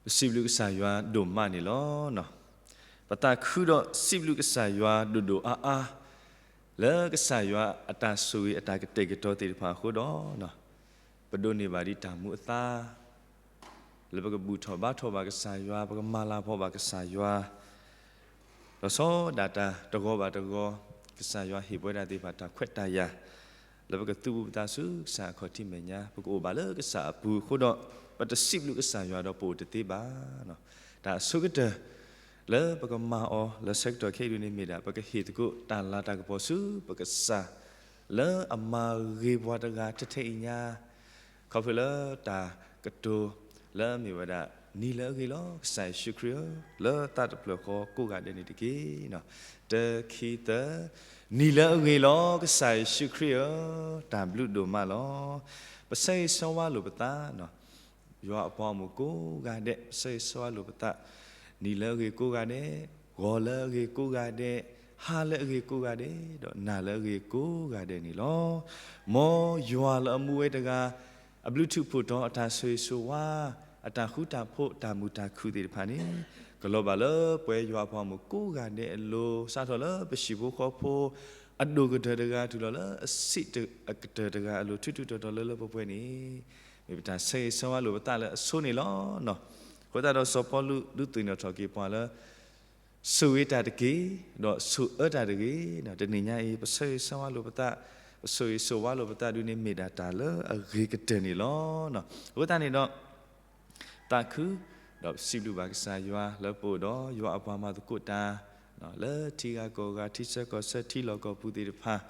ပစံးဘျုးကစၢ်ယွၤဒိၣ်မးန့ၣ်လီၤ. ပသးခုဒီးစံးဘျုးကစၢ်ယွၤဒိၣ်ဒိၣ်အါအါ လၢကစၢ်ယွၤအတၢ်ဆိၣ်ဂ့ၤအတၢ်ကတဲာ်ကတီၤသ့ၣ်တဖၣ်အဃိဒီး, ပဒိးန့ၢ်ဘၣ်ဒံးတၢ်မူအသါ လၢပကဘူၣ်ထီၣ်ဘါထီၣ်ဘၣ်ကစၢ်ယွၤ, ပကမၤလၤဖီဘၣ်ကစၢ်ယွၤ, ဒီးဆီဒၣ်တၢ်တဂီၤဘၣ်တဂီၤ, ကစၢ်ယွၤဟ့ၣ်ပဝဲဒၣ်သ့ၣ်တဖၣ်တၢ်ခွဲးတၢ်ယာ်, လၢပကသုးဘူးပသးဆူကစၢ်အခီၣ်ထံးမဲာ်ညါ, ပကအိၣ်ဘၣ်လၢကစၢ်အပူၤအဃိဒီး, ပတစံးဘျုးကစၢ်ယွၤဒီးပအိၣ်တသ့ဘၣ်. တၢ်အဆိကတၢၢ် လၢပကမၤအီၤလၢဆၢကတီၢ်ခဲအံၤဒုန့ၣ်မ့ၢ်ဒၣ် ပကဟ့ၣ်သကိးတၢ်လၤတၢ်ကပီၤဆူပကစၢ် လၢအမၤဂ့ၤပှၤတဂၤထဲထဲအံၤညါ, ခီဖျိလၢတၢ်ကတိၤလၢအမ့ၢ်ဝဲဒၣ် နံၤလၢအဂ့ၤလီၤ ကစၢ်ယ့ၣ်ၡူးခရံာ်ဧၢ, လၢသးတဖျၢၣ်ဃီကိးဂၤဒဲးန့ၣ်တက့ၢ်. တၢ ခံ သၢ, နံၤလၢအဂ့ၤလီၤ ကစၢ်ယ့ၣ်ၡူးခရံာ်ဧၢ, တၢ်ဘျုးဒိၣ်မးလီၤ. ပဆၢဂ့ၤဆၢဝါလိာ်ပသး ယွၤအပှၤဂီၢ်မုၢ်ကိးဂၤဒဲး ပဆၢဂ့ၤဆၢဝါလိာ်ပသး, နံၤလၢအဂ့ၤကိးဂၤဒဲး, ဂီၤလၢအဂ့ၤကိးဂၤဒဲး, ဟါလၢအဂ့ၤကိးဂၤဒဲး, ဒီးနၤလၢအဂ့ၤကိးဂၤဒဲးန့ၣ်လီၤ. မ်ယွၤလၢအမူဝဲတဂၤ အဘျုးထူးဖှိၣ်တီၤအတၢ်ဆိၣ်ဂ့ၤဆိၣ်ဝါ, အတၢ်ဃူတၢ်ဖိး တၢ်မုာ်တၢ်ခုၣ်သ့ၣ်တဖၣ်န့ၣ်, ကလီၤဘၣ်လၢပှၤယွၤအပှၤဂီၢ်မုၢ်ကိးဂၤဒဲးအလိၤ, စးထီၣ်လၢပဟံၣ်ဖိဃီဖိ အဒိၣ်ကတၢၢ်တဂၤ တုၤလီၤလၢအဆံးအကတၢၢ်တဂၤအလိၤ ထူးထူးတီၤတီၤလၢလၢပှဲၤပှဲၤန့ၣ်, မ့ၢ်ပတၢ်ဆၢဂ့ၤဆၢဝါလိာ်ပသးလၢအဆိန့ၣ်လီၤ. အဃိသတးဒီးစီၤပီလူးဒုးသ့ၣ်နီၣ်ထီၣ်က့ၤပှၤလၢ ဆိၣ်ဂ့ၤတၢ်တက့ၢ်, ဒီးဆိၣ်အၢတၢ်တဂ့ၤ, တနံၤညါအံၤ ပဆၢဂ့ၤဆၢဝါလိာ်ပသး, ပဆိၣ်ဂ့ၤဆိၣ်ဝါလိာ်ပသးဒုန့ၣ်မ့ၢ်ဒၣ်တၢ်လၢအဂ့ၤကတၢၢ်န့ၣ်လီၤ. အဃိသတးန့ၣ်ဒီး သးခု ဒီးပစံးဘျုးဘၣ်ကစၢ်ယွၤလၢပအိၣ်ဒီးယွၤအပှၤမၤသကိးတၢ် လၢထံဂၤကီၢ်ဂၤ ထံဆၢကီၢ်ဆၢ ထံလီၢ်ကီၢ်ပူၤသ့ၣ်တဖၣ်,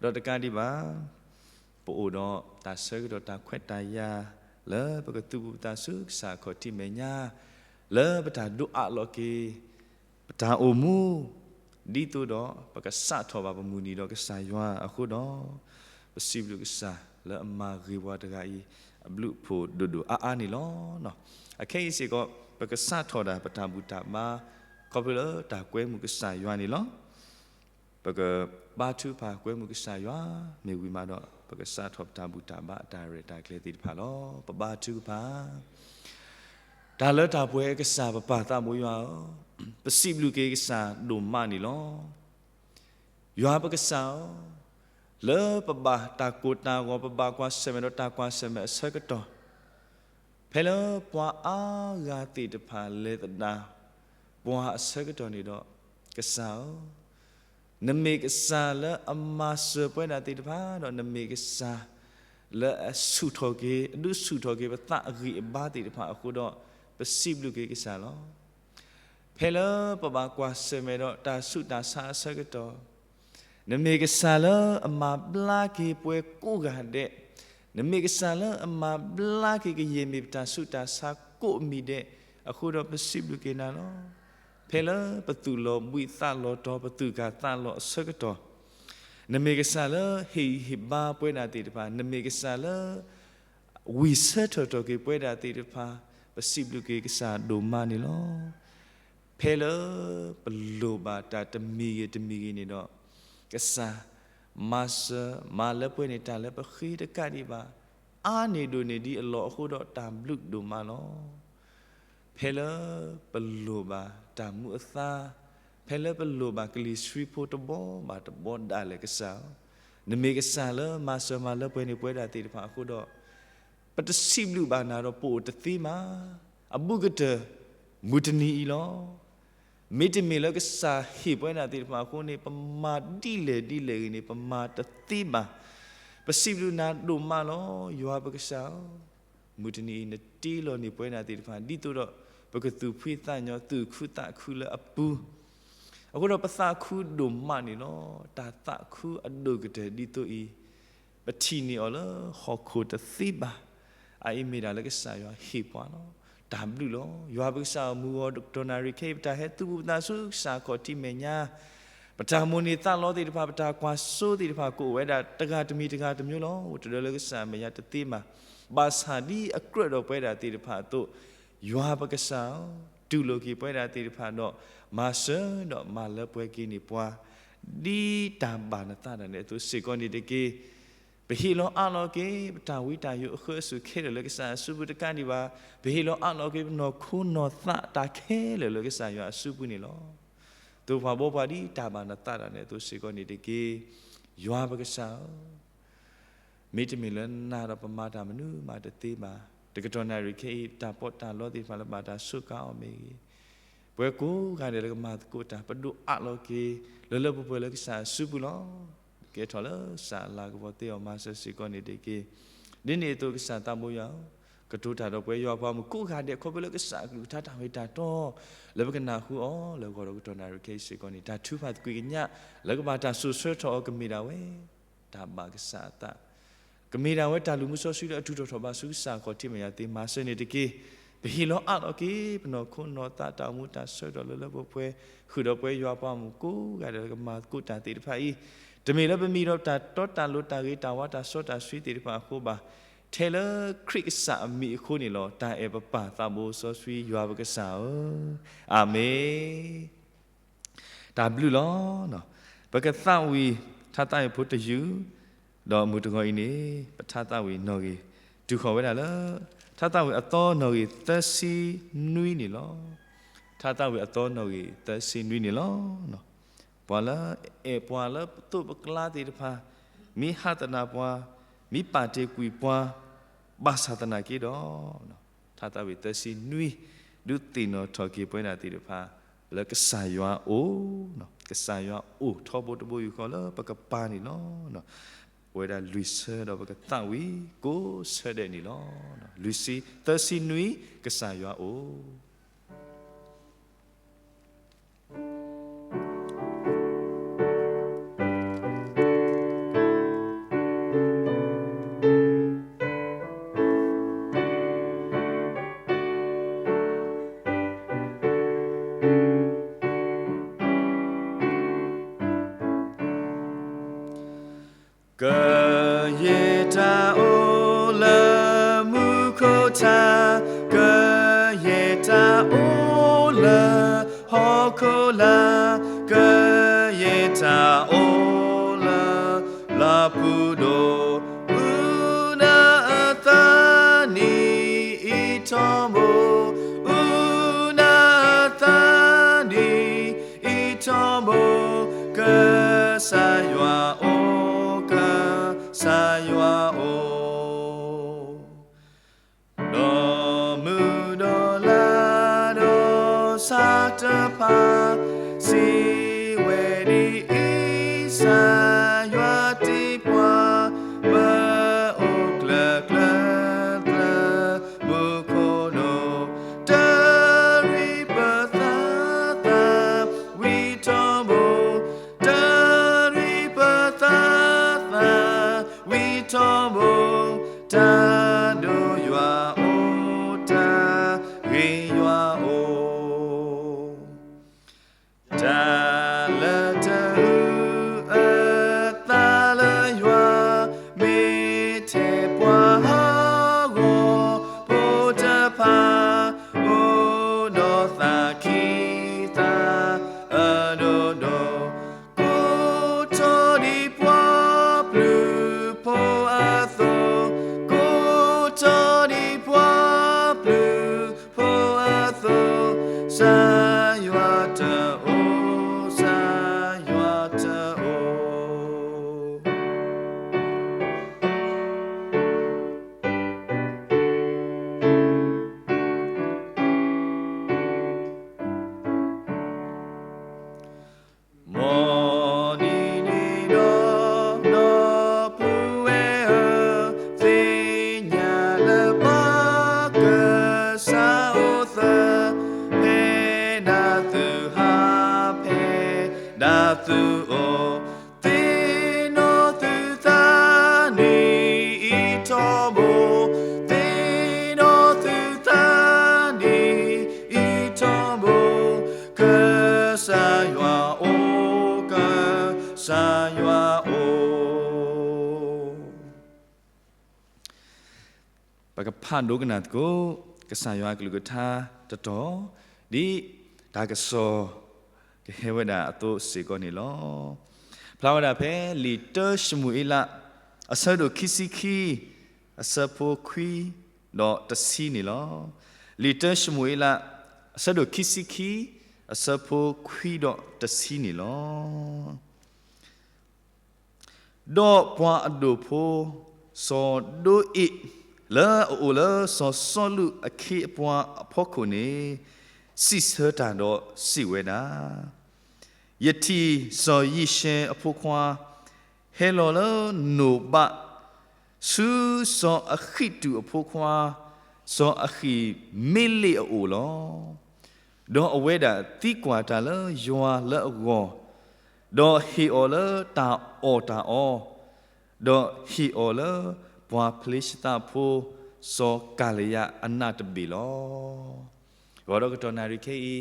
ဒီးတကးဒံးဘၣ် ပအိၣ်ဒီးတၢ်ဆၢကတီၢ်တၢ်ခွဲးတၢ်ယာ် လၢပကသုးဘူးပသးဆူကစၢ်အခီၣ်ထံးမဲာ်ညါ, လၢပတၢ်ဒိးအးလီၤက့ၤ ပတၢ်အိၣ်မူ ဒ်သိးဒီးပကစးထီၣ်ဘၣ်ပမုၢ်နံၤဒီးကစၢ်ယွၤအဃိဒီး, ပစံးဘျုးကစၢ်လၢအမၤဂ့ၤပှၤတဂၤအံၤ အဘျုးအဖှိၣ်ဒိၣ်ဒိၣ်အါအါန့ၣ်လီၤ. အခဲအံၤစ့ၢ်ကီး ပကစးထီၣ်ဒၣ်ပတၢ်ဘူၣ်တၢ်ဘါ ခီဖျိလၢတၢ်ကွဲမုာ်ကစၢ်ယွၤန့ၣ်လီၤ. ပကဘါထုကဖၣ်ကွဲမုာ်ကစၢ်ယွၤ မ့ၢ်ဝံၤမးဒီး ပကစးထီၣ်ပတၢ်ဘူၣ်တၢ်ဘါအတၢ်ရဲၣ်တၢ်ကျဲၤသ့ၣ်တဖၣ်လီၤ. ပဘါထုကဖၣ် တၢ်လၢတၢ်ပှဲၤကစၢ်ပပၢ်သးဘိယွၤဧၢ, ပစံးဘျုးက့ၤကစၢ်ဒိၣ်မးန့ၣ်လီၤ. ယွၤပကစၢ်ဧၢ, လၢပဘၣ်တၢ်ကိၢ်တၢ်ဂီၤ ပဘၣ်ကွၢ်ဆၢၣ်မဲာ်ဒီးတၢ်ကွၢ်ဆၢၣ်မဲာ်အဆၢကတီၢ်, ဖဲလၢပှၤအါဂၤသ့ၣ်တဖၣ်လဲၤသဒၣ်ပှၤအဆၢကတီၢ်န့ၣ်ဒီး, ကစၢ်ဧၢ, နမ့ၢ်ကစၢ်လၢအမၤစၢၤပဝဲဒၣ်သ့ၣ်တဖၣ် ဒီးနမ့ၢ်ကစၢ်လၢအဆူၣ်ထီၣ်က့ၤ အဒုးဆူၣ်ထီၣ်က့ၤပသးအဂံၢ်အဘါသ့ၣ်တဖၣ်အဃိဒီး, ပစံးဘျုးက့ၤကစၢ်လီၤ. ဖဲလၢပဘၣ်ကွၢ်ဆၢၣ်မဲာ်ဒီးတၢ်ဆူးတၢ်ဆါအဆၢကတီၢ်, နမ့ၢ်ကစၢ်လၢအမၤဘျါက့ၤပှၤကိးဂၤဒဲး, နမ့ၢ်ကစၢ်လၢအမၤဘျါက့ၤကယဲၢ်မ့ၢ်ပတၢ်ဆူးတၢ်ဆါကိးမံၤဒဲး, အဃိဒီးပစံးဘျုးက့ၤနၤလီၤ. ဖဲလၢပသူၣ်လီၤဘှံးသးလီၤတီၤ ပသူၣ်ကၢ်သးလီၤအဆၢကတီၢ်, နမ့ၢ်ကစၢ်လၢဟ့ၣ်ဂံၢ်ဟ့ၣ်ဘါပဝဲဒၣ်သ့ၣ်တဖၣ်, နမ့ၢ်ကစၢ်လၢ ဝံၢ်ဆၢထၢၣ်ထီၣ်က့ၤပဝဲဒၣ်သ့ၣ်တဖၣ်, ပစံးဘျုးက့ၤကစၢ်ဒိၣ်မးန့ၣ်လီၤ. ဖဲလၢပလိၣ်ဘၣ်တၢ်တမံၤဂ့ၤတမံၤဂ့ၤန့ၣ်ဒီး, ကစၢ်မၤစၢၤမၤလၢပှဲၤန့ၢ်တၢ်လၢပဃ့တကးဒံးဘၣ်, အါန့ၢ်ဒိၣ်န့ၢ်ဒံးအလီၢ်အဃိဒီးတၢ်ဘျုးဒိၣ်မးလီၤ. ဖဲလၢပလိၣ်ဘၣ်တၢ်မူအသါ, ဖဲလၢပလိၣ်ဘၣ်ကလံၤဆှံဖိတဘီဘၣ်တဘီဒၣ်လဲာ်ကစၢ်, နမ့ၢ်ကစၢ်လၢမၤစၢၤမၤလၢပှဲၤန့ၢ်ပဝဲဒၣ်သ့ၣ်တဖၣ်အဃိဒီး, ပတစံးဘျုးဘၣ်နၤဒီးပအိၣ်တသ့မး, အဘူးကတၢၢ် မုၢ်တနံၤအံၤလီၤ. မ့တမ့ၢ်လၢကစၢ်ဟ့ၣ်ပဝဲဒၣ်သ့ၣ်တဖၣ်အဃိန့ၣ် ပမၤဒ်လဲၣ်ဒ်လဲၣ်ဂ့ၤန့ၣ် ပမၤတသ့ဘၣ်. ပစံးဘျုးနၤဒိၣ်မးလီၤ ယွၤပကစၢ်ဧၢ, မုၢ်တနံၤအံၤနတ့လီၤန့ၢ်ပဝဲဒၣ်သ့ၣ်တဖၣ် ဒ်သိးဒီး ပကသူၣ်ဖှံသးညီ သူၣ်ခုသးခုလၢအပူၤ, အဃိဒီးပသးခုဒိၣ်မးန့ၣ်လီၤ. တၢ်သးခုအဒိၣ်ကတၢၢ်ဒ်သိးအံၤ ပထံၣ်န့ၢ်အီၤလၢဟီၣ်ခိၣ်တသ့ဘၣ်. အအံၤမ့ၢ်ဒၣ်လၢကစၢ်ယွၤဟ့ၣ်ပှၤလီၤ. တၢ်ဘျုးလီၤ. ယွၤပကစၢ်ဧၢ, မုၢ်ဂီၤတကတီၢ်နၣ်ရံၣ်ခဲအံၤ ပတၢ်ဟဲသုးဘူးပသးဆူကစၢ်အခီၣ်ထံးမဲာ်ညါ, ပတၢ်မိၣ်န့ၢ်သးလီသ့ၣ်တဖၣ် ပတၢ်ကွၢ်စိသ့ၣ်တဖၣ် ကအိၣ်ဝဲဒၣ်တဂၤတမံၤတဂၤတမျိုးလီၤ. အိၣ်တဒၢလၢကစၢ်အမဲာ်ညါတသ့ဘၣ်. ဘၣ်ဆၣ်ဒ်အကြၢးဒီးပဝဲဒၣ်သ့ၣ်တဖၣ်အသိး, ယွၤပကစၢ်ဧၢ, တူၢ်လိာ်က့ၤပဝဲဒၣ်သ့ၣ်တဖၣ်ဒီး မၤစၢၤဒီးမၤလၢပှဲၤက့ၤန့ၢ်ပှၤ ဒ်တၢ်ဘၣ်နသးဒၣ်နဲအသိးစ့ၢ်ကီးန့ၣ်တက့ၢ်. ပဟ့ၣ်လီၤအးလီၤက့ၤ ပတၢ်ဝံတၢ်ယိးအဃၢအစူၢ်ခဲလၢာ်လၢကစၢ်အစုပူၤတကးဒံးဘၣ်, ပဟ့ၣ်လီၤအးလီၤက့ၤ ပနီၢ်ခိနီၢ်သးတၢ်ခဲလၢာ်လၢကစၢ်ယွၤအစုပူၤန့ၣ်လီၤ. သိၣ်ပှၤဘီပှၤဒ်တၢ်ဘၣ်နသးတၢ်န့ၣ်အသိးစ့ၢ်ကီးန့ၣ်တက့ၢ်. ယွၤပကစၢ်ဧၢ, မ့တမ့ၢ်လၢနၤဒီးပမၤတၢ်မနုၤမးတသ့ဘၣ်. တကတီၢ်နၣ်ရံၣ်ခဲအံၤ တၢ်ပီးတၢ်လီသ့ၣ်တဖၣ်လၢဘၣ်တၢ်စူးကါအီၤမ့ၢ်ဂ့ၤ, ပဝဲကိးဂၤဒဲးလၢကမၤသကိးတၢ် ပဒိၣ်အးလီၤက့ၤ လၢလၢပှဲၤပှဲၤလၢကစၢ်အစုပူၤလီၤ. ကဲထီၣ်လၢစးလၤကပီၤသ့အီၤမၤစၢၤစ့ၢ်ကီးန့ၣ်တက့ၢ်. ဒ်န့ၣ်အသိးကစၢ်သးဘိယွၤဧၢ, ကတိၤတၢ်ဒီးပဝဲယွၤပှၤမုၣ်ကိးဂၤဒဲး ခီဖျိလၢကစၢ်အကလုၢ်ကထါတၢ်ဂ့ၢ်တၢ်တီ လၢပကနၢ်ဟူအီၤ လၢဂီၢ်ဒီးကတီၢ်နၣ်ရံၣ်ခဲအံၤစ့ၢ်ကီးန့ၣ် တၢ်ထုကဖၣ်သကွံာ်ကညး လၢကဘၣ်တၢ်စိာ်ဆှၢထီၣ်အီၤ ကမ့ၢ်ဒၣ်ဝဲ တၢ်ဘၣ်ကစၢ်အသး, ကမ့ၢ်ဒၣ်ဝဲတၢ်လုၢ်မူစီဆှံလၢအထုးထီၣ်ထီၣ်ဘၣ်ဆူကစၢ်အခီၣ်ထံးမဲာ်ညါသ့ မၤစၢၤန့ၣ်တက့ၢ်. ပဟ့ၣ်လီၤအးလီၤက့ၤ ပနီၢ်ခိနီၢ်သးတၢ်အိၣ်မူတၢ်ဆၢကတီၢ်လၢလၢပှဲၤပှဲၤ ဃုာ်ဒီးပဝဲယွၤပှၤမုၣ်ကိးဂၤဒဲးလၢကမၤသကိးတၢ်သ့ၣ်တဖၣ်အံၤ, တမ့ၢ်လၢပမံၤဒီးတၢ်တီတၢ်လိၤတၢ်ဂ့ၤတၢ်ဝါတၢ်စီတၢ်ဆှံသ့ၣ်တဖၣ်အဃိဘၣ်, ထဲလၢခရံာ်ကစၢ်အမံၤအဃိန့ၣ်လီၤ. တၢ်အဲၣ်ပပၢ်သးဘိစီဆှံယွၤပကစၢ်ဧၢ, အၤမ့ၣ်. တၢ်ဘျုးလီၤ. ပကသးဝံၣ်ထါသးဝံၣ်ဖိတယုၢ်, ဒီးမုၢ်တဂီၤအံၤန့ၣ် ပထါသးဝံၣ်နီၣ်ဂံၢ် တုၤဃီၤဝဲဒၣ်လၢ ထါသးဝံၣ်အသီနီၣ်ဂံၢ်သၢဆံနွံန့ၣ်လီၤ. ထါသးဝံၣ်အသီနီၣ်ဂံၢ်သၢဆံနွံန့ၣ်လီၤ. ပှၤလၢအအဲၣ်ပှၤလၢပသိးပကျါသ့ၣ်တဖၣ်, မ့ၢ်ဟးသနၢၣ်ပှၤ, မ့ၢ်ပာ်တ့ၢ်ကွံာ်ပှၤ, ဘၣ်ဆၣ်သနာ်က့ဒီး ထါသးဝံၣ်သၢဆံနွံ ဒုးသ့ၣ်နီၣ်ထီၣ်က့ၤပဝဲဒၣ်သ့ၣ်တဖၣ် လၢကစၢ်ယွၤအိၣ်, ကစၢ်ယွၤအိၣ်ထီဘိတဘိယူၢ်ဃီလၢပကပၤန့ၣ်လီၤ. ပဝဲဒၣ်လွံၢ်ဆၢဒီးပကသးဝံၣ်ကိးဆၢဒဲးန့ၣ်လီၤ. လွံၢ်ဆံ, သၢဆံနွံ, ကစၢ်ယွၤအိၣ်. ကယဲၢ်တၢ်အိၣ်လၢမူခိၣ်ထါ, ကယဲၢ်တၢ်အိၣ်လၢဟီၣ်ခိၣ်လာ်, ကယဲၢ်တၢ်အိၣ်လၢလီၢ်ပူၤဒိၣ်, အုၣ်နၤအသးနံၤအံၤထီဘိ, အုၣ်နၤအသးနံၤ အံၤထီဘိ, ကစၢ်ယွၤအိၣ်, ကစၢ်ယွၤအိၣ်, ဒီးမုၢ်ဒီးလါဒီးဆၣ်တဖၣ်, စံးဝဲဒ်အံၤ, ကစၢ်ယွၤတ့ပှၤ, ပအိၣ်ကျၢၤကျၢၤကျၢၤ မူခိၣ်ဒိၣ်, တရံးပသးသး ဝံၤထီဘိ, တရံးပသးသး ဝံၤထီဘိ, တၢ်ဒိၣ်ယွၤအိၣ်, တၢ်ဂ့ၤယွၤအိၣ်. တၢ်လၢတအုၣ်အသးလၢယွၤ, မ့ၢ်ထဲပှၤဟးဂီၤဖိတဖၣ်, အိၣ်ဒီးသးခံသးအဒိၣ်ဒိၣ်, ကိးထီၣ်ဒံးပှၤပျုၤဖိအသိး, ကိးထီၣ်ဒံးပှၤပျုၤ ဖိအသိး, ကစၢ်ယွၤတအိၣ်, ကစၢ်ယွၤတအိၣ်. မ်နံၤန့ၣ်ဒီး ဒီပုၢ်ဝဲၢ်ဧၢ, သ့ၣ်ညါလၢပၢ်ကစၢ်အိၣ်သၢ, ဖဲဒၣ်သုဟး ဖဲဒၣ်သုအိၣ်, သ့ၣ်နီၣ်သုသးန့ၣ်အံၤထီဘိ, သ့ၣ်နီၣ်သုသးန့ၣ်အံၤထီဘိ, ကစၢ်ယွၤအိၣ်, ကစၢ်ယွၤအိၣ်. ပကဖးဒိကနၣ်သကိး ကစၢ်ယွၤအကလုၢ်ကထါတတီၤ, ဒ်တၢ်ကစီၣ်ကဟဲဝဲဒၣ်အသိးစ့ၢ်ကီးန့ၣ်လီၤ. ဖျါဝဲဒၣ်ဖဲလံာ်တၢၡမူၤအ့လး အဆၢဒိၣ်ခံဆံခံ, အဆၢဖိခွံဒီးတဆံန့ၣ်လီၤ. လံာ်တၢၡမူၤအ့လး, အဆၢဒိၣ်ခံဆံခံ, အဆၢဖိခွံဒီးတဆံန့ၣ်လီၤ. ဒီးပှၤအဒိၣ်ဖိစီၤဒိအ့ၣ် လၢအအိၣ်လၢစီၤစီလူးအခ့အပှၤအဖီခိၣ်န့ၣ် စံးဆၢတၢ်ဒီးစံးဝဲဒၣ်, ယထံၣ်စီၤယံၤၡဲအဖိခွါ ဟဲလီၤလၢနိးဘး ဆူစီၤအဃံးတူးအဖိခွါ စီၤအဃံးမ့လ့းအအိၣ်လီၤ. ဒီးအဝဲဒၣ်သံကွၢ်တၢ်လၢယွၤလၢအဂီၢ်, ဒီးဟ့ၣ်အီၤလၢတၢ်အီၣ်တၢ်အီ, ဒီးဟ့ၣ်အီၤလၢပှၤဖလ့ၡသးဖိ စီၤကၤလံယၤအနးတဘ့ၣ်လီၤ. ဂီၤဒီးကတီၢ်နၣ်ရံၣ်ခဲအံ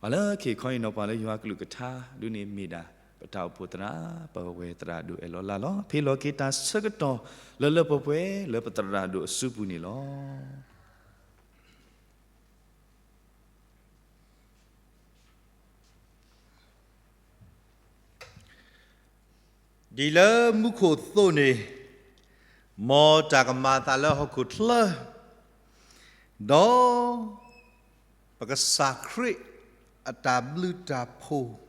ၤ, ပှၤလၢခံခီအံၤနီၤ ပှၤလၢယွၤကလုၢ်ကထါဒုန့ၣ်မ့ၢ်ဒၣ် ပတၢ်အိၣ်ဖှိၣ်သရၣ် ပဝဲသရၣ်ဒိၣ်အဲၣ်လီၤလါလီၤ. ဖဲလီၤက့ၤတၢ်ဆၢကတီၢ်လၢလၢပှဲၤပှဲၤလၢပသရၣ်ဒိၣ်အစုပူၤန့ၣ်လီၤ. ဒ်လၢမူခိၣ်အသိးန့ၣ်, မ်တၢ်ကမၤအသးလၢဟီၣ်ခိၣ်ချၢ, ဒီးပကစၢ်ခရံာ်အတၢ်ဘျုးတၢ်ဖှိၣ်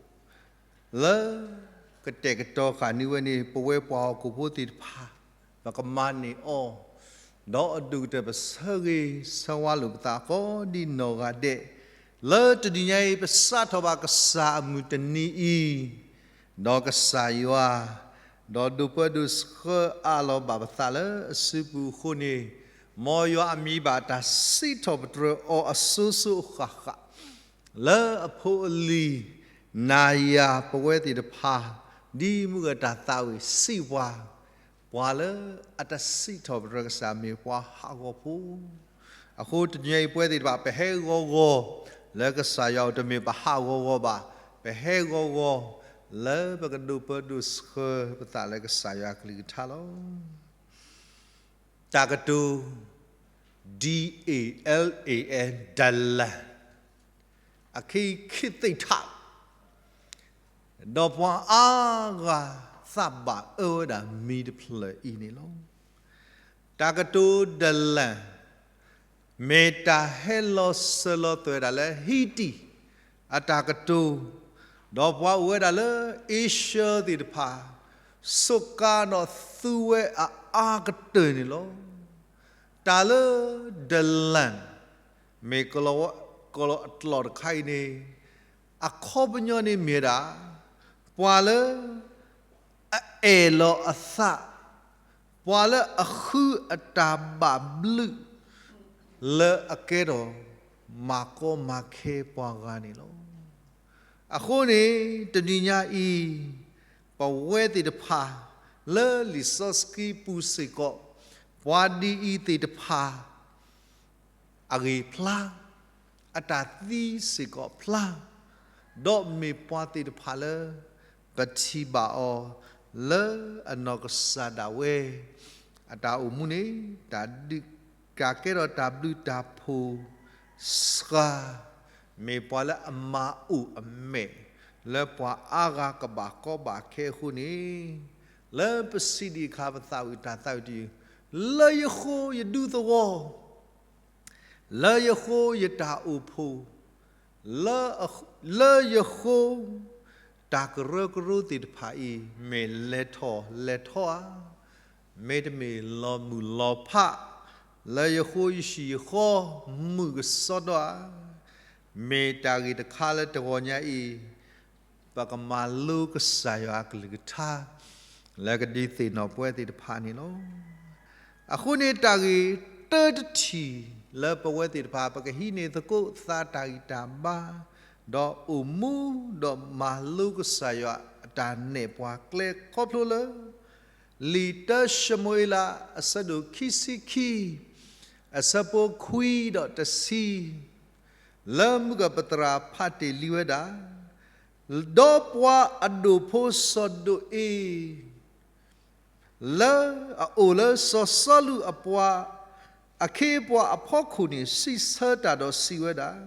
လၢကတဲာ်ကတီၤဃာ်န့ၢ်ဝဲန့ၣ် ပဝဲပှၤဟီၣ်ခိၣ်ဖိသ့ၣ်တဖၣ် ပကမၤန့ၢ်အီၤ, ဒီးအဒိၣ်ကတၢၢ်ပဆၢဂ့ၤဆၢဝါလိာ်ပသးကိးဒံနီၢ်ဂၤဒဲး, လၢတနံၤညါအံၤ ပစးထီၣ်ဘၣ်ကစၢ်အမုၢ်တနံၤအံၤ, ဒီးကစၢ်ယွၤ, ဒီးဒိးပၢဒိးဆှၢအးလီၤဘၣ်ပသးလၢအစုပူၤအဃိန့ၣ်, မ်ယွၤအမံၤဘၣ်တၢ်စံးထီၣ်ပတြၢၤအီၤအစိၤစိၤအဃၣ်ဃၣ် လၢအဖိအလံၤ, နၤယၤပဝဲသ့ၣ်တဖၣ်, ဒ်မုၢ်ဂၢၢ်တၢ်သးဝံၣ်စံးပှၤ, ပှၤလၢအတစံးထီၣ်ပတြၢၤကစၢ်မ့ၢ်ပှၤဟးဂီၤဖိ, အဃိတနံၤအံၤပဝဲသ့ၣ်တဖၣ် ပဟဲဂီၤဂီၤလၢကစၢ်ယွၤအိၣ် တမ့ၢ်ပဟးဂီၤဂီၤဘၣ်, ပဟဲဂီၤဂီၤလၢပကဒိးပၢဒိးဆှၢပသးလၢကစၢ်ယွၤအကလုၢ်ကထါလီၤ. တၢ်ကတိၤ D A L A N, Dalan, အခ့ခံသ့ၣ်ထး, ဒီးပှၤအါဂၤသးဘၣ်အၢဝဲဒၣ်မံၤတဖျၢၣ်အံၤန့ၣ်လီၤ. တၢ်ကတိၤ Dalan မ့ၢ်တၢ်ဟဲလီၤစၢၤလီၤသွဲၣ်ဝဲဒၣ်လၢ Haiti အတၢ်ကတိၤ, ဒီးပှၤအိၣ်ဝဲဒၣ်လၢ Asia သ့ၣ်တဖၣ် စူးကါဒီးသူဝဲအအါကတၢၢ်န့ၣ်လီၤ. တၢ်လၢ Dalan မ့ၢ်ကလီၤအတလီၢ်တခါအံၤန့ၣ်, အခီပညီန့ၣ်မ့ၢ်ဝဲဒၣ် ပှၤလၢအအဲၣ်လီၤအသး, ပှၤလၢအဃုအတၢ်ဘၣ်ဘျုး လၢအကဲထီၣ်မၤကီမၤခဲပှၤဂၤန့ၣ်လီၤ. အဃိန့ၣ် တနံၤညါအံၤ ပဝဲသ့ၣ်တဖၣ် လၢလံာ်စီဆှံပူၤစ့ၢ်ကီး ပှၤဒ်အံၤသ့ၣ်တဖၣ် အဂ့ၢ်ဖျါ, အတၢ်သံစ့ၢ်ကီးဖျါ, ဒီးမ့ၢ်ပှၤသ့ၣ်တဖၣ်လၢ ပထံၣ်ဘၣ်အီၤ လၢအနီၢ်ကစၢ်ဒၣ်ဝဲ အတၢ်အိၣ်မူန့ၣ် တၢ်ဒုးကဲထီၣ်တၢ်ဘျုးတၢ်ဖှိၣ်စှၤ, မ့ၢ်ပှၤလၢအမၤအိၣ်အမဲာ် လၢပှၤအါဂၤကဘၣ်ကီဘၣ်ခဲအဃိန့ၣ်, လၢပစံးဒံးအခါ ပသးဝံၣ်တၢ်သးဝံၣ်တယုၢ်, လၢယဃိယဒူသဝီ လၢယဃိယတၢ်အိၣ်ဖှိၣ်, လၢ, လၢယဃိ တၢ်ကရၢကရိသ့ၣ်တဖၣ်အံၤ မ့ၢ်လဲၤထီၣ်လဲၤထီဧါ, မ့တမ့ၢ်လီၤမုၢ်လီၤဖး, လၢယဃိယဟံၣ်ယဃီ မုၢ်ကစီဒီဧါ, မ့ၢ်တၢ်ဂ့ၢ်တခါလၢတဂီၤညါအံၤ ပကမၤလိကစၢ်ယွၤအကလုၢ်ကထါ လၢကဒုးသ့ၣ်နီၣ်ပဝဲသ့ၣ်တဖၣ်န့ၣ်လီၤ. အဃိန့ၣ် တၢ်ဂ့ၢ်တၢတထံၣ်လၢပဝဲသ့ၣ်တဖၣ် ပကဟံးန့ၢ်သကိးသးတၢ်ဂံၢ်တၢ်ဘါ, ဒီးအိၣ်မူဒီးမၤလိကစၢ်ယွၤအတၢ်နဲၣ်ပှၤကျဲခီဖျိလၢ လံာ်တၢၡမူၤအ့လး အဆၢဒိၣ်ခံဆံခံ, အဆၢဖိခွံဒီးတဆံ, လၢမုၢ်ကပသရၣ်ဖးတ့ၢ်လံဝဲဒၣ်, ဒီးပှၤအဒိၣ်ဖိစီၤဒိအ့ၣ် လၢအအိၣ်လၢစီၤစီလူးအပှၤ အခ့အပှၤအဖီခိၣ်န့ၣ် စံးဆၢတၢ်ဒီးစံးဝဲဒၣ်,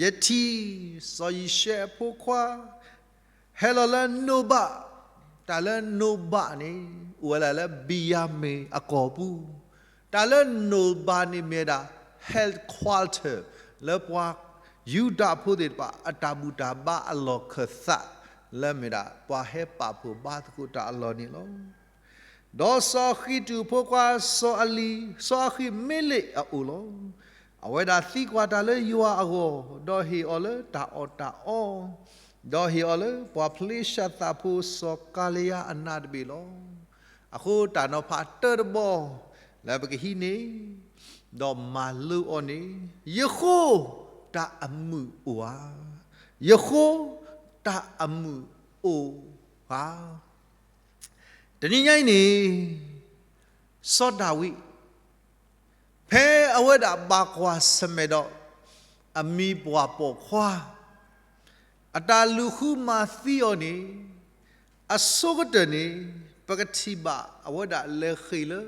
ယထံၣ်စီၤယံၤၡဲအဖိခွါ ဟဲလီၤလၢနိးဘး, တၢ်လၢနိးဘးန့ၣ် အိၣ်ဝဲဒၣ်လၢဘံၣ်ယၤမ့ၣ်အကီၢ်ပူၤ, တၢ်လၢနိၣ်ဘၤန့ၣ်မ့ၢ်ဝဲဒၣ် headquarter လၢပှၤယူဒၤဖိသ့ၣ်တဖၣ် အတၢ်ဘူၣ်တၢ်ဘါအလီၢ်ခၢၣ်သး လၢအမ့ၢ်ဒၣ် ပှၤဟဲပာ်ဖှိၣ်ဘါသကိးတၢ်အလီၢ်န့ၣ်လီၤ. ဒီးစီၤဃံးတူၢ်ဖိခွါစီၤအလံၤ, စီၤအဃံးမ့လ့းအအိၣ်လီၤ. အဝဲဒၣ်သံကွၢ်တၢ်လၢယွၤအဂီၢ်, ဒီးဟ့ၣ်အီၤလၢတၢ်အီၣ်တၢ်အီ, ဒီးဟ့ၣ်အီၤလၢပှၤဖလ့ၡသးဖိစီၤကၤလံယၤအနးတဘ့ၣ်လီၤ. အဃိတၢ်နီၤဖးတၢတဘီ လၢပကဟံးန့ၢ်, ဒီးမၤလိအီၤန့ၣ်, ယဃိတၢ်အမုာ်အိၣ်ဧါ, ယဃိတၢ်အမုာ်အိၣ်ဧါ. တနံၤညါအံၤန့ၣ် စီၤဒၤဝံး ဖဲအဝဲဒၣ်ဘၣ်ကွၢ်ဆၢၣ်မဲာ်ဒီး အမံၤပှၢ်ပိာ်ခွါ အတၢ်လူၤဃုမၤသံအီၤန့ၣ်, အဆိကတၢၢ်န့ၣ် ပကထံၣ်ဘၣ်အဝဲဒၣ်လဲၤဃ့ၢ်လၢ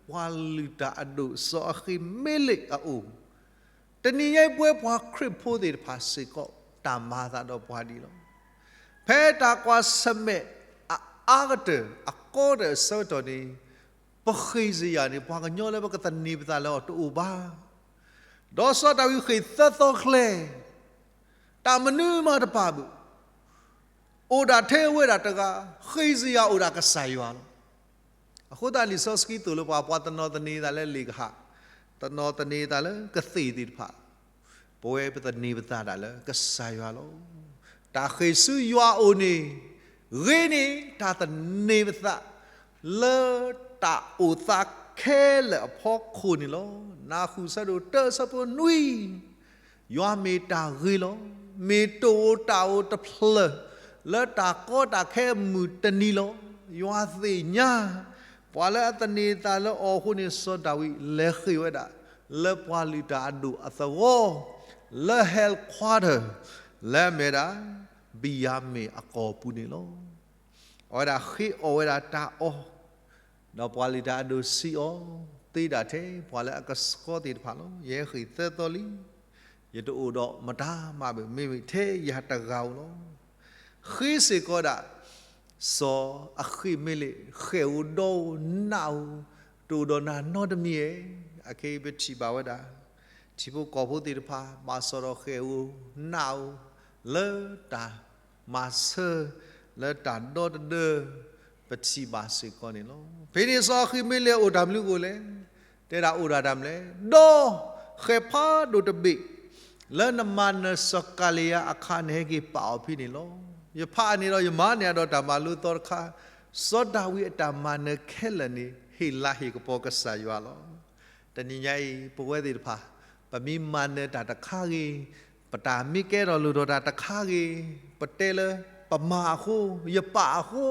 ပှၤလုၢ်တၢ်အဒိၣ်စီၤအဃံးမ့လ့းအအိၣ်, တနံၤညါအံၤပဝဲပှၤခရံာ်ဖိသ့ၣ်တဖၣ်စ့ၢ်ကီး တၢ်မၤအသးဒီးပှၤဒ်လီၤ. ဖဲတၢ်ကွၢ်ဆၢၣ်မဲာ်အအါကတၢၢ် အကီတၢၢ်အဆၢကတီၢ်န့ၣ်, ပဃ့ၢ်စ့ၢ်ယၤန့ၣ် ပှၤကညီလၢပကသန့ၤပသးလၢအီၤတအိၣ်ဘၣ်. ဒီးစီၤဒၤဝံးဃ့ၢ်သၢသီချဲ, တၢ်မနုၤမးတပာ်ဘၣ်, အိၣ်ဒၣ်ထဲအဝဲဒၣ်တဂၤ, ဃ့ၢ်စ့ၢ်ယၤအိၣ်ဒၣ်ကစၢ်ယွၤလီၤ. အဃိသတးလံာ်စီဆှံသိၣ်လိပှၤ ပှၤတနီၤသန့ၤသးလၢလ့ၣ်ကဟၣ်, တနီၤသန့ၤသးလၢကသ့ၣ်သ့ၣ်တဖၣ်, ပဝဲပသန့ၤပသးဒၣ်လၢကစၢ်ယွၤလီၤ. တၢ်ဃ့ၢ်ဆူယွၤအအိၣ်န့ၣ်, ဂ့ၤန့ၢ်တၢ်သန့ၤပသး လၢတၢ်အိၣ်သးခဲလၢာ်အဖီခိၣ်န့ၣ်လီၤ. နၢ်ဟူဆၢဒိၣ်တၢ ဆၢဖိနွံ ယွၤမ့ၢ်တၢ်ဂ့ၤလီၤ. မ့ၢ်တအိၣ်တၢ်အိၣ်တဖျၢၣ် လၢတၢ်ကီတၢ်ခဲအမုၢ်တနံၤလီၤ. ယွၤသ့ၣ်ညါ ပှၤလၢအသန့ၤသးလၢအီၤအဃိန့ၣ် စီၤဒၤဝံးလဲၤဃ့ၢ်ဝဲဒၣ် လၢပှၤလုၢ်တၢ်အဒိၣ်အသဝီ, လၢ headquarter လၢအမ့ၢ်ဝဲဒၣ် ဘံၣ်ယၤမ့ၣ်အကီၢ်ပူၤန့ၣ်လီၤ. အဝဲဒၣ်ဃ့အီၣ်ဝဲဒၣ်တၢ်အီၣ်, ဒီးပှၤလုၢ်တၢ်အဒိၣ်စံးအီၤ, သ့ဒၣ်ထဲပှၤလၢအကဆှီသ့ၣ်တဖၣ်လီၤ. ယဟဲဃ့ၢ်သၢသီလံ, ယတအိၣ်ဒီးမတၤမးဘၣ်, မ့မ့ၢ်ထဲယၤတဂၤဧိၤလီၤ. ဃ့စ့ၢ်ကီးဒၣ် စီၤအဃံးမ့လ့း ဃဲၣ်ဧိၤဒီဧိၤနးဧိၤ, တအိၣ်ဒီးနၤနီတမံၤဧိၤ. အခဲအံၤပထံၣ်ဘၣ်ဝဲဒၣ် ထံဖိကီၢ်ဖိသ့ၣ်တဖၣ် ဘၣ်စီၣ်ဒီးဃဲၣ်ဧိၤနးဧိၤ လၢတၢ်မၤဆၢ လၢတၢ်ဒီတဒၢ ပထံၣ်ဘၣ်စ့ၢ်ကီးန့ၣ်လီၤ. ဖဲန့ၣ်စီၤအဃံးမ့လ့းအိၣ်တၢ်မနုၤအဃိလဲၣ်, တဲဒၣ်အိၣ်ဒၣ်တၢ်မနုၤလဲၣ်, ဒီးဃဲၣ်ဖးဒိၣ်တဘ့ၣ် လၢနမၤနၢၤစီၤကၤလံယၤအခါ နဟဲက့ၤပာ်အီၤဖဲန့ၣ်လီၤ. ယဖးန့ၣ်ဒီးယမၤန့ၢ်အဒီးတၢ်မၤလိသီတခါ, စီၤဒၤဝံးအတၢ်မၤနၢၤခဲလၢာ်န့ၣ် ဟ့ၣ်လၤဟ့ၣ်ကပီၤကစၢ်ယွၤလီၤ. တနံၤညါအံၤ ပဝဲသ့ၣ်တဖၣ် ပမ့ၢ်မၤနၢၤတၢ်တခါဂ့ၤ, ပတၢ်မ့ၢ်ကဲထီၣ်လိၣ်ထီၣ်တၢ်တခါဂ့ၤ, ပတဲလၢ ပမၤအဃိ, ယပာ်အဃိ,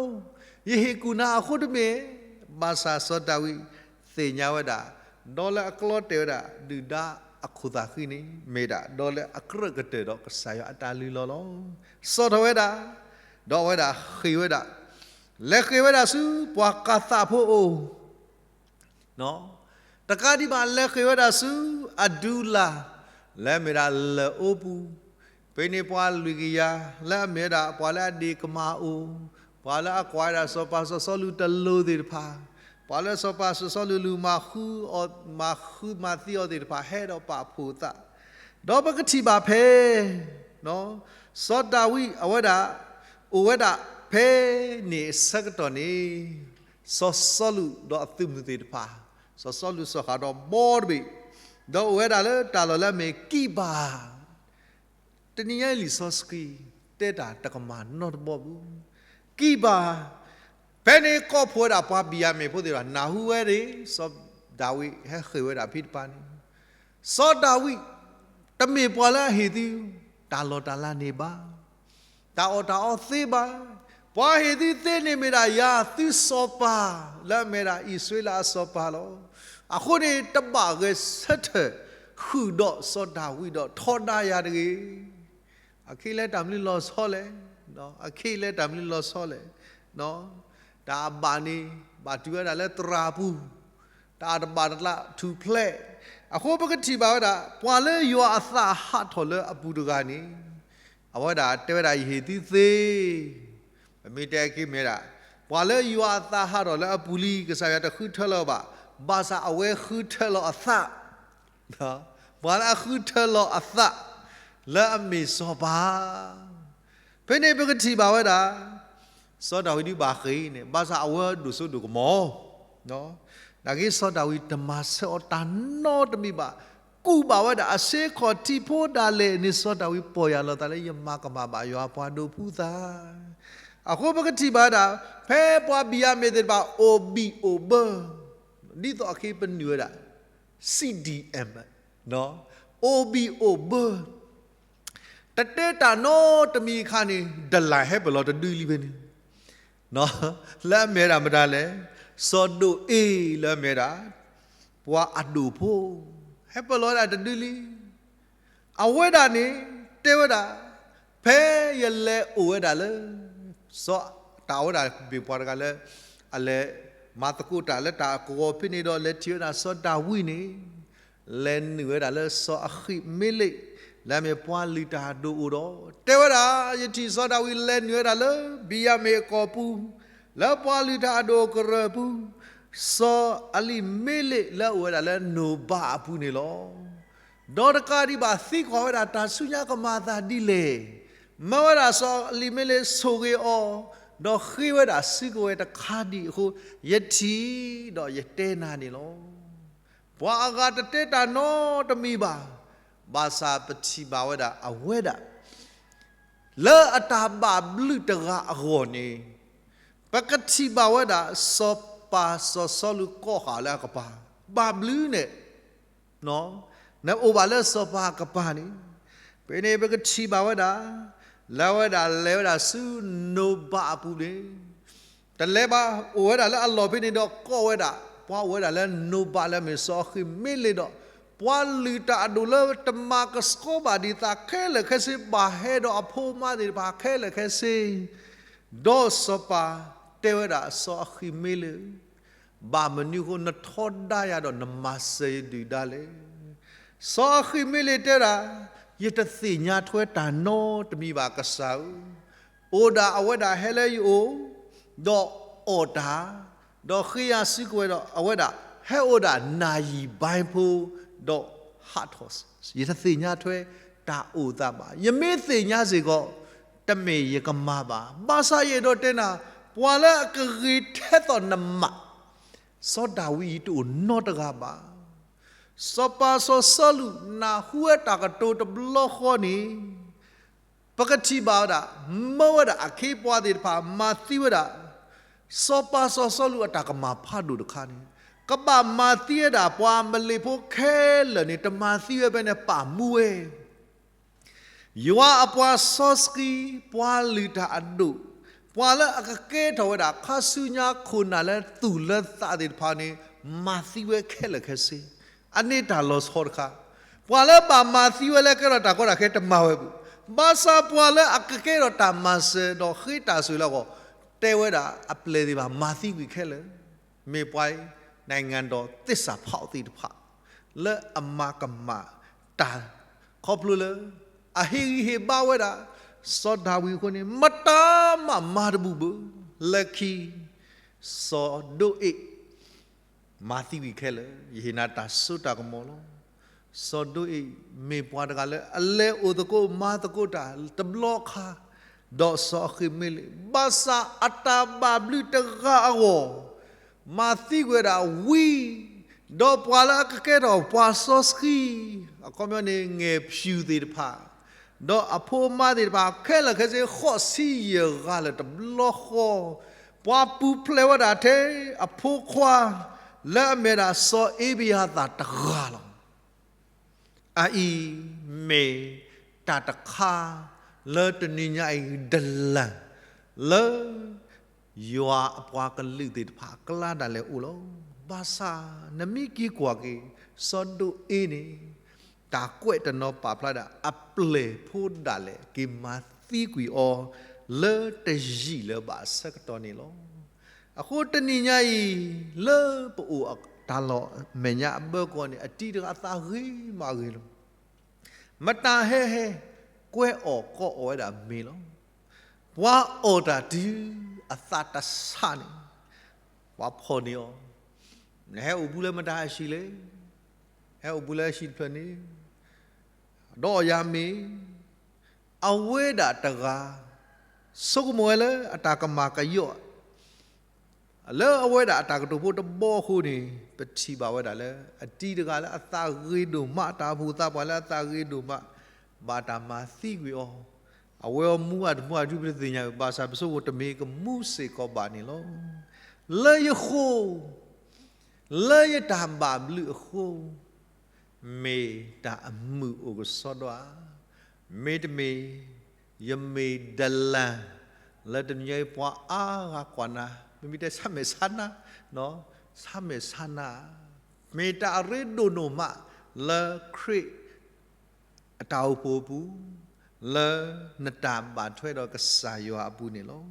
ယဟ့ၣ်ကူၣ်နၤအဃိတမ့ၢ်, ဘၣ်ဆၣ်စီၤဒၤဝံးသ့ၣ်ညါဝဲဒၣ်, ဒီးလၢအကျီတဲာ်ဝဲဒၣ် ဒုၣ်ဒါအခိၣ်သးဃံန့ၣ် မ့ၢ်ဒၣ် ဒီးလၢအကြၢးကတၢၢ်ဒီးကစၢ်ယွၤအတၢ်လုၢ်လီၢ်လီၤ. စံးထီၣ်ဝဲဒၣ်, ဒီးအဝဲဒၣ်ဃ့ၢ်ဝဲဒၣ်, လဲၤဃ့ၢ်ဝဲဒၣ်ဆူပှၤကၤသးဖိအအိၣ် တကးဒံးဘၣ် လဲၤဃ့ၢ်ဝဲဒၣ်ဆူအဒူလၢ် လၢအမ့ၢ်ဒၣ်လၢၢ်အိပူၤ, ဖဲန့ၣ်ပှၤလွံၢ်ကယၤ လၢအမ့ၢ်ဝဲဒၣ်ပှၤလၢအဒ့ၣ်ကမၢ်အိၣ်, ပှၤလၢအကွၢ်ဝဲဒၣ်စီၤပၤစီၤစီလူးတလိၤသ့ၣ်တဖၣ်, ပှၤလၢစီၤပၤစီၤစီလူးလူၤမၤဃုအီၤ, မၤဃုမၤသံအီၤသ့ၣ်တဖၣ် ဟဲဒီးပာ်ဖှိၣ်သး, ဒီးပကထံၣ်ဘၣ်ဖဲ စီၤဒၤဝံးအဝဲဒၣ် အိၣ်ဝဲဒၣ်ဖဲန့ၣ်အဆၢကတီၢ်န့ၣ် စီၤစီလူးဒီးအသုးမုၢ်သ့ၣ်တဖၣ်, စီၤစီလူးစီၤဃၣ်ဒီးဘီတဘ့ၣ်, ဒီးအိၣ်ဝဲဒၣ်လၢတၢ်လီၢ်လၢအမ့ၢ်ကံးဘၣ်, တနံၤညါအံၤလံာ်စီဆှံ တဲတၢ်တကမၣ်နီတဘီပူၤ, ကံးဘၣ်, ဖဲန့ၣ်ကိးဖှိၣ်ဝဲဒၣ်ပှၤဘံၣ်ယၤမ့ၣ်ဖိသ့ၣ်တဖၣ် နၢ်ဟူဝဲဒၣ် စီၤဒၤဝံးဟဲဃ့ၢ်ဝဲဒၣ်ဖဲတဖၣ်န့ၣ်, စီၤဒၤဝံး တမ့ၢ်ပှၤလၢအဟ့ၣ်သု တၢ်လီၢ်တၢ်လၤန့ၣ်ဘၣ် တၢ်အီၣ်တၢ်အီသ့ဘၣ်. ပှၤဟ့ၣ်သုသ့န့ၣ်မ့ၢ်ဒၣ်ယၤသုစီၤပၤ လၢအမ့ၢ်ဒၣ်အံၣ်စရ့လးအစီၤပၤလီၤ. အဃိန့ၣ် တဘၣ်ဂဲၤဆၢထၢၣ်ဃုာ်ဒီးစီၤဒၤဝံးဒီးထီဒါယၤတဂ့ၤ. အခဲအံၤလၢတၢ်မနုၤလီၤဆီလဲၣ်, အခဲအံၤလၢတၢ်မနုၤလီၤဆီလဲၣ်, တၢ်အဘၣ်န့ၣ် ဘၣ်တုၤဝဲဒၣ်လၢသရၣ်ပူၤ တၢ်တဘၣ်တလးထူၣ်ဖျဲး. အဃိပကထံၣ်ဘၣ်ဝဲဒၣ် ပှၤလၢယွၤအသးဟးထီၣ်လၢအပူၤတဂၤန့ၣ် အဝဲဒၣ်တဲဝဲဒၣ် ယဟ့ၣ်သုသ့, ပမ့ၢ်တဲက့ၤမ့ၢ်ဒၣ် ပှၤလၢယွၤအသးဟးထီၣ်လၢအပူၤလံ ကစၢ်ယွၤတဃုထၢလီၤဘၣ်, ဘၣ်ဆၣ်အဝဲဃုထၢလီၤအသး, ပှၤလၢအဃုထၢလီၤအသး လၢအမ့ၢ်စီၤပၤ ဖဲန့ၣ်ပကထံၣ်ဘၣ်ဝဲဒၣ် စီၤဒၤဝံးဒုးဘၣ်ဃ့ၢ်န့ၣ် ဘၣ်ဆၣ်အဝဲဒိၣ်စိဒိၣ်ကမီၤ, နာ်က့စီၤဒၤဝံးတမၤဆၢအီၤတၢ်နီတမံၤဘၣ်, ကူၣ်ဘၣ်ဝဲဒၣ်အဆ့ခီၣ်ထံးဖိဒၣ်လဲာ်န့ၣ် စီၤဒၤဝံးပီၢ်ယၢ်လီၤသးလၢယမၤကမၣ်ဘၣ်ယွၤအပှၤဒိးဖှူသး, အဃိပကထံၣ်ဘၣ်ဝဲဒၣ် ဖဲပှၤဘံၣ်ယၤမ့ၢ်သ့ၣ်တဖၣ်အိၣ်ဘံၣ်အိၣ်ဘၢ, ဒ်သိးအက့ပနုာ်ဝဲဒၣ် CDM အိၣ်ဘံၣ်အိၣ်ဘၢ တတဲတၢ်နီတမံၤအခါန့ၣ် ဒလၢ်ဟဲပလီၤတဒုလံဖဲန့ၣ်, လၢအမ့ၢ်ဝဲဒၣ်မတၤလဲၣ်, စီၤဒိၣ်အ့ၣ်လၢအမ့ၢ်ဝဲဒၣ် ပှၤအဒိၣ်ဖိ ဟဲပလီၤဝဲဒၣ်တဒုလံ, အဝဲဒၣ်န့ၣ် တဲဝဲဒၣ် ဖဲယလဲၤအိၣ်ဝဲဒၣ်လၢ စီၤ တၢ်ဝဲဒၣ်မ့ၢ်ပှၤတဂၤလၢ အလဲၤမၤသကိးတၢ်လၢတၢ်ကဝီၤဖဲန့ၣ်ဒီး လဲၤထံၣ်ဝဲဒၣ်စီၤဒၤဝံးန့ၣ် လဲၤနုာ်ဝဲဒၣ်လၢစီၤအဃံးမ့လ့း လၢအမ့ၢ်ပှၤလုၢ်တၢ်အဒိၣ်အိၣ်ဒီး တဲဝဲဒၣ် ယထံၣ်စီၤဒၤဝံးလဲၤနုာ်ဝဲဒၣ်လၢ ဘံၣ်ယၤမ့ၣ်အကီၢ်ပူၤ လၢပှၤလုၢ်တၢ်အဒိၣ်အကရၢၢ်ပူၤ, စီၤအလံၤမ့လ့းလၢအအိၣ်ဝဲဒၣ်လၢနိၣ်ဘးအပူၤန့ၣ်လီၤ. ဒီးတကးဒံးဘၣ်သံကွၢ်ဝဲဒၣ်တၢ်ဆူညါကမၤအသးဒ်လဲၣ်, မၢဝဲဒၣ်စီၤအလံၤမ့လ့းဆိၣ်ဂ့ၤအီၤ, ဒီးဃ့ဝဲဒၣ်စုကဝဲၤတခါဒံးအဃိ, ယထံၣ်ဒီးယတဲနၤန့ၣ်လီၤ. ပှၤအဂၤတတဲတၢ်နီတမံၤဘၣ်, ဘၣ်ဆၣ်ပထံၣ်ဘၣ်ဝဲဒၣ်အဝဲဒၣ် လၢအတၢ်ဘၣ်ဘျုးတဂၤအဂီၢ်န့ၣ်, ပကထံၣ်ဘၣ်ဝဲဒၣ် စီၤပၤစီၤစီလူးကိးဃာ်လၢအကပၤ, ဘၣ်ဘျုးန့ၣ် နအိၣ်ဘၣ်လၢစီၤပၤအကပၤန့ၣ်, ဖဲန့ၣ်ပကထံၣ်ဘၣ်ဝဲဒၣ် လၢအဝဲဒၣ်လဲၤဝဲဒၣ်ဆူနိၣ်ဘးအပူၤန့ၣ်, တလဲၤဘၣ် အိၣ်ဝဲဒၣ်လၢအလီၢ်ဖဲန့ၣ်ဒီးကိးဝဲဒၣ် ပှၤအိၣ်ဝဲဒၣ်လၢနိၣ်ဘးလၢအမ့ၢ်စီၤအဃံးမ့လ့းဒီး ပှၤလုၢ်တၢ်အဒိၣ်လၢတမၤကဆှီဘၣ်ဒံးသးခဲလၢာ်ခဲဆ့ ဘၣ်ဟဲဒီးအဖိအမါသ့ၣ်တဖၣ်ခဲလၢာ်ခဲဆ့, ဒီးစီၤပၤတဲဝဲဒၣ်စီၤအဃံးမ့လ့း ဘၣ်မနုၤအဃိ နထီဒါယၤဒီးနမၤစၢၤယဒုၣ်ဒါလဲၣ်. စီၤအဃံးမ့လ့းတဲဒၣ်, ယတသ့ၣ်ညါထွဲတၢ်နီတမံၤဘၣ်ကစၢ်ဧၢ, အိၣ်ဒၣ်အဝဲဒၣ်ဟဲလၢယအိၣ်, ဒီးအီၣ်တၢ်, ဒီးဃ့ယၤစုကဝဲၤဒီးအဝဲဒၣ် ဟဲအိၣ်ဒၣ်နၢ်ယံာ်ဘါဖိ, ဒီးဟးထီၣ်, ယတသ့ၣ်ညါထွဲတၢ်အိၣ်သးဘၣ်. ယမ့ၢ်သ့ၣ်ညါစ့ၢ်ကီး, တမ့ၢ်ယကမၤဘၣ်. ဘၣ်ဆၣ်ယအဲၣ်ဒိးတဲနၤ, ပှၤလၢအကဂ့ၤထဲသိးနမး စီၤဒၤဝံးအံၤတအိၣ်နီတဂၤဘၣ်. စီၤပၤစီၤစီလူးနၢ်ဟူဝဲတၢ်ကတိၤတဘျီဃီန့ၣ်, ပကထံၣ်ဘၣ်ဝဲဒၣ်, မၢဝဲဒၣ်အခ့အပှၤသ့ၣ်တဖၣ် မၤသံဝဲဒၣ်, စီၤပၤစီၤစီလူးအတၢ်ကမၣ်ဖးဒိၣ်တခါန့ၣ်, ကဘၣ်မၤသံဝဲဒၣ်ပှၤအမလ့ၣ်ဖိခဲလၢာ်န့ၣ် တမၤသံဝဲဖဲန့ၣ် ပာ်မူဝဲ ယွၤအပှၤစီဆှံ, ပှၤလုၢ်တၢ်အဒိၣ်, ပှၤလၢအကကဲထီၣ်ဝဲဒၣ် ခါဆူညါခိၣ်နၢ်လၢသူၣ်လၢသးသ့ၣ်တဖၣ်န့ၣ် မၤသံဝဲခဲလၢာ်ခဲဆ့, အန့ၣ်တၢ်လီၤဆီတခါ, ပှၤလၢဘၣ်မၤသံဝဲလၢကဲထီၣ်တၢ်ကီတၢ်ခဲတမၤဝဲဘၣ်. ဘၣ်ဆၣ်ပှၤလၢအကကဲထီၣ်တၢ်မၤစၢၤဒီးဃ့တၢ်ဆိၣ်လၢအဂီၢ်, တဲဝဲဒၣ်အပျဲၢ်သ့ၣ်တဖၣ် မၤသံကွံာ်ခဲလၢာ် မ့ၢ်ပှၤ နိုင်ငံတော်သစ္စာဖောက် သ့ၣ်တဖၣ် လၢအမၤကမၣ်တၢ် ခီဖျိလၢ အဟ့ၣ်ဂံၢ်ဟ့ၣ်ဘါဝဲဒၣ် စီၤဒၤဝံးအဃိန့ၣ် မတၤမးမၤတဘူၣ်ဘၣ်. လၢခံ စီၤဒိၣ်အ့ၣ် မၤသံကွံာ်ခဲလၢာ်, ယဟ့ၣ်နၤတၢ်စိတၢ်ကမီၤလီၤ. စီၤဒိၣ်အ့ၣ် မ့ၢ်ပှၤတဂၤလၢအလဲၤအိၣ်သကိးမၤသကိးတၢ်တဘျီခါ ဒီးစီၤအဃံးမ့လ့း, ဘၣ်ဆၣ်အတၢ်ဘၣ်ဘျုးတဂၤအဂီၢ် မၤသံကွံာ်ဝဲဒၣ်ဝံ, ဒီးပှၤလၢအကကဲထီၣ်ပှၤစီဆှံ, အခီပညီန့ၣ် ငဲၤဖၠူၣ်သ့ၣ်တဖၣ်, ဒီးအဖိအမါသ့ၣ်တဖၣ် ခဲလၢာ်ခဲဆ့ ဃိးဆံယဲၢ်ဂၤလၢာ်တဘျီဃီ, ပှၤပူၤဖျဲးဝဲဒၣ်ထဲအဖိခွါ လၢအမ့ၢ်ဒၣ်စီၤအ့ဘယၤသၣ်တဂၤလီၤ. အအံၤမ့ၢ်တၢ်တခါလၢတနံၤညါအံၤ ဒလၢ်လၢ ယွၤအပှၤကလုာ်သ့ၣ်တဖၣ်အကျါဒၣ်လဲာ်အိၣ်လီၤ. ဘၣ်ဆၣ်နမ့ၢ်က့ၤကွၢ်က့ၤ စီၤဒိၣ်အ့ၣ်န့ၣ် တၢ်ကွဲးတနီၤပာ်ဖျါဒၣ် အပျဲၢ်ဖိဒၣ်လဲာ် က့ၤမၤသံကွံာ်အီၤ လၢတယံာ်လၢၤဘၣ်အဆၢကတီၢ်န့ၣ်လီၤ. အဃိတနံၤညါအံၤ လၢပအိၣ်တၢ်လီၢ်မဲာ်ညါအဘၢကီၢ်န့ၣ် အတံၤတဂၤအသးဂ့ၤမးဂ့ၤလီၤ. မတၤဟဲဟဲ ကွဲအီၣ်ကိးအီၣ်ဝဲဒၣ်မ့ၤလီၤ. ပှၤအီၣ်တၢ်တုၤအသးတဆးန့ၣ်, ပှၤဖီၣ်န့ၢ်အီၤ, နဟဲအိၣ်ဘူးလၢမတၤအဟံၣ်လဲၣ်, ဟဲအိၣ်ဘူးလၢအဟံၣ်တဖျၢၣ်န့ၣ်, ဒီးအီၣ်ယၤမ့ၤ, အဝဲဒၣ်တဂၤ ဆိကမိၣ်ဝဲလၢအတၢ်ကမၣ်ကယီၣ် လၢအဝဲဒၣ်အတၢ်ကတိၤဖိတဘီအဃိန့ၣ်, ပထံၣ်ဘၣ်ဝဲဒၣ်လၢ အတံၤတဂၤလၢအသးဂ့ၤဒိၣ်မး, တၢ်အိၣ်ဖှိၣ်သးပှၢ်လၢအသးဂ့ၤဒိၣ်မး, ဘၣ်တၢ်မၤသံကွံာ်အီၤ, အဝဲအမူအတမူအဒုပတသ့ၣ်ညါ, ဘၣ်ဆၣ်ပဆိကမိၣ်တမ့ၢ်ကမူစ့ၢ်ကီးဘၣ်န့ၣ်လီၤ. လၢယဃိ, လၢယတၢ်ဘၣ်ဘျုးအဃိ, မ့ၢ်တၢ်အမုာ်အိၣ်ကစီဒီဧါ, မ့တမ့ၢ် ယမ့ၢ်ဒလၣ် လၢတနံၤအံၤပှၤအါဂၤကွၢ်နၤ, မ့မ့ၢ်တဲဆါမဲာ်ဆါနါ, ဆါမဲာ်ဆါနါ, မ့ၢ်တၢ်အရ့ဒိၣ်ဒိၣ်မး လၢခရံာ်အတၢ်အိၣ်ဖှိၣ်အပူၤ, လၢနတၢ်ဘၣ်ထွဲဒီးကစၢ်ယွၤအပူၤန့ၣ်လီၤ.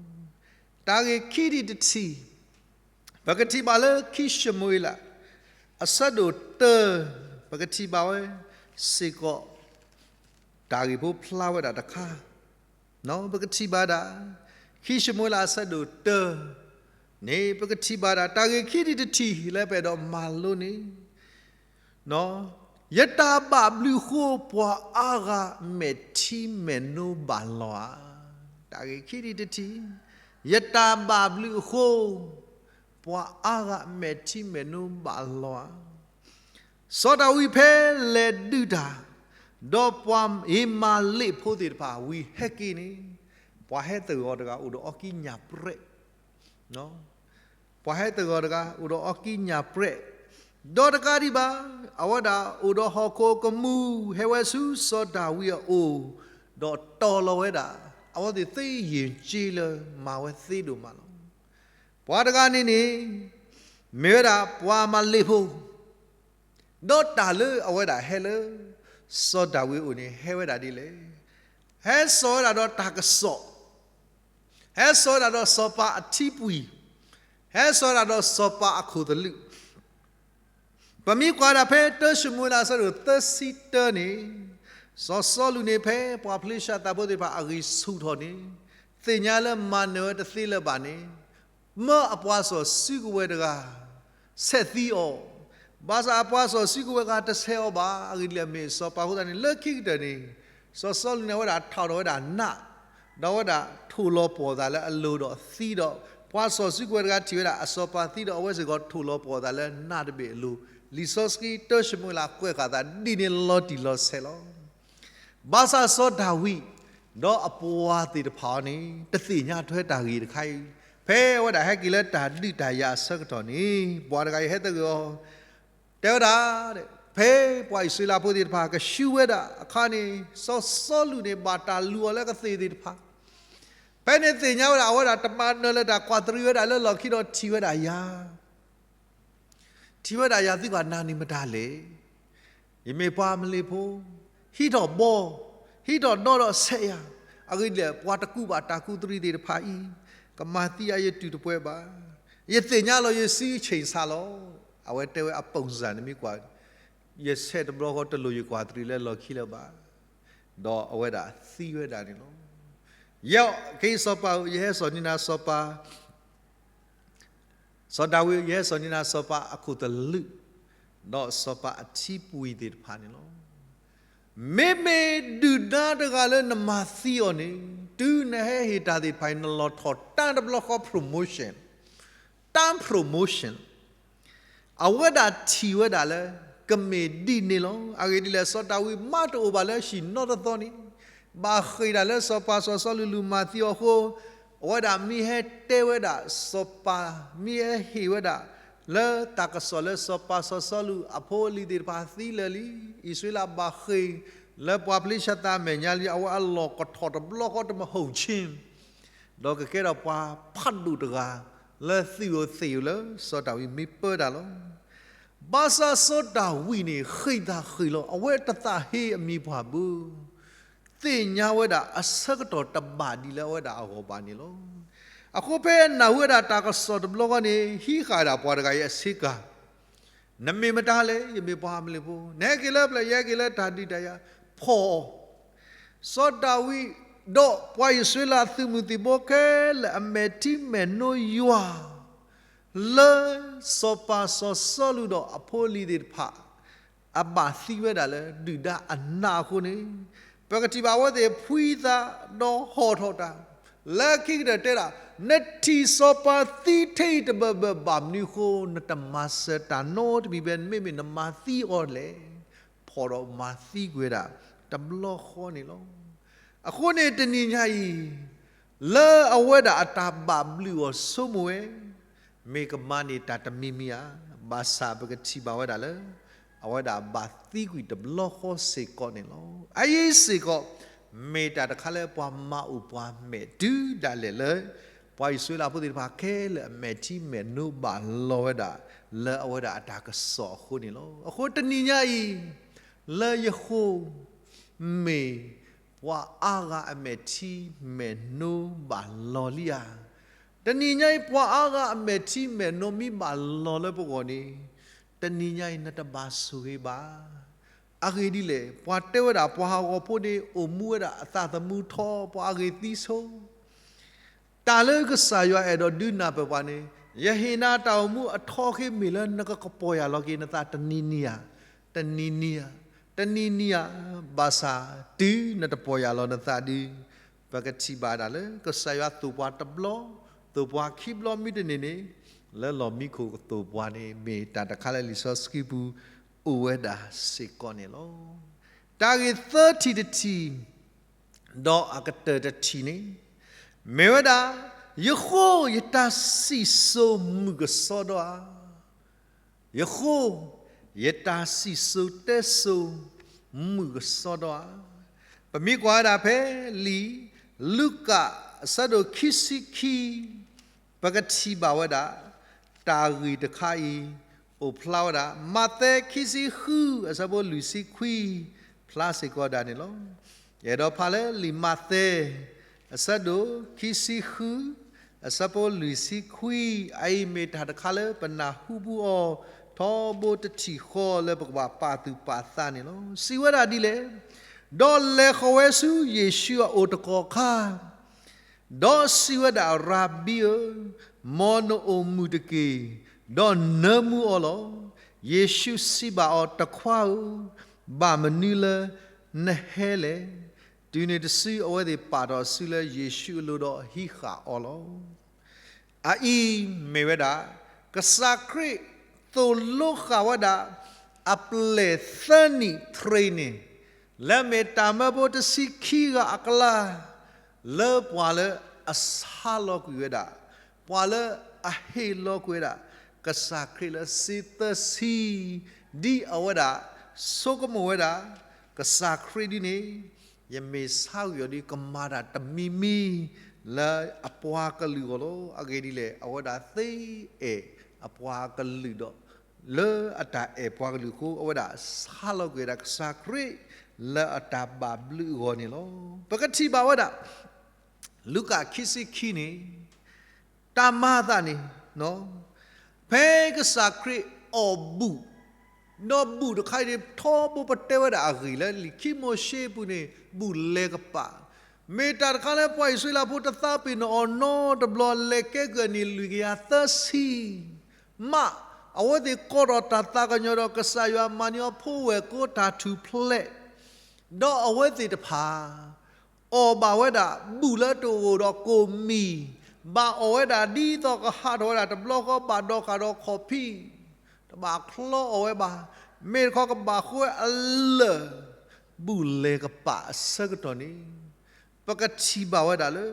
တၢ်ဂ့ၢ်ခံထံၣ်တထံၣ်, ပကထံၣ်ဘၣ်လၢခံၡမူၤအ့လး အဆၢဒိၣ်တၢ, ပကထံၣ်ဘၣ်ဝဲစ့ၢ်ကီး တၢ်ဂ့ၢ်ဖိဖျါဝဲဒၣ်တခါ, ပကထံၣ်ဘၣ်ဒၣ် ခံၡမူၤအ့လးအဆၢဒိၣ်တၢန့ၣ် ပကထံၣ်ဘၣ်ဒၣ် တၢ်ဂ့ၢ်ခံထံၣ်တထံၣ်လၢပအဲၣ်ဒိးမၤလိန့ၣ်, ယတၢ်ဘၣ်ဘျုးအဃိ ပှၤအါဂၤမဲာ်ထံမဲာ်နိဘၣ်လီၤဧါ. တၢ်ဂ့ၢ်ခံထံၣ်တထံၣ်, ယတၢ်ဘၣ်ဘျုးအဃိ ပှၤအါဂၤမဲာ်ထံမဲာ်နိဘၣ်လီၤဧါ. စီၤဒၤဝံးဖဲလဲၤဒုးတၢ်, ဒီးပှၤအံၤမၤလ့းဖိသ့ၣ်တဖၣ် ဝံၤဟဲက့ၤန့ၣ်, ပှၤဟဲသဂၢၢ်တဂၤအိၣ်ဒီးအီကံညၣ်ပြဲး ပှၤဟဲသဂၢၢ်တဂၤ အိၣ်ဒီးအီကံညၣ်ပြဲး, ဒီးတကးဒံးဘၣ်, အဝဲဒၣ်အိၣ်ဒီးဟီၣ်ခိၣ်ကမူၣ် ဟဲဝဲဆူစီၤဒၤဝံးအအိၣ်, ဒီးတီၤလီၤဝဲဒၣ် အဝဲသ့ၣ်သ့ယ့ၢ်က့လၢမၤဝဲသ့ဒိၣ်မးလီၤ. ပှၤတဂၤန့ၣ်န့ၣ် မ့ၢ်ဝဲဒၣ်ပှၤမၤလ့းဖိ ဒီးတၢ်လၢအဝဲဒၣ်ဟဲလၢ စီၤဒၤဝံးအအိၣ်န့ၣ် ဟဲဝဲဒၣ်ဒ်လဲၣ်. ဟဲစိာ်ဝဲဒၣ်ဒီးတၢ်ကစီၣ်, ဟဲစိာ်ဝဲဒၣ်ဒီးစီၤပၤအထံပှံၤ, ဟဲစိာ်ဝဲဒၣ်ဒီးစီၤပၤအခိၣ်သလုး. ပမ့ၢ်ကွၢ်ဒၣ်ဖဲတၢၡမူၤအ့လးအဆၢဒိၣ်သၢဆံတၢန့ၣ်, စီၤစီလူးန့ၣ်ဖဲပှၤဖလ့ၡသးဖိသ့ၣ်တဖၣ်အဂံၢ်ဆူၣ်ထီၣ်န့ၣ်, သ့ၣ်ညါလၢမၤနၢၤဝဲတသ့လၢၤဘၣ်န့ၣ်, မၢအပှၤစီၤစုကဝဲၤတဂၤ ဆဲးသံအီၤ, ဘၣ်ဆၣ်အပှၤစီၤစုကဝဲၤတဂၤတဆဲးအီၤဘၣ်. အဂ့ၢ်ဒ်လဲၣ်မ့ၢ်စီၤပၤအဃိသတးန့ၣ် လၢခံကတၢၢ်န့ၣ် စီၤစီလူးန့ၣ် အဝဲဒၣ်ထီၣ်ထီၣ်ဝဲဒၣ်နး, ဒီးအဝဲဒၣ်ထိၣ်လီၤပှီၢ်သးလၢအလိၤဒီးသံဒီး, ပှၤစီၤစုကဝဲၤတဂၤထံၣ်ဝဲဒၣ်အစီၤပၤသံဒီး အဝဲစ့ၢ်ကီးထိၣ်လီၤပှီၢ်သးလၢနးတဘ့ၣ်အလိၤ, လံာ်စီဆှံတၢၡမူၤအ့လးကွဲးဃာ်သးဒ်န့ၣ်လီၤတံၢ်လီၤဆဲးလီၤ. ဘၣ်ဆၣ်စီၤဒၤဝံး ဒီးအပှၤသ့ၣ်တဖၣ်အံၤန့ၣ် တသ့ၣ်ညါထွဲတၢ်ဂ့ၢ်တခါအံၤ, ဖဲအဝဲဒၣ်ဟဲက့ၤလၢတၢ်ဒုးတၢ်ယၤအဆၢကတီၢ်န့ၣ် ပှၤတဂၤအံၤဟဲသဂၢၢ်အီၤ, တဲဝဲဒၣ်, ဖဲပှၤအံၣ်စရ့လးဖိသ့ၣ်တဖၣ်ကရှုံးဝဲဒၣ်အခါန့ၣ် စီၤစီလူးန့ၣ် ဘၣ်တၢ်လူၤအီၤလၢကသ့ၣ်သ့ၣ်တဖၣ်, ဖဲန့ၣ်သ့ၣ်ညါဝဲဒၣ် အဝဲဒၣ်တမၤနၢၤလၢၤတၢ်ကွၢ်တရံးဝဲဒၣ်လၢလီၢ်ခံဒီးထံၣ်ဝဲဒၣ်ယၤ ထံၣ်ဝဲဒၣ်ယၤသုဘၣ်နၤန့ၣ်မတၤလဲၣ်. ယမ့ၢ်ပှၤမလ့ၤဖိ, ဟံးထီၣ်ဘီ, ဟံးထီၣ်ဒီဒီးဆဲးယၤ, အဂ့ၢ်ဒ်လဲၣ် ပှၤတကူးဘၣ်တၢ်ကူးတရံးသ့ၣ်တဖၣ်အံၤ, ကမၤသံအယတုၢ်တပှဲၤဘၣ်. ယသ့ၣ်ညါလီၤယစုဆ့ၣ်ဆါလီၤ. အဝဲတဲဝဲအပိၣ်စၢ်န့ၣ်မ့ၢ်ကွၢ်, ယဆဲးတဘျီဃီတလိၣ်ယကွၢ်တရံးလၢလီၢ်ခံလၢၤဘၣ်, ဒီးအဝဲဒၣ်သံဝဲဒၣ်န့ၣ်လီၤ. ယဲ, က့ၤစီၤပၤဧၢ, ယဟဲစိာ်န့ၢ်နၤစီၤပၤ စီၤဒၤဝံး, ယဟဲစိာ်န့ၢ်နၤစီၤပၤအခိၣ်သလုး, ဒီးစီၤပၤအထံပှံၤသ့ၣ်တဖၣ်န့ၣ်လီၤ. မ့မ့ၢ်ဒုၣ်ဒါတဂၤလၢနမၤသံအီၤန့ၣ်, တုၤနဟဲဟ့ၣ်တၢ်သ့ၣ်တဖၣ်အံၤ နလီၤထီၣ်တၢ်တဘျီဃီ promotion, တၢ် promotion အဝဲဒၣ်ထံၣ်ဝဲဒၣ်လၢ ကမ့ၢ်ဒ်န့ၣ်လီၤ. အဂ့ၢ်ဒ်လဲၣ် စီၤဒၤဝံးမးတအိၣ်ဘၣ်လၢဟံၣ်နီတသီန့ၣ်, ဘၣ်ဃ့ၢ်ဒၣ်လၢစီၤပၤစီၤစီလူးလူၤမၤသံအီၤအဃိ, အဝဲဒၣ်မ့ၢ်ဟဲတဲဝဲဒၣ်စီၤပၤ, မ့ၢ်ဟဲဟ့ၣ်ဝဲဒၣ် လၢတၢ်ကစီၣ်လၢစီၤပၤစီၤစီလူးအဖိအလံၤသ့ၣ်တဖၣ်သံလၢာ်လံ, အံၣ်စရ့လးဘၣ်ဃ့ၢ်လၢပှၤဖလ့ၡသးအမဲာ်ညါလံ, အဝဲအလီၢ်ကထီၣ်တဘျီဃီတမဟိၣ်ဆ့ ဒီးကကဲထီၣ်ပှၤဖးဒိၣ်တဂၤ လၢသုးဧိၤသ့ၣ်ဧိၤလၢစီၤဒၤဝံးမ့ၢ်ပၢတၢ်လီၤ. ဘၣ်ဆၣ်စီၤဒၤဝံးန့ၣ် ဃ့ၢ်သးဃ့ၢ်လီၤ, အဝဲတသးဟ့အမံၤပှၢ်ဘၣ်, သ့ၣ်ညါဝဲဒၣ်အဆၢကတီၢ်တဘၣ်ဒ်လၢအဝဲဒၣ်အဂီၢ်ဘၣ်န့ၣ်လီၤ. အဃိဖဲနၢ်ဟူဝဲဒၣ်တၢ်ကစီၣ်တဘျီဃီန့ၣ် ဟံးဃာ်ဒၣ်ပှၤတဂၤအံၤအဆ့ကၤ, နမ့ၢ်မတၤလဲၣ်, ယမ့ၢ်ပှၤမလ့ၤဖိ, နဟဲက့ၤလၢပျၢၤ, ယဟဲက့ၤလၢတၢ်ဒုးတၢ်ယၤ, ဖီၣ်အီၤ. စီၤဒၤဝံး ဒီးပှၤအံၣ်စရ့လးသုးမုၢ်သံၣ်ဘိခဲလၢာ်အမဲာ်ထံမဲာ်နိယွၤ လၢစီၤပၤစီၤစီလူးဒီးအဖိအလံၤသ့ၣ်တဖၣ် အဘၣ်သံဝဲဒၣ်လၢဒုၣ်ဒါအနးအဃိန့ၣ်, ပကထံၣ်ဘၣ်အဝဲသ့ၣ်ဖှံသးဒီးဟီၣ်ထီၣ်တၢ်, လၢခံကတၢၢ်တဲဒၣ်, နထံၣ်စီၤပၤသံထဲအံၤတဘၢၣ်ဘၢၣ်ဘၣ်မနုၤအဃိ နတမၤစၢၤတၢ်နီတမံၤဘၣ်, မ့မ့ၢ်နမၤသံအီၤလဲၣ်. ဖီၣ်ဒီးမၤသံကွံာ်ဝဲဒၣ်တဘျီဃီန့ၣ်လီၤ. အဃိန့ၣ်တနံၤညါအံၤ လၢအဝဲဒၣ်အတၢ်ဘၣ်ဘျုးအီၤဆိကမိၣ်ဝဲ မ့ၢ်ကမၤန့ၢ်တၢ်တမံၤမံၤဧါ, ဘၣ်ဆၣ်ပကထံၣ်ဘၣ်ဝဲဒၣ်လၢ အဝဲဒၣ်ဘၣ်သံကွံာ်တဘျီဃီစ့ၢ်ကီးန့ၣ်လီၤ. အအံၤစ့ၢ်ကီး မ့ၢ်တၢ်တခါလၢပှၤမၤအိၣ်ပှၤမဲာ်တုၤဒၣ်လဲာ်လၢ ပှၤအံၣ်စရ့လးဖိသ့ၣ်တဖၣ်ခဲလၢာ်အမဲာ်ထံမဲာ်နိဘၣ်လီၤဝဲဒၣ် လၢအဝဲဒၣ်အတၢ်ကစီၣ်အဃိန့ၣ်လီၤ. အဃိတနံၤညါအံၤ လၢယဃိ မ့ၢ်ပှၤအါဂၤအမဲာ်ထံမဲာ်နိဘၣ်လီၤလံဧါ. တနံၤညါအံၤ ပှၤအါဂၤအမဲာ်ထံမဲာ်နိမ့ၢ်ဘၣ်လီၤလၢပဂီၢ်န့ၣ်, တနံၤညါအံၤနတဘၣ်ဆိၣ်ဂ့ၤဘၣ်. အဂ့ၢ်ဒ်လဲၣ်, ပှၤတဲဝဲဒၣ်ပှၤဟးဂီၤဖိန့ၣ် အိၣ်မူဝဲဒၣ်အသးသမူထီ, ပှၤအဂ့ၢ်သံဆိ တၢ်လၢကစၢ်ယွၤအဲၣ်ဒိးဒုးနၢ်ပၢၢ်ပှၤန့ၣ်, ယဟ့ၣ်နၤတၢ်အိၣ်မူအထီဃ့မ့ၢ်လၢနကကပီၢ်ယၢ်လီၤက့ၤနသးတနံၤနံၤဧါ, တနံၤနံၤဧါ, တနံၤနံၤဧါ, ဘၣ်ဆၣ်တုၤနတပီၢ်ယၢ်လီၤနသးဒုး, ပကထံၣ်ဘၣ်ဒၣ်လၢ ကစၢ်ယွၤသိၣ်ပှၤတဘျီ, သိၣ်ပှၤခံဘျီမ့ၢ်တန့ၢ်န့ၣ်, လၢလီၢ်မံခိၣ်ကသိၣ်ပှၤန့ၣ် မ့ၢ်တၢ်တခါလၢလံာ်စီဆှံပူၤအိၣ်ဝဲဒၣ်စ့ၢ်ကီးန့ၣ်လီၤ. တၢ်ဂ့ၢ်သၢထံၣ်တထံၣ် ဒီးအကတၢၢ်တထံၣ်န့ၣ် မ့ၢ်ဝဲဒၣ်, ယဃိ ယတၢ်စံၣ်စိၤမုၢ်ကစီဒီဧါ. ယဃိ, ယတၢ်စံၣ်စိၤတဲစိၤမုၢ်ကစီဒီဧါ. ပမ့ၢ်ကွၢ်ဝဲဒၣ်ဖဲလံာ်လူၤကၣ်အဆၢဒိၣ်ခံဆံခံ ပကထံၣ်ဘၣ်ဝဲဒၣ် တၢ်ဂ့ၢ်တခါအံၤ အိၣ်ဖျါဝဲဒၣ် မးသဲခံဆံဃု အဆၢဖိလွံၢ်ဆံခွံ ဖျါစ့ၢ်ကီးဒၣ်န့ၣ်လီၤ. ယအဲၣ်ဒိးဖးလၢလံာ်မးသဲ အဆၢဒိၣ်ခံဆံဃု အဆၢဖိလွံၢ်ဆံခွံ အအံၤမ့ၢ်တၢ်တခါလၢပနၢ်ဟူပူၤအီၤ ထီဘိတထံၣ်ဃီလၢပကဘၣ်ပာ်သူၣ်ပာ်သးန့ၣ်လီၤ. စံးဝဲဒၣ်ဒ်လဲၣ်, ဒီးလဲၤဃီၤဝဲဆူယ့ၣ်ၡူးအအိၣ်တကီၢ်ခါ ဒီးစံးဝဲဒၣ်, ရၤဘံဧၢ, မ်နအိၣ်မုာ်တက့ၢ်, ဒီးနၢမူအီၤလီၤ. ယ့ၣ်ၡူးစံးဘၣ်အီၤ, တခွါဧၢ, ဘၣ်မနုၤလၢနဟဲလဲၣ်. တုၤန့ၣ်တစုအဝဲသ့ၣ်ပာ်ထီၣ်စုလၢယ့ၣ်ၡူးအလိၤဒီးဟံးဃာ်အီၤလီၤ. အအံၤမ့ၢ်ဝဲဒၣ် ကစၢ်ခရံာ်သိၣ်လိဃာ်ဝဲဒၣ် အပျဲၢ်သၢနံၣ် training လၢမ့ၢ်တၢ်မၢဖိတဆံခံဂၤအကျါ လၢပှၤလၢအဆါလီၤကွံာ်ဝဲဒၣ်, ပှၤလၢအဟ့ၣ်လီၤကွံာ်ဝဲဒၣ် ကစၢ်ခရံာ်လၢစ့သၢဆံ, ဒ်အဝဲဒၣ်ဆိကမိၣ်ဝဲဒၣ် ကစၢ်ခရံာ်ဒ်န့ၣ် ယမ့ၢ်ဆါကွံာ်အီၤဒီး ကမၤတၢ်တမံၤမံၤ လၢအပှၤကလုာ်အဂီၢ်လီၤ. အဂ့ၢ်ဒ်လဲၣ်, အဝဲဒၣ်သ့အဲၣ်အပှၤကလုာ်ဒီး လၢအတၢ်အဲၣ်ပှၤကလုာ်အဃိ အဝဲဒၣ်ဆါလီၤကွံာ်ဝဲဒၣ်ကစၢ်ခရံာ် လၢအတၢ်ဘၣ်ဘျုးအဂီၢ်န့ၣ်လီၤ. ပကထံၣ်ဘၣ်ဝဲဒၣ် လူၤကၣ်ခံဆံခံန့ၣ် တၢ်မၤအသးန့ၣ် ဖဲကစၢ်ခရံာ်အီၣ်ဘူၣ်, ဒီးဘူၣ်တခါအံၤန့ၣ် ထီဘိပတဲဝဲဒၣ်အဂ့ၢ်လၢလံာ်ခံမိၤၡ့အပူၤန့ၣ် ဘူၣ်လဲၤကပာ်, မ့ၢ်တၢ်တခါလၢပှၤအံၣ်စရ့လးဖိတသးပ့ၤနီၣ်အီၤနီတဘျီ လဲၤကဲကုၢ်အနံၣ်လွံၢ်ကယၤသၢဆံ မး, အဝဲသ့ၣ်ကိးထီၣ်တၢ်သးကညီၤဒီး ကစၢ်ယွၤမၤန့ၢ်အီၤဖိဝဲၢ်ကိတၢ်ထူၣ်ဖျဲး, ဒီးအဝဲသ့ၣ်တဖၣ် အီၣ်ဘၣ်ဝဲဒၣ်ဘူၣ်လၢတအိၣ်ဒီးကိၣ်မံၤ, ဘၣ်အီၣ်ဝဲဒၣ်ဒ်သိးကဟးထီၣ်ဝဲဒၣ်တဘျီဃီ ဘၣ်ဒီးဃာ်ဒီးခီၣ်ဖံး, တဘၣ်ချီအီၣ်ဝဲဘၣ်, မ့ၢ်တခီကဘၣ်ဃီဝဲအလၢာ် ဘူၣ်လဲၤကပာ်အဆၢကတီၢ်န့ၣ် ပကထံၣ်ဘၣ်ဝဲဒၣ်လၢ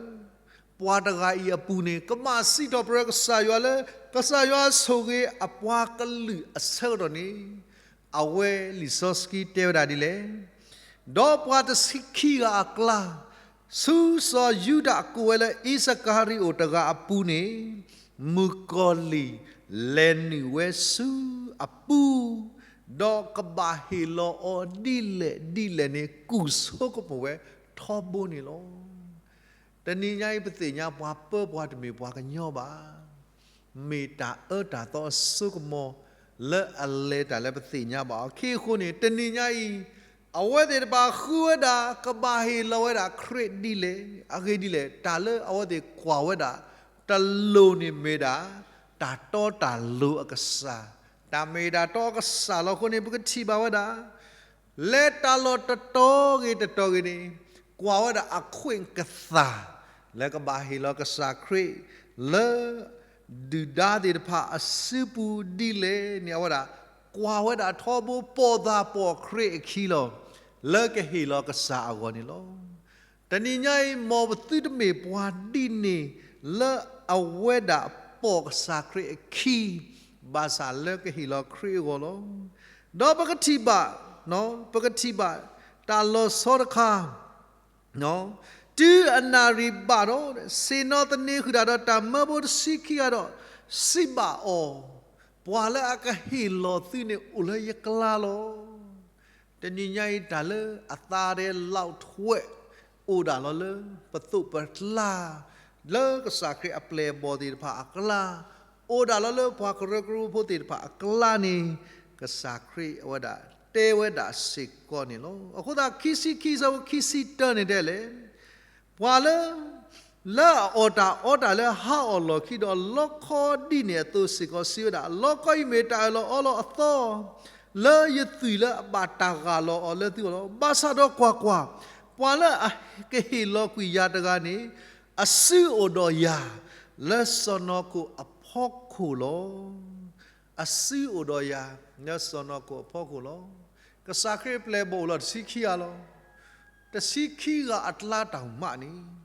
ပှၤတဂၤအံၤအပူၤန့ၣ် ကဘၣ်စံးထီၣ်ပတြၢၤကစၢ်ယွၤလၢ ကစၢ်ယွၤဆိၣ်ဂ့ၤအပှၤကလုာ်အဆၢကတီၢ်န့ၣ် အဝဲလံာ်စီဆှံတဲဝဲဒၣ်ဒ်လဲၣ်, ဒီးပှၤတဆံခံဂၤအကျါ ဆူစီၤယူဒၤကိးဝဲလၢအံၣ်စကၤရံၤအိၣ်တဂၤအပူၤန့ၣ် မုၣ်ကီၤလံၢ်လဲၤနုာ်ဝဲဆူအပူၤ, ဒီးကဘၣ်ဟ့ၣ်လီၤအီၤဒ်လဲၣ်ဒ်လဲၣ်န့ၣ် ကူၣ်ဆိကမိၣ်ဝဲထီဘိန့ၣ်လီၤ. တနံၤညါအံၤ ပသ့ၣ်ညါပှၤပၢပှၤတမ့ၢ်ပှၤကညီဘၣ်. မ့ၢ်တၢ်အၢတၢ်သီအစိကမီၤ လၢအလဲၤတၢ်လၢပသ့ၣ်ညါဘၣ်အီၤ. အဃိန့ၣ် တနံၤညါအံၤ အဝဲသ့ၣ်တဖၣ်ဃုဝဲဒၣ် ကဘၣ်ဟ့ၣ်လီၤဝဲဒၣ်ခရံာ်ဒ်လဲၣ်. အဂ့ၢ်ဒ်လဲၣ်, တၢ်လၢအဝဲသ့ၣ်ကွၢ်ဝဲဒၣ် တၢ်လိၤန့ၣ်မ့ၢ်ဒၣ် တၢ်တီတၢ်လိၤအကစၢ်, တၢ်မ့ၢ်တၢ်တီအကစၢ်လီၤ. အဃိန့ၣ် ပကထံၣ်ဘၣ်ဝဲဒၣ် လဲၤတၢ်လီၢ်တတီၤဂ့ၤတတီၤဂ့ၤန့ၣ် ကွၢ်ဝဲဒၣ်အခွဲးအသး လၢကဘၣ်ဟ့ၣ်လီၤကစၢ်ခရံာ် လၢဒုၣ်ဒါသ့ၣ်တဖၣ်အစုပူၤဒ်လဲၣ်န့ၣ် အဝဲဒၣ်ကွၢ်ဝဲဒၣ်ထီဘိ ပိာ်သးပိာ်ခရံာ်အခံလီၤ. လၢကဟ့ၣ်လီၤကစၢ်အဂီၢ်န့ၣ်လီၤ. တနံၤညါအံၤ မ်ပသုတမ့ၢ်ပှၤဒ်န့ၣ် လၢအဝဲဒၣ်ပိာ်ကစၢ်ခရံာ်အခံ ဘၣ်ဆၣ်လၢကဟ့ၣ်လီၤခရံာ်အဂီၢ်လီၤ. ဒီးပကထံၣ်ဘၣ်, ပကထံၣ်ဘၣ်တၢ်လီၤဆီတခါ တုၤအနၣ်ရံၣ်ဘၣ်ဒီး ဆ့ၣ်နီၤသန့ၤဃုာ်တၢ်ဒီးတၢ်မၢဖိတဆံခံဂၤဒီး စံးဘၣ်အီၤ, ပှၤလၢအကဟ့ၣ်လီၤသုန့ၣ်အိၣ်လၢယကျါလီၤ. တနံၤညါအံၤ တၢ်လၢအသါဒဲးလီၤထွဲ အိၣ်ဒၣ်လီၤလၢပသိးပကျါ, လၢကစၢ်ခရံာ်အပျဲၢ်အဘီၣ်သ့ၣ်တဖၣ်အကျါ, အိၣ်ဒၣ်လီၤလၢပှၤကရၢကရိဖိသ့ၣ်တဖၣ်အကျါန့ၣ် ကစၢ်ခရံာ်အဝဲဒၣ်တဲဝဲဒၣ်စ့ၢ်ကီးန့ၣ်လီၤ. အဃိသတး ခံဆံခံ ဆၢဖိခံဆံတၢန့ၣ်တဲလဲၣ်, ပှၤလၢ လၢအအီၣ်တၢ်အီတၢ်လၢဟါအီၣ်လီၢ်ခံဒီး လီခီဒ်န့ၣ်အသိးစ့ၢ်ကီး စံးဝဲဒၣ်, လီခီအံၤမ့ၢ်တၢ်အၢၣ်လီၤအီလီၤအသီ လၢယသွံၣ်လၢအဘၣ်တၢ်ဂၢ်လီၤအီၤလၢသုဂီၢ်လီၤ. ဘၣ်ဆၣ်ဒီးကွၢ်ကွၢ်, ပှၤလၢအကဟ့ၣ်လီၤကွံာ်ယၤတဂၤန့ၣ် အစုအိၣ်ဒီးယၤ လၢစီၢ်နီၤခိၣ်အဖီခိၣ်လီၤ. အစုအိၣ်ဒီးယၤ လၢစီၢ်နီၤခိၣ်အဖီခိၣ်လီၤ. ကစၢ်ခရံာ်အပျဲၢ်အဘီၣ်အိၣ်လီၤတဆံခံဂၤလီၤ. တဆံခံဂၤအကျါတၢ်မးန့ၣ်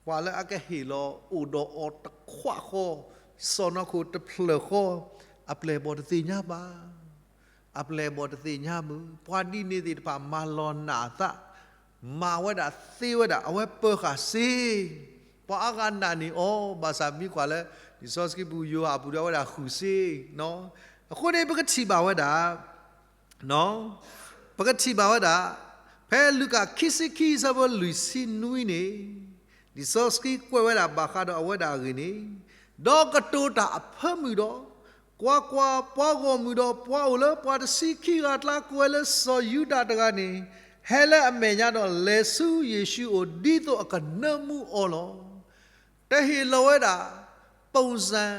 ပှၤလၢအကဟ့ၣ်လီၤအိၣ်ဒီးအီၤတခွးဃီ, စီၢ်နီၤခိၣ်တဖျၢၣ်ဃီ, အပျဲၢ်အဘီၣ်တသ့ၣ်ညါဘၣ်. အပျဲၢ်အဘီၣ်တသ့ၣ်ညါမုၢ် ပှၤဒ်န့ၣ်သ့ၣ်တဖၣ်မၤလီၤနာ်အသး, မၤဝဲဒၣ်သ့ဝဲဒၣ် အဝဲပၢၤဃာ်စ့, ပှၤအါဂၤနာ်န့ၢ်အီၤ ဘၣ်ဆၣ်မ့ၢ်ကွၢ်လၢ လံာ်စီဆှံပူၤ ယိၤဟၣ်အပူၤဒီး အဝဲဒၣ်ဃုာ်စ့, အဃိန့ၣ် ပကထံၣ်ဘၣ်ဝဲဒၣ် ပကထံၣ်ဘၣ်ဝဲဒၣ် ဖဲလူၤကၣ်ခံဆံခံ ဆၢဖိလွံၢ်ဆံနွံန့ၣ် လံာ်စီဆှံကွဲးဝဲဒၣ်ဘၣ်ဃးဒီးအဝဲဒၣ်အဂ့ၢ်န့ၣ်, ဒီးကတိၤတၢ်အဖၢမုၢ်ဒီး, ကွၢ်ကွၢ်, ပှၤဂီၢ်မုၢ်ဒီးပှၤအိၣ်လၢပှၤတဆံခံဂၤအကျါ ကွဲးလၢစီၤယူဒၤတဂၤန့ၣ် ဟဲလၢအမဲာ်ညါဒီးလဲၤဆူယ့ၣ်ၡူးအအိၣ် ဒ်သိးအကနၢမူအီၤလီၤ. တဟ့ၣ်လီၤဝဲဒၣ် ပိၣ်စၣ်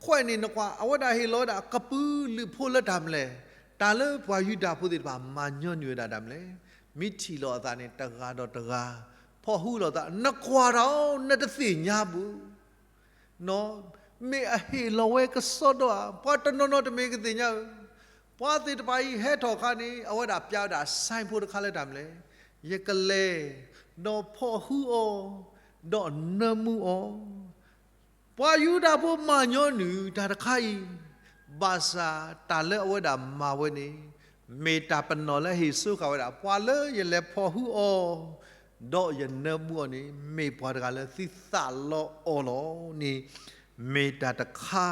ခွဲးန့ၣ်နကွၢ် အဝဲဒၣ်ဟ့ၣ်လီၤဝဲဒၣ်ကပုာ်လုးဖိလၢတၢ်မနုၤလဲၣ်, တၢ်လၢပှၤယူဒၤဖိသ့ၣ်တဖၣ်မၤညီနုၢ်ဝဲဒၣ်တၢ်မနုၤလဲၣ်, မ့ၢ်ထံၣ်လိာ်အသးန့ၣ် တဂၤဒီးတဂၤ ဖီၣ်ဟုလိာ်သး နကွၢ်တၢ်အီၤ နတသ့ၣ်ညါဘူး မ့ၢ်အဟ့ၣ်လီၤဝဲကစီဒီဧါ, ပှၤတနီၤနီၤတမ့ၢ်ကသ့ၣ်ညါဧါ. ပှၤသ့ၣ်တဖၣ်အံၤဟဲထီၣ်အခါန့ၣ် အဝဲဒၣ်ပျးဝဲဒၣ် sign ဖိတခါလၢတၢ်မနုၤလဲၣ်, ယကလဲၤ ဒီးဖီၣ်ဟုအီၤ ဒီးနၢမူအီၤ. ပှၤယူဒၤဖိမၤညီနုၢ်တၢ်တခါအံၤ, ဘၣ်ဆၣ်တၢ်လၢအဝဲဒၣ်မၤဝဲန့ၣ် မ့ၢ်တၢ်ပနီၣ်လၢဟ့ၣ်စိဃာ်ဝဲဒၣ် ပှၤလၢယလဲၤဖီၣ်ဟုအီၤ ဒီးယနၢမူအီၤန့ၣ် မ့ၢ်ပှၤတဂၤလၢသုသးလီအီၤလီၤန့ၣ် မ့ၢ်တၢ်တခါ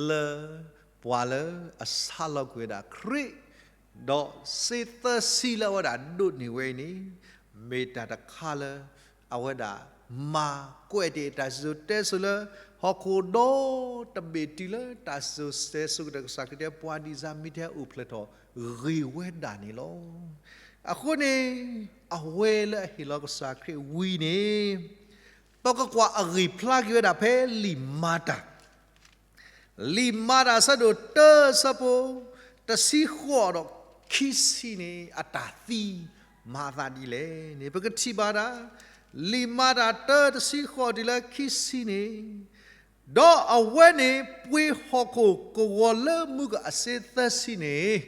လၢ ပှၤလၢအဆါလီၤကွံာ်ဝဲဒၣ်ခရံာ် ဒီးစ့သၢဆံလၢအဝဲဒၣ်ဒိးန့ၢ်ဝဲအံၤန့ၣ် မ့ၢ်တၢ်တခါလၢ အဝဲဒၣ်မၤကွဲးတ့ၢ်တၢ်စံၣ်စိၤတဲစိၤလၢ ဟီၣ်ခိၣ်ဒီတဘ့ၣ်တုၤလၢ တၢ်စံၣ်စိၤတဲစိၤကတၢၢ် ကစၢ်ခရံာ်တဲ ပှၤဒ်စၢ်မံၤဒဲးအိၣ်ဖျဲၣ်ထီၣ်ဂ့ၤဝဲဒၣ်န့ၣ်လီၤ. အဃိန့ၣ် အဝဲလၢအဟ့ၣ်လီၤကစၢ်ခရံာ်ဝံၤန့ၣ် ပကကွၢ်အဂ့ၢ်ဖျါက့ၤဝဲဒၣ်ဖဲလံာ်မၤတၢ် လံာ်မၤတၢ်အဆၢဒိၣ်တၢ အဆၢဖိတဆံဃိးဒီးခံဆံန့ၣ် အတၢ်သံမၤအသးဒ်လဲၣ်န့ၣ် ပကထံၣ်ဘၣ်ဒၣ် လံာ်မၤတၢ်တၢ တဆံဃိးတုၤလၢခံဆံန့ၣ်, ဒီးအဝဲန့ၣ်ပှ့ၤဟီၣ်ခိၣ်ကဝီၤလၢမုၢ်ကအဆ့သၢဆံန့ၣ်,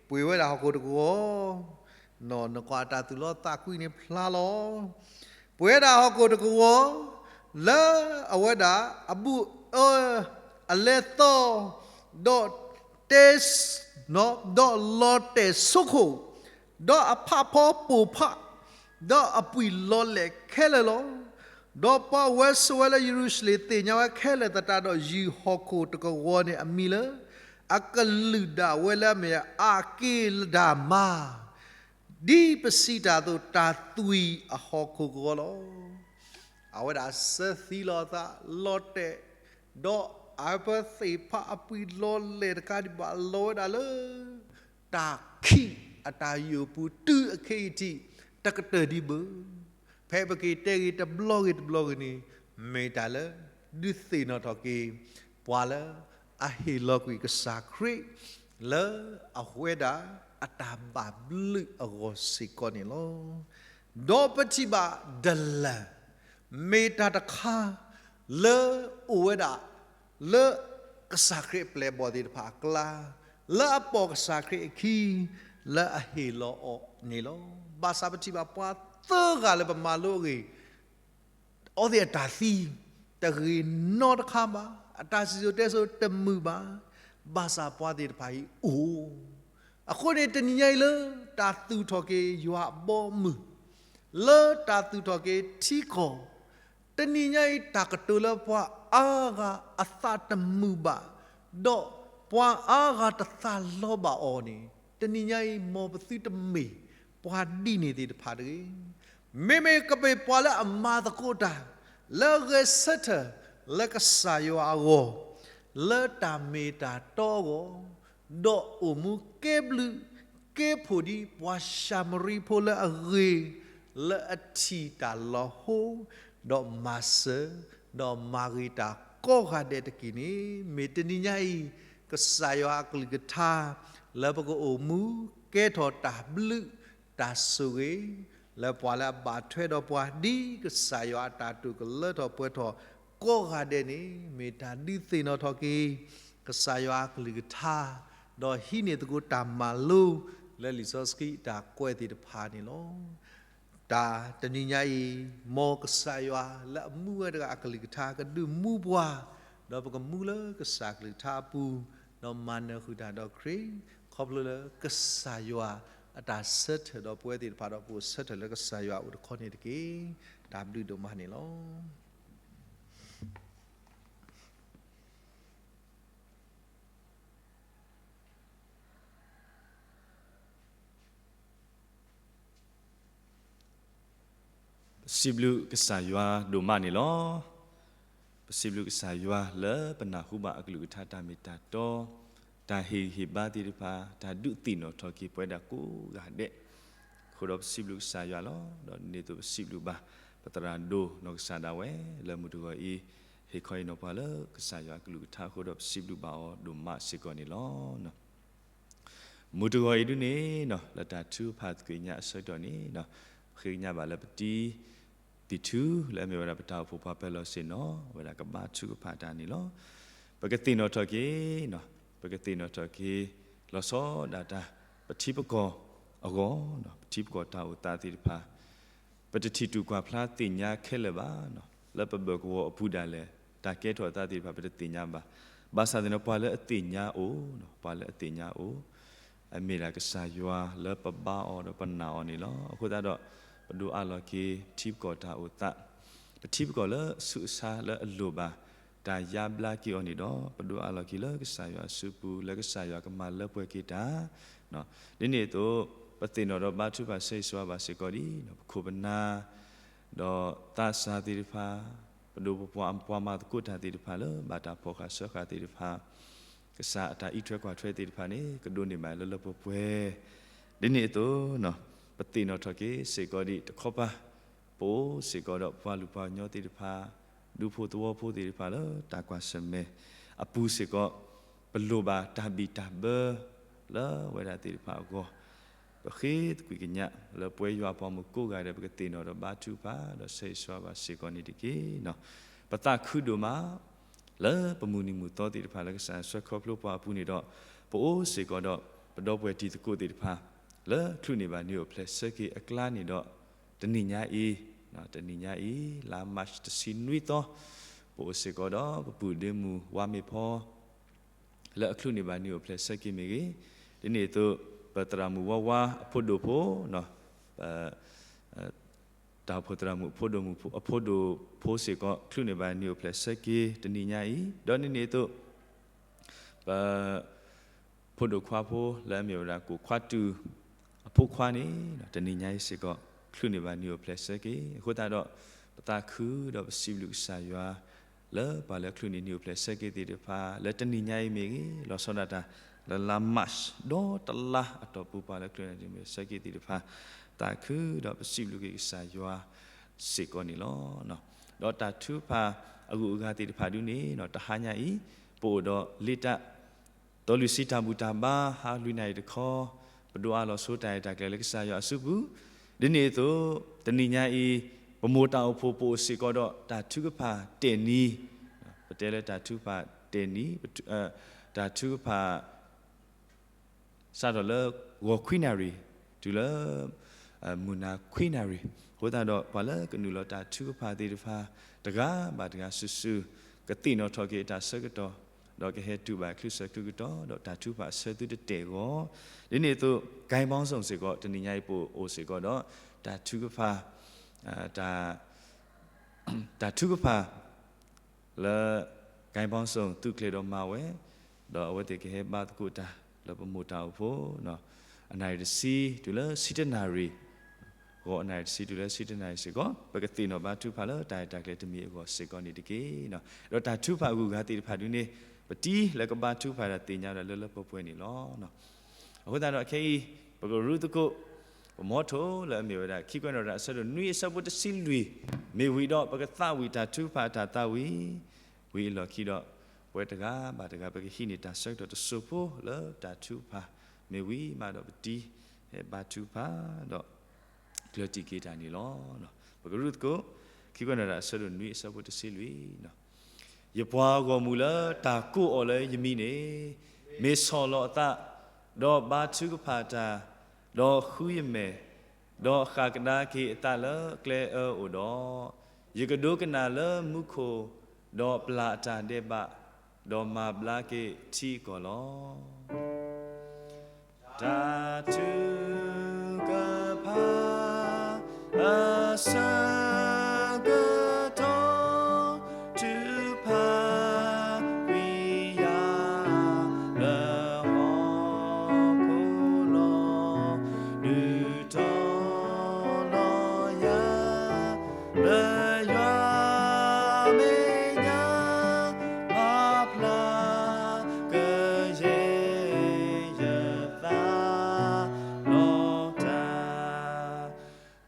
ပှ့ၤဝဲဒၣ်ဟီၣ်ခိၣ်တကဝီၤ နကွၢ်တၢ်သူၣ်လီသးကွံန့ၣ်ဖျါလီၤ. ပှ့ၤဝဲဒၣ်ဟီၣ်ခိၣ်တကဝီၤ လၢအဝဲဒၣ်အဘူးအၢအလဲၤသီ, ဒီးတဲ, ဒီးလီၤတဲာ်ဆိခိၣ်, ဒီးအဖးဖီပိာ်ဖး, ဒီးအပှံာ်လီၤလဲာ်ခဲလၢာ်လီၤ. ဒီးပှၤဝဲဆိးဝဲလၢယရူၤၡလ့ၣ်သ့ၣ်ညါဝဲခဲလၢာ်သတးဒီး ယုၢ်ဟီၣ်ခိၣ်တကဝီၤန့ၣ်အမံၤလၢ အကလုၢ်ဒၣ်ဝဲလၢအမ့ၢ်အၤက့ဒၤမၤ, ဒ်ပစံးတၢ်အသိး တၢ်သွံၣ်အဟီၣ်ခိၣ်ကဝီၤလီၤ. အဝဲဒၣ်စၢသံလီၤအသး လီၤတဲာ်, ဒီးအပၢသ့ၣ်ဖးအပှံာ်လီၤလဲာ်တကးဒံးဘၣ် လီၤဝဲဒၣ်လၢ တၢ်ခံး အတၢ်ယိာ်ပူၤတုၤအခဲအံၤထံး တကတၢၢ်ဒံးဘၣ်. ဖဲပက့ၤတဲဂ့ၤတဘျီဂ့ၤတဘျီဂ့ၤန့ၣ် မ့ၢ်တၢ်လၢ ဒုးသ့ၣ်နီၣ်ထီၣ်က့ၤ ပှၤလၢအဟ့ၣ်လီၤကွံာ်ကစၢ်ခရံာ် လၢအဝဲဒၣ်အတၢ်ဘၣ်ဘျုးအဂီၢ်စ့ၢ်ကီးန့ၣ်လီၤ. ဒီးပထံၣ်ဘၣ်ဒ်လဲၣ်, မ့ၢ်တၢ်တခါ လၢအိၣ်ဝဲဒၣ် လၢကစၢ်ခရံာ်အပျဲၢ်အဘီၣ်သ့ၣ်တဖၣ်အကျါ, လၢအပိာ်ကစၢ်ခရံာ်အခံ, လၢအဟ့ၣ်လီၤအီၤန့ၣ်လီၤ. ဘၣ်ဆၣ်ပထံၣ်ဘၣ်ပှၤသၢဂၤလၢပမၤလိအဂ့ၢ် အဝဲသ့ၣ်အတၢ်သံ တဂ့ၤနီတခါဘၣ်, အတၢ်စံၣ်စိၤတဲစိၤတမုာ်ဘၣ်, ဘၣ်ဆၣ်ပှၤသ့ၣ်တဖၣ်အံၤအိၣ်. အဃိန့ၣ်တနံၤညါအံၤလၢတၢ်သူၣ်ထီၣ်က့ၤယွၤအဘီအမုၢ်, လၢတၢ်သူၣ်ထီၣ်က့ၤထံကီၢ်, တနံၤညါအံၤတၢ်ကတိၤလၢပှၤအါဂၤအသးတမုာ်ဘၣ်, ဒီးပှၤအါဂၤတသးလီဘၣ်အီၤန့ၣ် တနံၤညါအံၤမ်ပသုတမ့ၢ်ပှၤဒ်န့ၣ်သ့ၣ်တဖၣ်တဂ့ၤ. မ့မ့ၢ်ကမ့ၢ်ပှၤလၢအမၤသကိးတၢ် လၢအဂဲၤဆၢထၢၣ်လၢကစၢ်ယွၤအဂီၢ်, လၢတၢ်မ့ၢ်တၢ်တီအဂီၢ်, ဒီးအိၣ်မူကဲဘျုးကဲဖှိၣ်ဒ်ပှၤၡၤမရံဖိလၢအဂ့ၤ, လၢအထံၣ်တၢ်လီၤဟိ, ဒီးမၤစၢၤ, ဒီးမၤဂ့ၤတၢ်ကိးဂၤဒဲးတက့ၢ်န့ၣ် မ့ၢ်တနံၤညါအံၤ ကစၢ်ယွၤအကလုၢ်ကထါ လၢပကအိၣ်မူကဲထီၣ်တၢ်ဘျုးတၢ်ဆိၣ်ဂ့ၤ လၢပှၤလၢအဘၣ်ထွဲဒီးပှၤ ဒ်ကစၢ်ယွၤအတၢ်တိာ်ကလၢထီၣ်ပှဲၤထီၣ်ကိးဂၤဒဲးန့ၣ် မ့ၢ်တၢ်ဒုးသ့ၣ်နီၣ်ထီၣ်က့ၤ ကစၢ်ယွၤအကလုၢ်ကထါ, ဒီးဟံးန့ၢ်သကိးတၢ်မၤလိ လၢလံာ်စီဆှံတၢ်ကွဲးသ့ၣ်တဖၣ်န့ၣ်လီၤ. တၢ်တနံၤညါအံၤ မ်ကစၢ်ယွၤလၢအမူဝဲတဂၤအကလုၢ်ကထါ ကဒုးမူပှၤ, ဒီးပကမူလၢကစၢ်ကလုၢ်ကထါအပူၤ, ဒီးမၤနၢၤဃုာ်တၢ်ဒီးခရံာ်, ခီဖျိလၢကစၢ်ယွၤအတၢ်ဆၢထၢၣ်ဒီးပဝဲသ့ၣ်တဖၣ်ဒီး ပအိၣ်ဆၢထၢၣ်လၢကစၢ်ယွၤအအိၣ်တခီန့ၣ်တက့ၢ်. တၢ်ဘျုးဒိၣ်မးန့ၣ်လီၤ. ပစံးဘျုးကစၢ်ယွၤဒိၣ်မးန့ၣ်လီၤ. ပစံးဘျုးကစၢ်ယွၤလၢပနၢ်ဟူဘၣ်အကလုၢ်ကထါတၢ်မ့ၢ်တၢ်တီ, တၢ်ဟ့ၣ်ဂံၢ်ဟ့ၣ်ဘါသ့ၣ်တဖၣ်, တၢ်ဒုးသ့ၣ်နီၣ်ထီၣ်က့ၤပဝဲဒၣ်ကိးဂၤဒဲး, အဃိဒီးပစံးဘျုးကစၢ်ယွၤလီၤ. ဒီးဒ်န့ၣ်အသိးပစံးဘျုးဘၣ် ပသရၣ်ဒိၣ်နီၢ်ကစၢ်ဒၣ်ဝဲ လၢမုၢ်တဂီၤအံၤ ဟ့ၣ်ခီအံၤနီၤပှၤလၢကစၢ်ယွၤအကလုၢ်ကထါအဃိဒီးပစံးဘျုးဘၣ်အီၤဒိၣ်မးစ့ၢ်ကီးန့ၣ်လီၤ. မုၢ်တဂီၤအံၤဒ်န့ၣ် လၢတၢ်ထုကဖၣ်သကိးညါအဆၢကတီၢ်န့ၣ် ဃ့ကညးဘၣ်လၢပတံၤသ့ၣ်ထူ လၢအမ့ၢ်ဝဲဒၣ်ပတၢ်အိၣ်ဖှိၣ်ပှၤပၢၤလီၢ်ဆ့ၣ်နီၤ ဝဲဒၣ်ကဘါထုကဖၣ်တၢ်န့ၣ်လီၤ. ပကသ့ၣ်နီၣ်ထီၣ်က့ၤ, ပကသ့ၣ်နီၣ်ထီၣ်က့ၤ လီၤဆီဒၣ်တၢ် ပထံပကီၢ်အဂီၢ်, ပထံပကီၢ်တၢ်အိၣ်သးသ့ၣ်တဖၣ် ပတထံၣ်တူၢ်ကွၢ်ဖျါသ့ၣ်ညါခဲလၢာ်ဘၣ်, လၢပဘၢၣ်ကဝီၤအပူၤဒၣ်လဲာ် တၢ်ကဲထီၣ်အသးသ့ၣ်တဖၣ် ပတသ့ၣ်ညါဘၣ်. ဘၣ်ဆၣ်သနာ်က့ ပှၤလၢအသ့ၣ်ညါအိၣ်, ပှၤလၢအသ့ၣ်ညါအိၣ်, အမ့ၢ်ဒၣ်ကစၢ်ယွၤလၢပဘါအီၤဒီးပနာ်အီၤန့ၣ်လီၤ. အဃိသတးဒီး ပဒိးအးလီၤက့ၤထံပကီၢ်တၢ်အိၣ်သး, ပထံပကီၢ်လၢအဆူးအဆါလၢအလိၣ်ဘၣ် တၢ်ယါဘျါက့ၤအီၤန့ၣ်ဒီး ပဒိးအးလီၤက့ၤလၢကစၢ်ယွၤအစုပူၤ လၢကစၢ်ယွၤကမၤလၢပှဲၤက့ၤတၢ် ဒ်န့ၣ်အသိး ပသ့ၣ်နီၣ်ဒီးဘါထုကဖၣ်ဆၢဂ့ၤဆၢဝါဘၣ်စ့ၢ်ကီးဒ် ပခိၣ်ပနၢ် ဒီးသးစၢ်သ့ၣ်တဖၣ်, ပဒိၣ်ပပှၢ်ပှၤမၤသကိးတၢ်သ့ၣ်တဖၣ်လၢ ဘၣ်တၢ်ဖီၣ်ဃာ်စၢဃာ်သ့ၣ်တဖၣ်, ကစၢ်အတၢ်အံးထွဲကွၢ်ထွဲသ့ၣ်တဖၣ်န့ၣ် ကဒိးန့ၢ်ဘၣ်လၢလၢပှဲၤပှဲၤ, ဒ်န့ၣ်အသိး ပသ့ၣ်နီၣ်ထီၣ်က့ၤစ့ၢ်ကီးဒ်တခီပၤ ပအိၣ်စ့ၢ်ကီးဒီးပှၤလုၢ်ပှၤကညီသ့ၣ်တဖၣ်, ဒူဖိသဝီဖိသ့ၣ်တဖၣ်လၢတၢ်ကွၢ်ဆၢၣ်မဲာ်အပူၤစ့ၢ်ကီး, ပလိၣ်ဘၣ်တၢ်ဘံၣ်တၢ်ဘၢလၢဝဲဒၣ်သ့ၣ်တဖၣ်အဂီၢ်, ပဃ့သကွံၢ်ကညးလၢပဝဲယွၤအပှၤမုၣ်ကိးဂၤဒဲး ပကသ့ၣ်နီၣ်ဒီးဘါထုကဖၣ်ဒီးဆၢဂ့ၤဆၢဝါဘၣ်စ့ၢ်ကီးန့ၣ်တက့ၢ်. ပသးခုဒိၣ်မး လၢပမုၢ်နံၤမုၢ်သီသ့ၣ်တဖၣ်လၢကစၢ်ယွၤဆှၢခီဖျိပှၤအပူၤန့ၣ်ဒီး, ပအိၣ်စ့ၢ်ကီးဒီးပဒီပုၢ်ဝဲၢ်တံၤသကိးသ့ၣ်တဖၣ် လၢချုးန့ၢ်ဘၣ်နံၤအိၣ်ဖျဲၣ်ဆၢက့ၤအကျါန့ၣ်ဒီး, တနံၤညါအံၤ, တနံၤညါအံၤ လါမၢ်ၡးတဆံနွံသီ, ပအိၣ်စ့ၢ်ကီးဒီးပပုၢ်ဒ့မုၣ်ဝါမ့ၢ်ဖီ လၢအချုးန့ၢ်ဘၣ်နံၤအိၣ်ဖျဲၣ်ဆၢက့ၤမ့ၢ်ဂ့ၤ, ဒ်န့ၣ်အသိး ပသရၣ်မုၣ်ဝါဝါအဖိဒိၣ်ဖိ, တၢ်အိၣ်ဖှိၣ်သရၣ်မုၣ်အဖိဒိၣ်မုၣ်ဖိ အဖိဒိၣ်ဖိစ့ၢ်ကီး ချုးန့ၢ်ဘၣ်နံၤအိၣ်ဖျဲၣ်ဆၢက့ၤတနံၤညါအံၤ, ဒီးဒ်န့ၣ်အသိး ပ ဖိဒိၣ်ခွါဖိလၢအမ့ၢ်ဝဲဒၣ်ကိၣ်ခွါတုၤအဖိခွါန့ၣ် တနံၤညါအံၤစ့ၢ်ကီး ချုးန့ၢ်ဘၣ်နံၤအိၣ်ဖျဲၣ်ဆၢက့ၤ. အဃိသတးဒီး ပသးခုဒီးပစံးဘျုးကစၢ်ယွၤ လၢပှၤလၢချုးန့ၢ်နံၤအိၣ်ဖျဲၣ်ဆၢက့ၤသ့ၣ်တဖၣ် လၢတနံၤညါအံၤမ့ၢ်ဂ့ၤ လီၤဆီဒၣ်တၢ် လၢလါ March ဒီးတလါအတီၢ်ပူၤ ပှၤလၢကျိၣ်နၢ်ဒ်မ့ၢ်ဆၢက့ၤသ့ၣ်တဖၣ် သးခုဒီးပစံးဘျုးက့ၤကစၢ်ယွၤစ့ၢ်ကီးန့ၣ်လီၤ. ဒီးတၢ်ထုကဖၣ်အဂုၤအဂၤသ့ၣ်တဖၣ်ဒ်န့ၣ် တဟါညါအံၤ ပအိၣ်ဒီးလ့တၢ် တီၤလွံၢ်ဆံတၢ်ဘူၣ်တၢ်ဘါ ဟါလွံၢ်နၣ်ရံၣ်တခီ ပဒိးအးလီၤဆိတၢ်ရဲၣ်တၢ်ကျဲၤလၢကစၢ်ယွၤအစုပူၤ, ဒ်န့ၣ်အသိး တနံၤညါအံၤ ပမိၢ်တၢ်အိၣ်ဖှိၣ်ပအိၣ်စ့ၢ်ကီးဒီးတၢ်ထုကဖၣ်တဲာ်နံၤ, ပတဲလၢတၢ်ထုကဖၣ်တဲာ်နံၤ, တၢ်ထုကဖၣ် စးထီၣ်လၢ ဂီၤခွံနၣ်ရံၣ် တုၤလၢ မုၢ်နၤခွံနၣ်ရံၣ်, အဃိသတးဒီး ပှၤလၢကနုာ်လီၤတၢ်ထုကဖၣ်သ့ၣ်တဖၣ် တဂၤဘၣ်တဂၤစုာ်စုာ် ကသ့ၣ်နီၣ်ထီၣ်က့ၤအတၢ်ဆၢကတီၢ်, ဒီးကဟဲတူၢ်ဘၣ်ချုးဆၢချုးကတီၢ် ဒီးတၢ်ထုကဖၣ်အဆၢသုတတဲာ်အဂီၢ်, ဒ်န့ၣ်အသိး ကဲဘီစိၣ်စ့ၢ်ကီး တနံၤညါအံၤပအိၣ်စ့ၢ်ကီးဒီး တၢ်ထုကဖၣ် တၢ် တၢ်ထုကဖၣ် လၢ ကဲဘီစိၣ် သုးကျဲၤဒီးမၤဝဲ, ဒီးအဝဲသ့ၣ်ကဟဲဘါသကိးတၢ်လၢပမိၢ်တၢ်အိၣ်ဖှိၣ် အနၣ်ရံၣ်တဆံတုၤလၢဆံတနၣ်ရံၣ်, ဂီၤအနၣ်ရံၣ်တဆံတုၤလၢဆံတနၣ်ရံၣ်စ့ၢ်ကီး ပကသ့ၣ်နီၣ်ဘါထုကဖၣ်လၢတၢ်ရဲၣ်တၢ်ကျဲၤတမံၤအဂီၢ်စ့ၢ်ကီးန့ၣ်တက့ၢ်. ဒီးတၢ်ထုကဖၣ်အဂုၤအဂၤသ့ၣ်တဖၣ်ဒ်န့ၣ် ပတံၤလၢကဘါထုကဖၣ်တၢ်သ့ၣ်ညါဝဲဒၣ်လၢလၢပှဲၤပှဲၤန့ၣ်လီၤ. အဃိသတးဒီးခဲအံၤ ပကရူၢ်သကိး ပမီထိလၢအမ့ၢ်ဝဲဒၣ် ခံကွဲးနီၣ်တၢ်အဆၢဒိၣ်နွံအဆၢဖိတဆံလွံၢ်, မ့ၢ်ဝံၤဒီးပကသးဝံၣ်တၢ်ထုကဖၣ်အတၢ်သးဝံၣ်, ဝံၤအလီၢ်ခံဒီး ပဝဲတဂၤဘၣ်တဂၤပကဟံးန့ၢ်တၢ်ဆၢကတီၢ်တစိၢ်ဖိလၢတၢ်ထုကဖၣ်, မ့ၢ်ဝံၤမးဒီးပတံၤ ဟဲဘါထုကဖၣ်ဒီး ကျၢၤတံၢ်က့ၤတၢ်န့ၣ်လီၤ. ပကရူၢ်သကိး ခံကွဲးနီၣ်တၢ်အဆၢဒိၣ်နွံ အဆၢဖိတဆံလွံၢ်, ယပှၤဂီၢ်မုၢ်လၢတၢ်ကိးအီၤလၢယမံၤန့ၣ်, မ့ၢ်ဆီၣ်လီၤအသး, ဒီးဘါထုကဖၣ်တၢ်, ဒီးဃုယမဲာ်, ဒီးဃၣ်ကဒါက့ၤအသးလၢကျဲအၢအိၣ်ဒီး, ယကဒိကနၣ်လၢမူခိၣ်, ဒီးပျၢ်အတၢ်ဒဲးဘး, ဒီးမၤဘျါက့ၤထံအကီၢ်လီၤ. တၢ်ထုကဖၣ်အဆၢကတီၢ် ထုကဖၣ်ကွံာ်ယၤလၢဟီၣ်ခိၣ်လီၤ. ဒုးတီၤလီၤယၤ လၢယွၤမဲာ်ညါ ပျၢ်ကယဲၢ်ယသးလီၤတၢ်,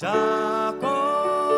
တၢ်ကီ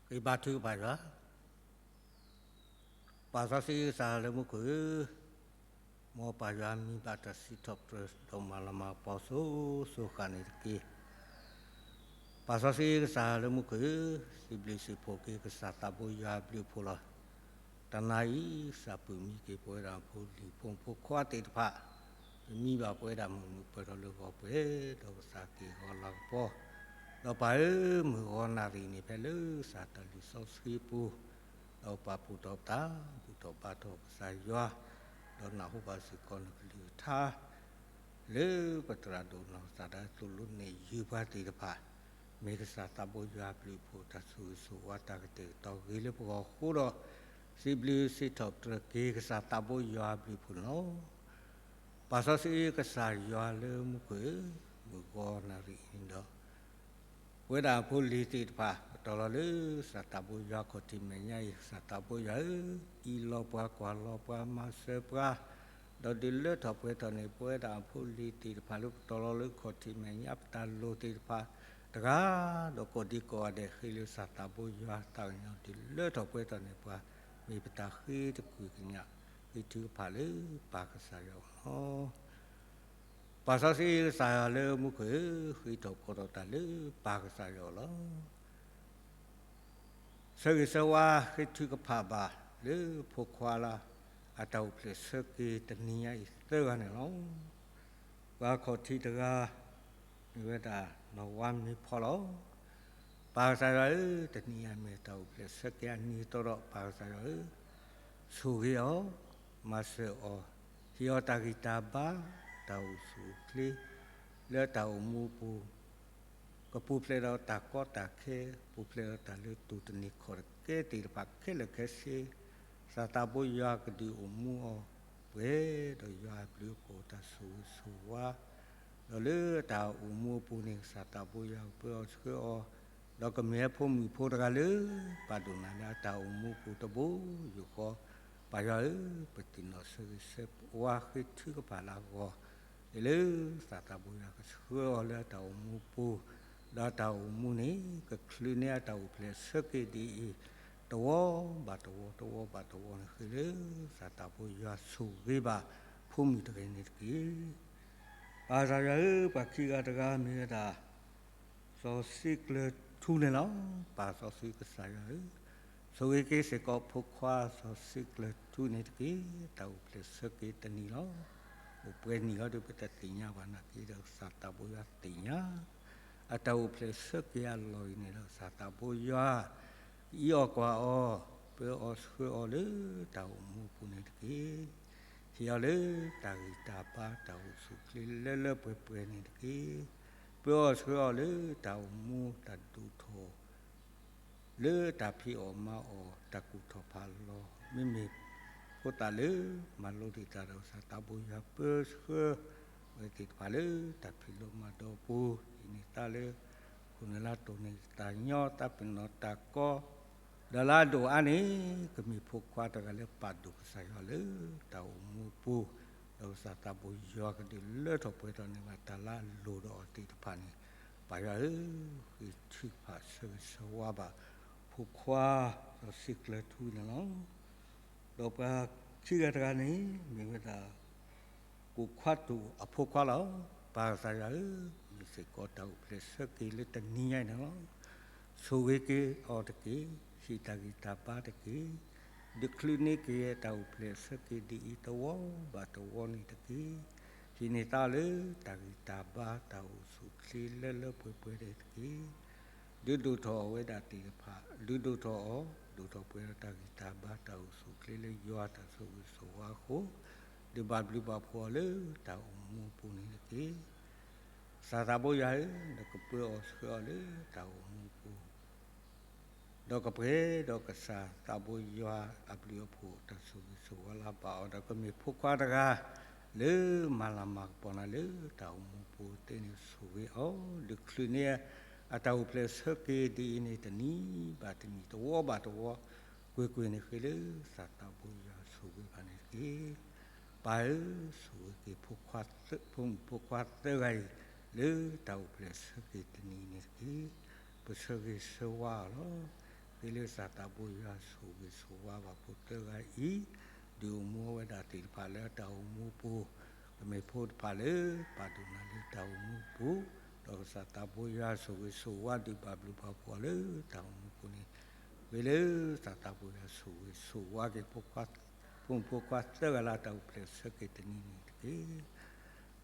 ဂံၢ်ဘါထုကဖၣ်ယွၤ, ပၢ်စီဆှံကစၢ်လၢမူခိၣ်ဧၢ, မ်ပၢ်ယွၤမံၤဘၣ်တၢ်စံးထီၣ်ပတြၢၤ ဒီးမၤလၤမၤကပီၤစိၤစိၤဃၣ်န့ၣ်တက့ၢ်. ပၢ်စီဆှံကစၢ်လၢမူခိၣ်ဧၢ, စံးဘျုးစံးဖှိၣ်က့ၤကစၢ်သးဘိယွၤအဘျုးအဖှိၣ်လီၤ. တနၤအံၤ ကစၢ်ပၢၢ်မံက့ၤပဝဲဒၣ်ဖိလံၤဖိမုၣ်ဖိခွါသ့ၣ်တဖၣ်, ပမံဘၣ်ပဝဲဒၣ်မုာ်မုာ်ပၢၢ်ထီၣ်လၢဂီၤပှဲၤ ဒီးကစၢ်က့ၤဂီၤလၤကပီၤ, ဒီးပၢ်ဧၢ, မုၢ်ဂီၤနၣ်ရံၣ်န့ၣ် ဖဲလၢကစၢ်တၢ်လုၢ်စီဆှံအပူၤ, ဒီးပာ်ဖှိၣ်ထီၣ်ပသး ဘူၣ်ထီၣ်ဘါထီၣ်ကစၢ်ယွၤ, ဒီးနၢ်ဟူဘၣ်စ့ၢ်ကီးနကလုၢ်ကထါ လၢပသရၣ်ဒိၣ်နီၢ်ကစၢ်ဒၣ်သိၣ်လိနဲၣ်ယုၤပှၤသ့ၣ်တဖၣ်, မ့ၢ်ကစၢ်သးဘိယွၤအဘျုးအဖှိၣ် တၢ်ဆိၣ်ဂ့ၤဆိၣ်ဝါတၢ်ကတဲာ်ကတီၤဂ့ၤလၢပဂီၢ်အဃိဒီး, စံးဘျုးစံးထီၣ်ပတြၢၤက့ၤကစၢ်သးဘိယွၤအဘျုးအဖှိၣ်န့ၣ်လီၤ. ပၢ်စီဆှံကစၢ်ယွၤလၢမူခိၣ်ဧၢ, မုၢ်ဂီၤနၣ်ရံၣ်အံၤဒီး ပဝဲဒၣ်ဖိလံၤသ့ၣ်တဖၣ် ပတီၢ်လီၤလၢကစၢ်သးဘိယွၤခီၣ်ထံးမဲာ်ညါအံၤ ကစၢ်သးဘိယွၤဧၢ, အံးလီၤပှၤကွၢ်လီၤပှၤမၤစၢၤပှၤ, ဒီးဒုးလၢထီၣ်ပှဲၤထီၣ်န့ၢ် ပဝဲဒၣ်ဖိလံၤသ့ၣ်တဖၣ်လၢပတီၢ်လီၤလၢခီၣ်ထံးမဲာ်ညါပတၢ်လိၣ်သ့ၣ်တဖၣ်တဂၤ, ဒီးကိးဒံကိးဂၤဒဲးဃ့လၢကစၢ်သးဘိယွၤအသးကညီၤဒုးလၢထီၣ်ပှဲၤထီၣ်န့ၢ်ပှၤ, မ့ၢ်ပတၢ်ဃ့တကုၢ်ကညး ဃ့ထုကဖၣ်လၢပၢ်ကစၢ်ယွၤအအိၣ်လီၤ. ပၢ်စီဆှံကစၢ်ယွၤလၢမူခိၣ်ဧၢ, ဃ့ထီၣ်ဖီထီၣ်တၢ်လၢပၢ်ကစၢ်ယွၤအအိၣ်လီၤ. ဆၢဂ့ၤဆၢဝါဃ့ထုကဖၣ်ဘၣ်လၢဖိခွါလၢ အတၢ်အိၣ်ဖျဲၣ်ဆၢက့ၤတနံၤညါအံၤသၢဂၤန့ၣ်လီၤ. ပှၤခီၣ်ထံးတဂၤ မ့ၢ်ဝဲဒၣ်နီၢ်ဝါမ့ၤဖီလီၤ. ပၢ်ကစၢ်ယွၤဧၢ, တနံၤအံၤမ့ၢ်တၢ်အိၣ်ဖျဲၣ်ဆၢက့ၤအနံၤအသီဒီး ပၢ်ကစၢ်ယွၤဧၢ, ဆိၣ်ဂ့ၤအီၤ, မၤစၢၤအီၤ, ဟ့ၣ်အီၤတၢ်ဂံၢ်တၢ်ဘါ, တၢ်အိၣ်ဆူၣ်အိၣ်ချ့ လၢတၢ်အိၣ်မူအပူၤ ကပူၤဖျဲးဒီးတၢ်ကီတၢ်ခဲ, ပူၤဖျဲးဒီးတၢ်လၢတူၢ်တန့ၢ်ခီၣ်တကဲသ့ၣ်တဖၣ်ခဲလၢာ်ခဲဆ့, ကစၢ်သးဘိယွၤကဒုးအိၣ်မူအီၤပှဲၤ, ဒီးယွၤအဘျုးအဖှိၣ်တၢ်ဆိၣ်ဂ့ၤဆိၣ်ဝါ, ဒီးလၢတၢ်အိၣ်မူအပူၤန့ၣ် ကစၢ်သးဘိယွၤကပၢအီၤဆှၢအီၤ, ဒီးကမ့ၢ်ဝဲဖိမုၣ်ဖိတဂၤလၢ ပာ်ဒိၣ်နၤလၢအတၢ်အိၣ်မူအပူၤတဘိယူၢ်ဃီ, ပၢ်ယွၤဧၢ, ပသ့ၣ်နီၣ်ဆၢဂ့ၤဆၢဝါဃ့ထုကဖၣ်လၢအဂီၢ် ဒ်လၢကစၢ်သးဘိယွၤကဆှၢအီၤလၢအတၢ်အိၣ်မူအပူၤ, ဒီးအတၢ်အိၣ်မူန့ၣ် ကချုးန့ၢ်အတၢ်အိၣ်ဖျဲၣ်ဆၢက့ၤဒ်အံၤ, တဝီဘၣ်တဝီ တဝီဘၣ်တဝီန့ၣ်ဃ့လၢ ကစၢ်သးဘိယွၤဆိၣ်ဂ့ၤဘၣ်ဖိမုၣ်တဂၤန့ၣ်တက့ၢ်. ပၢ်ကစၢ်ယွၤဧၢ, ပှၤခံဂၤတဂၤမ့ၢ်ဝဲဒၣ် စီၤစ့ကျၢၤထူန့ၣ်လီၤ. ပၢ်စီဆှံကစၢ်ယွၤဧၢ, ဆိၣ်ဂ့ၤက့ၤစ့ၢ်ကီးဖိခွါစီၤစ့ကျၢၤထူန့ၣ်တက့ၢ်. တၢ်အိၣ်ဖျဲၣ်ဆၢက့ၤတနံၤလီၤ. အိၣ်ပှဲၤနံၣ်လီၤဒီး ပတသ့ၣ်ညါဘၣ်နာ်က့ဒီး ကစၢ်သးဘိယွၤသ့ၣ်ညါ အတၢ်အိၣ်ဖျဲၣ်ဆၢက့ၤအလီၢ်အံၤန့ၣ်ဒီး ကစၢ်သးဘိယွၤ အံးအီၤကွၢ်အီၤ, ပၢအီၤဆှၢအီၤလၢတၢ်အိၣ်မူအပူၤန့ၣ်တက့ၢ်. ဟ့ၣ်အီၤလၢတၢ်ဂံၢ်တၢ်ဘါ တၢ်အိၣ်ဆူၣ်ချ့လၢလၢပှဲၤပှဲၤန့ၣ်တက့ၢ်. ပၢအီၤဆှၢအီၤလၢတၢ်အိၣ်မူတၢ်ဒိၣ်ထီၣ် လၢတၢ်ဖံးအီၣ်မၤအီၣ်တၢ်ကူၣ်ထီၣ်ဖးလီၤ, မ့မ့ၢ်ဖိသၣ်လၢမၤလိဒံးတၢ်ဒီး ကစၢ်သးဘိယွၤပၢဆှၢ အဝဲသ့ၣ်တဖၣ်လၢတၢ်ဖံးလိမၤဒိးအပူၤ, ဟံးန့ၢ်သါလၢ ခိၣ်နၢ်လၢတိၢ်န့ၢ်တၢ်ညီ သးပ့ၤနီၣ်တၢ်ကီ, ဒီးလၢအဒိၣ်အါန့ၣ် ကမ့ၢ်ဖိခွါတဂၤလၢပာ်ဒိၣ်ကစၢ်ယွၤလၢတၢ်အိၣ်မူအပူၤ, ဒီးကစၢ်သးဘိယွၤကဒုးလၢထီၣ်ပှဲၤထီၣ်န့ၢ်ဘၣ်တၢ်လၢအလိၣ်ဒီးအီၤသ့ၣ်တဖၣ်န့ၣ်, ပၢ်ယွၤဧၢ, ဃ့ထုကဖၣ်ဆၢဂ့ၤဆၢဝါဘၣ် ဖိခွါစီၤစ့ကျၢၤထူန့ၣ်လီၤ. ဒီးပှၤခံဂၤတဂၤန့ၣ် မ့ၢ်ဝဲဒၣ် ကိၣ်ခွါတူၣ်အဖိခွါလီၤ. ပၢ်ကစၢ်ယွၤဧၢ, မ့ၢ်စ့ၢ်ကီးတၢ်အိၣ်ဖျဲၣ်ဆၢက့ၤလၢတနံၤညါအံၤန့ၣ်လီၤ. ဆိၣ်ဂ့ၤက့ၤအီၤတက့ၢ်. ဟ့ၣ်တၢ်ဂံၢ်တၢ်ဘါတက့ၢ်. ဒုးချုးန့ၢ်က့ၤတၢ်အိၣ်ဖျဲၣ်ဆၢက့ၤဒ်အံၤတဝီဘၣ်တဝီန့ၣ်တက့ၢ်. ဟံးန့ၢ်သါလၢတၢ်ဂံၢ်တၢ်ဘါတၢ်အိၣ်ဆူၣ်ချ့လၢလၢပှဲၤပှဲၤန့ၣ်တက့ၢ်. ဒုးဒိၣ်ထီၣ်အဝဲဒၣ်သ့ၣ်တဖၣ်, ဒုးဒိၣ်ထီၣ်အီၤ, ဒိၣ်ထီၣ်ပှဲၤဒီးတၢ်ဂံၢ်တၢ်ဘါတၢ်အိၣ်ဆူၣ်ချ့လၢယွၤတၢ်ဆိၣ်ဂ့ၤဆိၣ်ဝါအဃိ, ဒုးဘၣ်ဘျုးဘၣ်ဖှိၣ်အီၤလၢတၢ်အိၣ်မူအပူၤန့ၣ်တက့ၢ်. ကစၢ်သးဘိယွၤဧၢ, နကပၢအီၤဆှၢအီၤလၢတၢ်အိၣ်မူအပူၤ ဒီးကပှဲၤဒီးကစၢ်သးဘိယွၤအဘျုးအဖှိၣ်တၢ်ဆိၣ်ဂ့ၤဆိၣ်ဝါလၢဘၣ်အီၤ, ဒီးကမ့ၢ်ဖိခွါတဂၤ လၢမၤလၤမၤကပီၤနၤလၢတၢ်အိၣ်မူပူၤသ့န့ၣ်ဆိၣ်ဂ့ၤအီၤ, ဒုးချုးန့ၢ်အတၢ်အိၣ်ဖျဲၣ်ဆၢက့ၤဒ်အံၤန့ၣ် တနံၤဘၣ်တနံၤ တဝီဘၣ်တဝီ ကွ့ၢ်ကွ့ၢ်န့ၣ်ဃ့လၢကစၢ်သးဘိယွၤဆိၣ်ဂ့ၤဘၣ်န့ၣ်တက့ၢ်. ပၢ်ဧၢ, ဆိၣ်ဂ့ၤက့ၤ ဖိမုၣ်ဖိခွါသၢဂၤအံၤ လၢတၢ်အိၣ်ဖျဲၣ်ဆၢက့ၤတနံၤန့ၣ်တက့ၢ်. ပဆၢဂ့ၤဆၢဝါအီၤလီၤ. ဃ့လၢကစၢ်သးဘိယွၤဆိၣ်ဂ့ၤဆိၣ်ဝါဘၣ်ဖိသၢဂၤအံၤ, ဒုးအိၣ်မူဝဲဒၣ်သ့ၣ်တဖၣ်လၢတၢ်အိၣ်မူအပူၤ, ပမ့ၢ်ဖိတဖၣ်လၢပာ်ဒိၣ်နၤလၢတၢ်အိၣ်မူအပူၤ, ဒီးကစၢ်သးဘိယွၤဆိၣ်ဂ့ၤဆိၣ်ဝါဒုးဘၣ်ဘျုးဘၣ်ဖှိၣ်လၢတၢ်အိၣ်မူအပူၤန့ၣ်, ဃ့လၢကစၢ်သးဘိယွၤဆိၣ်ဂ့ၤဆိၣ်ဝါက့ၤ ဖိခွါဖိမုၣ်ဖိခွါသၢဂၤလၢတၢ်အိၣ်ဖျဲၣ်ဆၢက့ၤတနံၤန့ၣ်တက့ၢ်.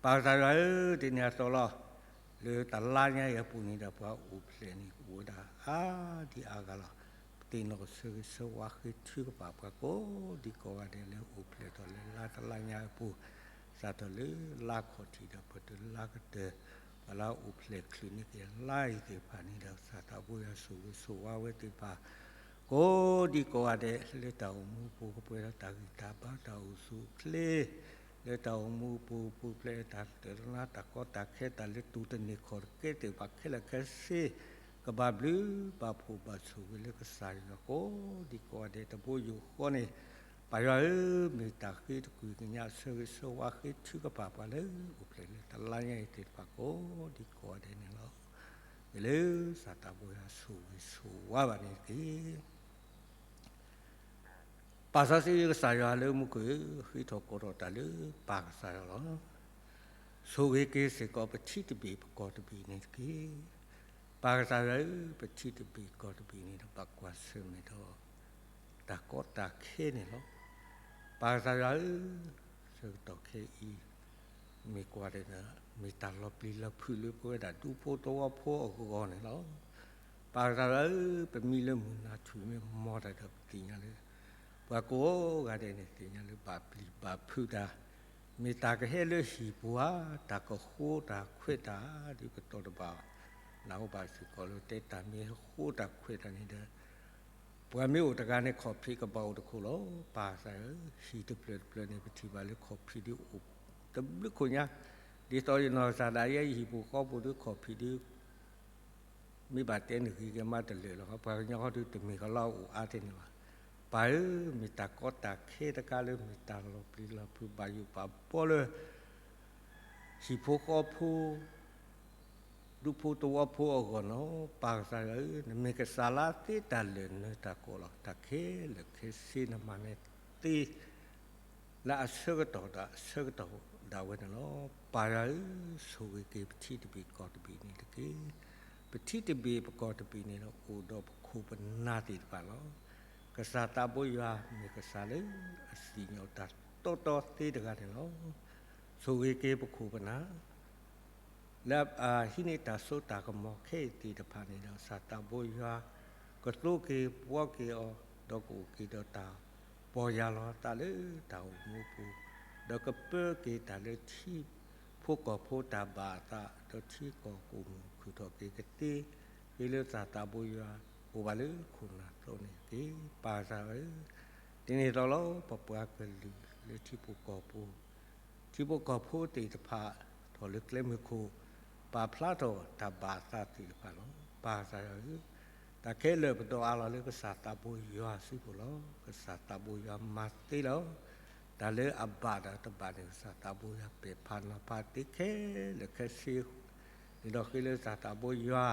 ပၢ်ကစၢ်ယွၤဧၢ, တနံၤအသီလီၤ. လၢတလါညါအံၤအပူၤန့ၣ်ဒီး ပှၤအိၣ်ဖျဲၣ်န့ၣ် အိၣ်ဝဲဒၣ်အါဒံအါဂၤလီၤ. ပသ့ၣ်နီၣ်ဆၢဂ့ၤဆၢဝါဃ့ထုကဖၣ်ပှၤကိးဒံကိးဂၤဒဲးလၢအိၣ်ဖျဲၣ်ထီၣ်လၢလါတလါညါအပူၤ, စးထီၣ်လၢလါခီၣ်ထံးဒီးပတုၤလါကတၢၢ်, ပှၤလၢအိၣ်ဖျဲၣ်ချုးန့ၢ်က့ၤလါအံၤသ့ၣ်တဖၣ်န့ၣ်ဒီး ကစၢ်သးဘိယွၤဆိၣ်ဂ့ၤဆိၣ်ဝါဝဲသ့ၣ်တဖၣ် ကိးဒံကိးဂၤဒဲး လၢတၢ်အိၣ်မူအပူၤ ကပှဲၤဒီးတၢ်ဂံၢ်တၢ်ဘါ တၢ်အိၣ်ဆူၣ်အိၣ်ချ့, လၢတၢ်အိၣ်မူအပူၤ ပူၤဖျဲးတၢ်တနါ တၢ်ကီတၢ်ခဲ တၢ်လၢတူၢ်တန့ၢ်ခီၣ်တကဲသ့ၣ်တဖၣ်ခဲလၢာ်ခဲဆ့, ကဘၣ်ဘျုးဘၣ်ဖှိၣ်ဘၣ်ဆိၣ်ဂ့ၤလၢကစၢ်ယွၤကိးဒံကိးဂၤဒဲး တဘိယူၢ်ဃီန့ၣ်, ပၢ်ယွၤဧၢ, မ့ၢ်တၢ်ဃ့တကွံာ်ကညးဆၢဂ့ၤဆၢဝါဃ့ထုကဖၣ်ပှၤလၢ အိၣ်ဖျဲၣ်လၢတလါညါအံၤသ့ၣ်တဖၣ်ကိးဒံကိးဂၤဒဲးန့ၣ်လီၤ. လၢကစၢ်သးဘိယွၤဆိၣ်ဂ့ၤဆိၣ်ဝါဘၣ်န့ၣ်တက့ၢ်. ပၢ်စီဆှံကစၢ်ယွၤလၢမူခိၣ်ဧၢ, ဃ့ထီၣ်ကိးထီၣ်တၢ်လၢပၢ်ကစၢ်ယွၤလီၤ. ဆိၣ်ဂ့ၤက့ၤစ့ၢ်ကီးပထံတဘ့ၣ်ပကီၢ်တဘ့ၣ်န့ၣ်တက့ၢ်. ပၢ်ကစၢ်ယွၤဧၢ, ပထံတဘ့ၣ်ကီၢ်တဘ့ၣ်န့ၣ်ဒီး ဘၣ်ကွၢ်ဆၢၣ်မဲာ်ဒီး တၢ်ကီတၢ်ခဲန့ၣ်လီၤ. ပၢ်ကစၢ်ယွၤဧၢ, ဆၢကတီၢ်ခဲအံၤ မ့ၢ်ကွၢ်ဒီး မ့ၢ်တၢ်လီၤပျံၤလီၤဖုးလၢပဝဲဒၣ်ဒူဖိသဝီဖိအဂီၢ်န့ၣ်လီၤ. ပၢ်ကစၢ်ယွၤဧၢ, ပမံလၢမုၢ်နၤထွံၣ်မ့ၢ်မီၢ်တၢ်ဒီးပသ့ၣ်ညါလၢ ပှၤကိးဂၤဒဲးန့ၣ် သ့ၣ်ညါလၢဘၣ်ပျံၤဘၣ်ဖုးတၢ်, မ့ၢ်တၢ်ကဟဲလၢဟံၣ်ပူၤဧါ, တၢ်ကဃိတၢ်ခွဲးတၢ် ဒ်ပတီၢ်တဘၣ် နၢ်ဟူဘၣ်စ့ၢ်ကီးလၢတဲတၢ်မ့ၢ်ဟဲဃိတၢ်ခွဲးတၢ်န့ၣ်ဒီး ပှၤမ့ၢ်အိၣ်တဂၤန့ၣ် ခီၣ်ဖံးကဘၣ်အိၣ်တခိၣ်လီၤ. ပၢ်ကစၢ်ဧၢ, ဟံၣ်တဖျၢၣ်တဖျၢၣ်န့ၣ် ပထံၣ်ဘၣ်လၢခီၣ်ဖံးဒုးအိၣ်တဘျုးခိၣ်ညါ, ဒ်သိးယနီၢ်ကစၢ်ဒၣ်ယဲ ယဟံၣ်ပူၤဃီပူၤဒုးခီၣ်ဖံးဒုး မ့ၢ်ဘၣ်တဲန့ၣ်ဂ့ၤက့ၤမးတလၢာ်လီၤ. ပှၤကညီဃီဒုးတမ့ၢ်ကလီအအိၣ်အါထဲန့ၣ်ဘၣ်. ပၢ်ဧၢ, မ့ၢ်တၢ်ကီတၢ်ခဲတခါလၢမ့ၢ်တၢ်လီၤပျံၤလီၤဖုးဘၣ်ယိၣ်ဘၣ်ဘီလၢ ဟံၣ်ဖိဃီဖိ ဒူဖိသဝီဖိအဂီၢ်န့ၣ်လီၤ. ပၢ်ကစၢ်ယွၤဧၢ, နမ့ၢ်ကစၢ်လၢသ့တၢ်လၢာ်နၢၤတၢ်ကိးလီၤ. တၢ်ခဲလၢာ်ခဲဆ့နမၤန့ၢ်သ့ လၢအဆၢကတီၢ်ဒီးအဆၢကတီၢ်ဒၣ်ဝဲန့ၣ်လီၤ. ပၢ်ယွၤဧၢ, ဆိၣ်ဂ့ၤက့ၤပထံတဘ့ၣ်ကီၢ်တဘ့ၣ်န့ၣ်တက့ၢ်. ပထံတဘ့ၣ်ပကီၢ်တဘ့ၣ်န့ၣ်ဒီး အိၣ်ဒီးပခိၣ်ပနၢ်သ့ၣ်တဖၣ်လီၤ. ကစၢ်သးဘိယွၤမ့ၢ်ကစၢ်လၢအစံၣ်ညီၣ်တၢ်တီတီသ့တဂၤန့ၣ်လီၤ. ဆိၣ်ဂ့ၤက့ၤပခိၣ်ပနၢ် လၢအဟံးန့ၢ်တၢ်စိတၢ်ကမီၤခဲအံၤသ့ၣ်တဖၣ်န့ၣ်ဒီး ကစၢ်သးဘိယွၤ ကသိက့ၤပှီက့ၤအီၤ, ဒီးကအိၣ်က့ၤဒီးတၢ်ပီၢ်ယၢ်လီၤအသးလၢတၢ်အိၣ်မူအပူၤ, ဒီးကပၢက့ၤတၢ်လၢထံဖိကီၢ်ဖိတၢ်ဘၣ်အသး, ဒီးထံကီၢ်ကအိၣ်မုာ်ခုၣ်ထီၣ်က့ၤကသ့, ဃ့လၢကစၢ်သးဘိယွၤအိၣ်ဘၣ်လၢခိၣ်နၢ်သီန့ၣ်တက့ၢ်. ပၢ်ကစၢ်ဧၢ, ဒ်န့ၣ်အသိးလီၤ. ပပှၤကလုာ်လၢထံဖိကီၢ်ဖိ ထံဖိကီၢ်ဖိသ့ၣ်တဖၣ် ထီၣ်လၢကျဲမုၢ်ခိၣ် ပာ်ဖျါထီၣ်တၢ်ဘၣ်အသးသ့ၣ်တဖၣ်လီၤ. ပၢ်ကစၢ်ယွၤဧၢ, တၢ်ခဲလၢာ်ပဒိးအးလီၤလၢကစၢ်သးဘိယွၤစုပူၤလီၤ. ကစၢ်သးဘိယွၤမၤသ့လီၤ. တၢ်လၢအဘၣ်ဒီးတဘၣ်န့ၣ် ကစၢ်သးဘိယွၤပဲာ်ဖးနီၤဖးသ့ခဲလၢာ်ခဲဆ့န့ၣ်ဒီး ဃ့လၢကစၢ်သးဘိယွၤ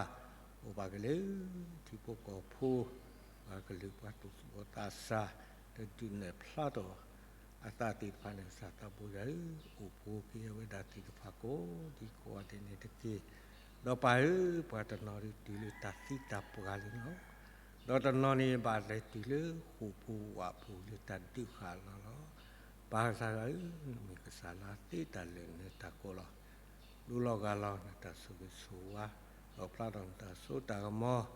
အိၣ်ဘၣ်က့ၤလၢ ထံဖိကီၢ်ဖိ ပှၤကလုာ်ပှၤသူၣ်ဘီၣ်သးစၢ် ဒီးဒုးနဲၣ်ဖျါထီၣ်အသးသ့ၣ်တဖၣ်န့ၣ် ကစၢ်သးဘိယွၤဧၢ, အိၣ်ဖှိၣ်က့ၤအဝဲဒၣ်သ့ၣ်တဖၣ်ကိးဒံကိးဂၤဒဲးန့ၣ်တက့ၢ်. ဒီးပၢ်ဧၢ, ပှၤတနီၤဒုးတုၤလၢတၢ်သံတၢ်ပှၢ်လံလီၤ. ဒီးတနီၤန့ၣ်ဘၣ်လဲၤတုၤလၢဃိာ်ပူၤဝၣ်ပူၤလၢတၢ်ဒုးဃာ်အလီၢ်လီၤ. ပၢ်ကစၢ်ယွၤဧၢ, နမ့ၢ်ကစၢ်လၢသ့တၢ်လၢာ်နၢၤတၢ်ကိးလီၤ. လူလီၤဂာ်လီၤနတၢ်ဆိၣ်ဂ့ၤဆိၣ်ဝါ, လီၣ်ဖျါထီၣ်နတၢ်စိတၢ်ကမီၤ, ဒ်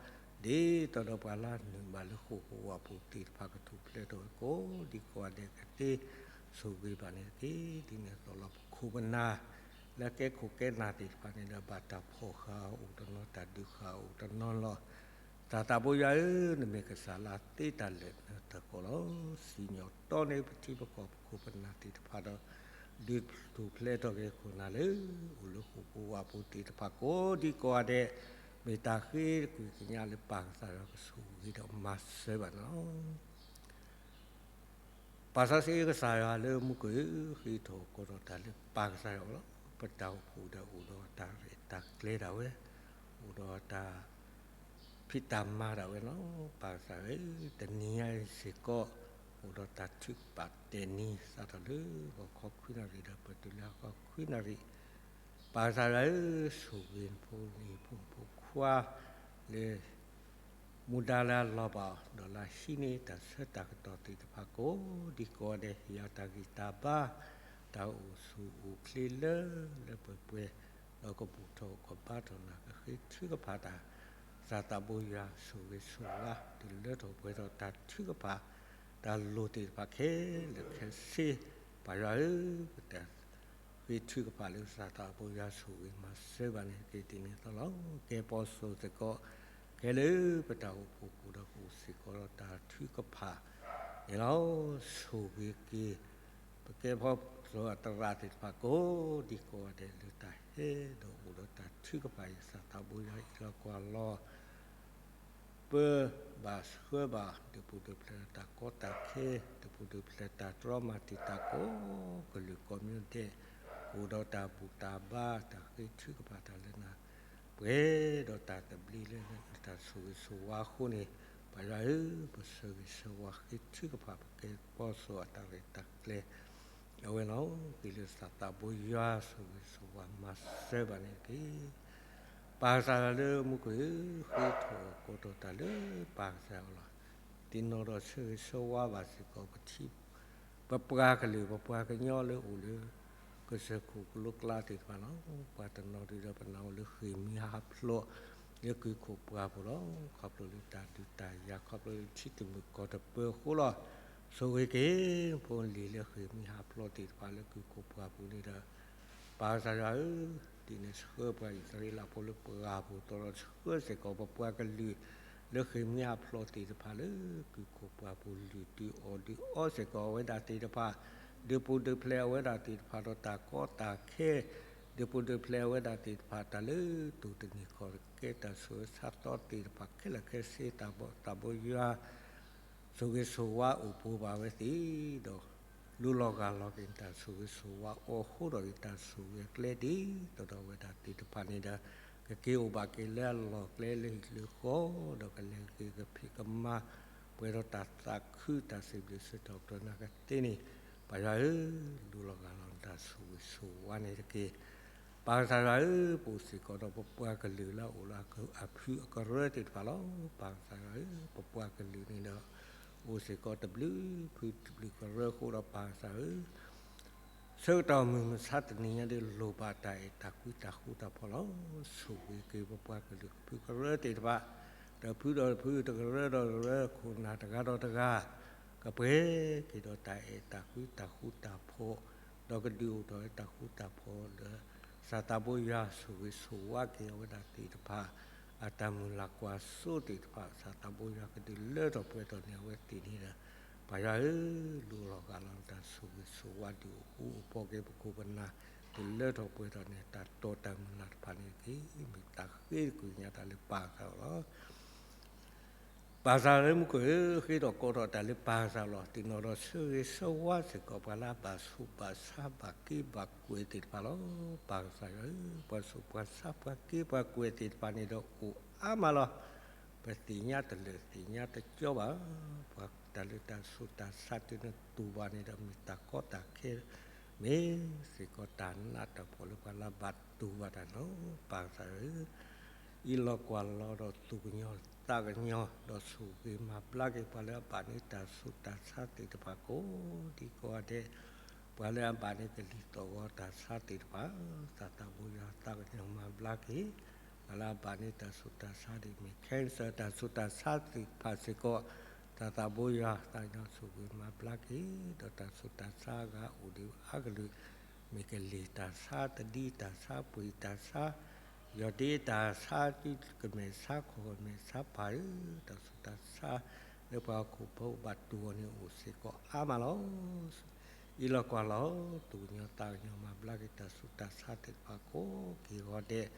သိးဒီးပှၤလၢနုာ်ဘၣ်လၢဃိာ်ပူၤဝၣ်ပူၤသ့ၣ်တဖၣ်ကထူၣ်ဖျဲးထီၣ်ဝဲကိးဒံကိးဂၤဒဲးကသ့, ဆိၣ်ဂ့ၤဘၣ်န့ၣ်တက့ၢ်. ဒ်န့ၣ်အသိးလီၤ ပခိၣ်ပနၢ် လၢကဲခိၣ်ကဲနၢ်သ့ၣ်တဖၣ်န့ၣ်ဒီး ဘၣ်တၢ်ဖီၣ်ဃာ်အအိၣ်တနီၤ တၢ်ဒုးဃာ်အအိၣ်တနီၤလီၤ. ကစၢ်သးဘိယွၤဧၢ, နမ့ၢ်ကစၢ်လၢသ့တၢ်လၢာ်နၢၤတၢ်ကိးလီၤ. စံၣ်ညီၣ်တီန့ၢ်ပထံပကီၢ်ပခိၣ်ပနၢ်သ့ၣ်တဖၣ်ဒီး ဒုးထူၣ်ဖျဲးထီၣ်က့ၤခိၣ်နၢ်လၢ အိၣ်လၢဃိာ်ပူၤဝၣ်ပူၤသ့ၣ်တဖၣ်ကိးဒံကိးဂၤဒဲး, မ့ၢ်တၢ်ဃ့တကွံာ်ကညးလၢပၢ်ကစၢ်ယွၤကဆိၣ်ဂ့ၤဒီးမၤစၢၤဘၣ်န့ၣ်လီၤ. ပၢ်စီဆှံကစၢ်ယွၤလၢမူခိၣ်ဧၢ, ဃ့ထီၣ်ကိးထီၣ်တၢ်လၢပၢ်ကစၢ်ယွၤလီၤ. ပတၢ်အိၣ်ဖှိၣ်ဒီးအိၣ်ဒီးတၢ်ရဲၣ်တၢ်ကျဲၤဒၣ်ဝဲ, အိၣ်ဒီးတၢ်ဖံး ဖံးတၢ်မၤဒၣ်ဝဲလီၤ. ပၢ်ကစၢ်ဧၢ, တနံၤညါအံၤစ့ၢ်ကီး အိၣ်ဒီးတၢ်ထုကဖၣ်တဲာ်နံၤ စးထီၣ်လၢဂီၤခီခွံနၣ်ရံၣ်ဒီး ပတုၤလၢဂီၤခီခွံနၣ်ရံၣ်, ပၢ်ကစၢ်ယွၤဧၢ, ဆိၣ်ဂ့ၤနဖိနံၤဖိမုၣ်ဖိခွါလၢ မူဒါလၢအလီၤဘၣ်အီၤ ဒီးလၢဟံးန့ၢ်တၢ်ဆၢတၢ်ကတီၢ်သ့ၣ်တဖၣ် ကိးဒံကိးဂၤဒဲး ဟ့ၣ်အီၤတၢ်ဂံၢ်တၢ်ဘါ, တၢ်အိၣ်ဆူၣ်အိၣ်ချ့လၢလၢပှဲၤပှဲၤ, ဒီးကဘူၣ်ထီၣ်ကဘါထီၣ်နၤ ကဃ့ထုကဖၣ်တၢ် ကစၢ်သးဘိယွၤဆိၣ်ဂ့ၤဆိၣ်ဝါ တုၤလၢထီၣ်ပှဲၤထီၣ်တၢ်ထုကဖၣ် တၢ်လိၣ်သ့ၣ်တဖၣ်ခဲလၢာ်ခဲဆ့, ပၢ်ယွၤဧၢ, ပတၢ် ဃ့ထုကဖၣ်လၢကစၢ်သးဘိယွၤဆိၣ်ဂ့ၤမၤစၢၤဘၣ်န့ၣ်တက့ၢ်. ဒ်န့ၣ်အသိးလီၤ. ကဲပီၢ်စိစ့ၢ်ကီး ခဲလၢာ်ပတၢ်အိၣ်ဖှိၣ်ပူၤဒီး ကအိၣ်စ့ၢ်ကီးဒီးတၢ်ထုကဖၣ်န့ၣ်လီၤ. ဆိၣ်ဂ့ၤက့ၤ ပကဲပီၢ်စိအသရၣ်သ့ၣ်တဖၣ် ကိးဒံကိးဂၤဒဲး လၢတၢ်ဟဲဒီးအိၣ်ဒီးတၢ်ထုကဖၣ်အံၤ ကစၢ်သးဘိယွၤအံၤ လီၤကွၢ်လီၤ ပၢဘၣ်ဆှၢဘၣ် ဒုးပူၤဒုးဖျဲးတၢ်ကီတၢ်ခဲ, ဒုးပူၤဒုးဖျဲးတၢ်တြီမၤတံာ်တာ် ကိးကလုာ်ကိးမံၤဒဲး, အိၣ်ဒီးတၢ်ဘူၣ်တၢ်ဘါ တၢ်ဃ့ထုကဖၣ်တၢ်လၢနၤ, ပှဲၤဒီးတၢ်သဘျ့လၢတၢ်ဆိၣ်ဂ့ၤဆိၣ်ဝါအဃိန့ၣ်, ပၢ်ယွၤဧၢ, ပဆၢဂ့ၤဆၢဝါဃ့ထုကဖၣ် ပကဲပီၢ်စိအတၢ်ရဲၣ်တၢ်ကျဲၤ အဝဲလီၤ. က့ၤလၢကစၢ်သးဘိယွၤဆိၣ်ဂ့ၤဆိၣ်ဝါမၤစၢၤဘၣ်န့ၣ်တက့ၢ်. ပၢ်ကစၢ်ယွၤလၢမူခိၣ်ဧၢ, ဃ့ထီၣ်ကိးထီၣ်တၢ်လၢပၢ်ကစၢ်ယွၤလီၤ. သ့ၣ်နီၣ်ဒီးဆၢဂ့ၤဆၢဝါဘၣ်စ့ၢ်ကီး ပထံ ပပှၤကလုာ် ပပှၤကညီလၢအိၣ်လၢ ကစၢၢ်ခိၣ်ကလိကျါသ့ၣ်တဖၣ်လီၤ. ပှၤတနီၤဒုးဒီးပနၢ်အိၣ်လၢဃ့ၢ်မှံဟးဖျိး လၢကုၢ်ခိၣ်ပှၢ်ပူၤလီၤ. ခီဖျိလၢတၢ်ဒုးတၢ်ယၤ ခီဖျိလၢထံတမုာ်ကီၢ်တပၢၤအဃိလီၤ. ဆိၣ်ဂ့ၤက့ၤ ဖိလံၤလၢဃ့ၢ်မှံဟးဖျိးသ့ၣ်တဖၣ်လၢကုၢ်ခိၣ်ပှၢ်ပူၤန့ၣ်ဒီး ပၢ်ကစၢ်ယွၤဧၢ, ဒ်န့ၣ်ဆှၢပှၤအံၣ်စရ့လးဖိလၢပှၢ်ပူၤ သီဒီးဆှၢစ့ၢ်ကီးပပှၤကလုာ် လၢဃ့ၢ်မှံဟးဖျိးသ့ၣ်တဖၣ်လၢကုၢ်ခိၣ်ပှၢ်ပူၤ လုၢ်ဒုးအီၣ်ဒုးအီစ့ၢ်ကီးအဝဲဒၣ်သ့ၣ်တဖၣ်, ဒုးပူၤဒုးဖျဲးအဝဲဒၣ်သ့ၣ်တဖၣ်ဒီးတၢ်ကီတၢ်ခဲ, ဒုးပူၤဒုးဖျဲးအဝဲဒၣ်သ့ၣ်တဖၣ် တၢ်လၢတိၢ်တနံၤဃီကဲတၢ်ဆူးဆါသီသ့ၣ်တဖၣ်ခဲလၢာ်ခဲဆ့ တၢ်ဘီၣ်သးဘိယွၤ ဆိၣ်ဂ့ၤဆိၣ်ဝါအိၣ်ပှဲၤဘၣ်ဝဲသ့ၣ်ဒီး လူလီၤဂၢ်လီၤက့ၤတၢ်ဆိၣ်ဂ့ၤဆိၣ်ဝါအဃိဒီး တၢ်ဆိၣ်ဂ့ၤကျဲဒ်သိးဒီးဝဲဒၣ်သ့ၣ်တဖၣ်န့ၣ်ဒီး ကက့ၤအိၣ်ဘၣ်က့ၤလၢအလီၢ်ကျဲလၢဟံၣ်လၢဃီ ဒီးကလဲၤက့ၤကဖံးကမၤ ပှဲၤဒီးတၢ်သးခုတၢ်စံးဘျုးစံးထီၣ်ပတြၢၤနၤကသ့န့ၣ်, ပၢ်ယွၤဧၢ, လူလီၤဂၢ်လီၤတၢ်ဆိၣ်ဂ့ၤဆိၣ်ဝါန့ၣ်တက့ၢ်. ပၢ်ကစၢ်ယွၤဧၢ, ပအိၣ်စ့ၢ်ကီးဒီးပပှၤကလုာ်လၢအအိၣ်လၢအဖုအကရၢသ့ၣ်တဖၣ်လီၤ. ပၢ်ကစၢ်ယွၤဧၢ, ပပှၤကလုာ်န့ၣ်ဒီး အိၣ်စ့ၢ်ကီးတဘျုးဖုတဘျုးကရၢအဃိဒီး ပၢ်ကစၢ်ဧၢ, ဆၢကတီၢ်မုၢ်မဆါတနံၤညါဒ်လိၣ်ဘၣ်တၢ်အဲၣ်တၢ်ကွံတၢ်ဃူတၢ်ဖိးလီၤ. ဆိၣ်ဂ့ၤက့ၤပပှၤကလုာ်ကဖုကရၢသ့ၣ်တဖၣ်, ဒီးဖုဒီးဖု တကရၢဒီးတကရၢ ခိၣ်နၢ်တဂၤဒီးတဂၤ ကပှဲၤက့ၤဒီးတၢ်အဲၣ်တၢ်ကွံတၢ်ဃူတၢ်ဖိး, ဒီးကဒုးအိၣ်ထီၣ်ဝဲတၢ်ဃူတၢ်ဖိးလၢ ကစၢ်သးဘိယွၤဆိၣ်ဂ့ၤဆိၣ်ဝါက့ၤအဝဲဒၣ်သ့ၣ်တဖၣ်, အတၢ်မုၢ်လၢ်ကွၢ်စိသ့ၣ်တဖၣ် ကစၢ်သးဘိယွၤကဒုးလၢထီၣ်ပှဲၤထီၣ်န့ၢ်အဝဲသ့ၣ်န့ၣ်ဒီး ပၢ်ယွၤဧၢ, လူလီၤဂၢ်လီၤတၢ်ဆိၣ်ဂ့ၤဆိၣ်ဝါဒုးအိၣ်ဃူအိၣ်ဖိးက့ၤပခိၣ်ပနၢ် ဒုးလၢထီၣ်ပှဲၤထီၣ်န့ၢ်တၢ်တိာ်တၢ်မုၢ်လၢ်တဖၣ်န့ၣ်တက့ၢ်. မ့ၢ်တၢ်ဃ့တကွံာ်ညါတၢ်လၢပၢ်ကစၢ်လီၤ. ပၢ်ကစၢ်လၢမူခိၣ်ဧၢ, ဃ့ထီၣ်ကိးထီၣ်တၢ်လၢပၢ်ကစၢ်လီၤ. သ့ၣ်နီၣ်ဒီးဆၢဂ့ၤဆၢဝါစ့ၢ်ကီးပှၤလၢအဘၣ်ဆူးဘၣ်ဆါဘၣ်က့ဘၣ်ကွဲၤသ့ၣ်တဖၣ်လီၤ. ပၢ်ကစၢ်ယွၤဧၢ, ပှၤဆူးပှၤဆါပှၤက့ပှၤကွဲၤသ့ၣ်တဖၣ်န့ၣ်ဒီးအိၣ်အါမးလီၤ. ပသ့ၣ်ညါတလၢာ်သ့ၣ်ညါတကၠီဘၣ်. ပှၤတၢ်လၢတၢ်ဆူးတၢ်ဆါတုၤနတူၢ်ဘၣ်န့ၣ်ဒီး မ့ၢ်တၢ်ကီတၢ်ခဲ မ့ၢ်စ့ၢ်ကီးတၢ်နးတၢ်ဖှီၣ်လၢပှၤလၢအဘၣ်တူၢ်ဘၣ်တၢ်န့ၣ်လီၤ. ပၢ်ကစၢ်ဧၢ, အံးလီၤကွၢ်လီၤဒီးသူၣ်ကညီၤသးကညီၤ ဒီးဆိၣ်ဂ့ၤမၤဘျါက့ၤ ပှၤလၢအဘၣ်န့ၢ်တၢ်ဆူးတၢ်ဆါသ့ၣ်တဖၣ်ကိးဒံကိးဂၤဒဲး, ပှၤလၢအဘၣ်န့ၢ်ကလံၤသီၣ်ဂီၤတၢ်ဆါသ့ၣ်တဖၣ်, ကစၢ်သးဘိယွၤသးကညီၤမၤဘျါက့ၤ, ပှၤလၢအဘၣ်န့ၢ်တၢ်ဆူးတၢ်ဆါဒ်မ့ၢ် cancer တၢ်ဆူးတၢ်ဆါသ့ၣ်တဖၣ်စ့ၢ်ကီး, ကစၢ်သးဘိယွၤသးကညီၤဆိၣ်ဂ့ၤမၤဘျါက့ၤ, ဒီးတၢ်ဆူးတၢ်ဆါအဂၤအိၣ်ဒံးအါကလုာ် မ့ၢ်ကလံၤတၢ်ဆါ တဒံတၢ်ဆါ ပှ့ၤတၢ်ဆါ ယီၢ်ဒ့တၢ်ဆါ သုကမဲာ်ဆါခီၣ်မဲာ်ဆါပၢ်ဧၢ, တၢ်ဆူးတၢ်ဆါ လၢပှၤဟီၣ်ခိၣ်ဖိဘၣ်တူၢ်အီၤန့ၣ်အိၣ်စ့ၢ်ကီးအါမးလီၤ. အံးလီၤကွၢ်လီၤ သူၣ်ကညီၤသးကညီၤမၤဘျါက့ၤတၢ်ဆူးတၢ်ဆါသ့ၣ်တဖၣ်ကိးက့ၤဂီၤဒဲး,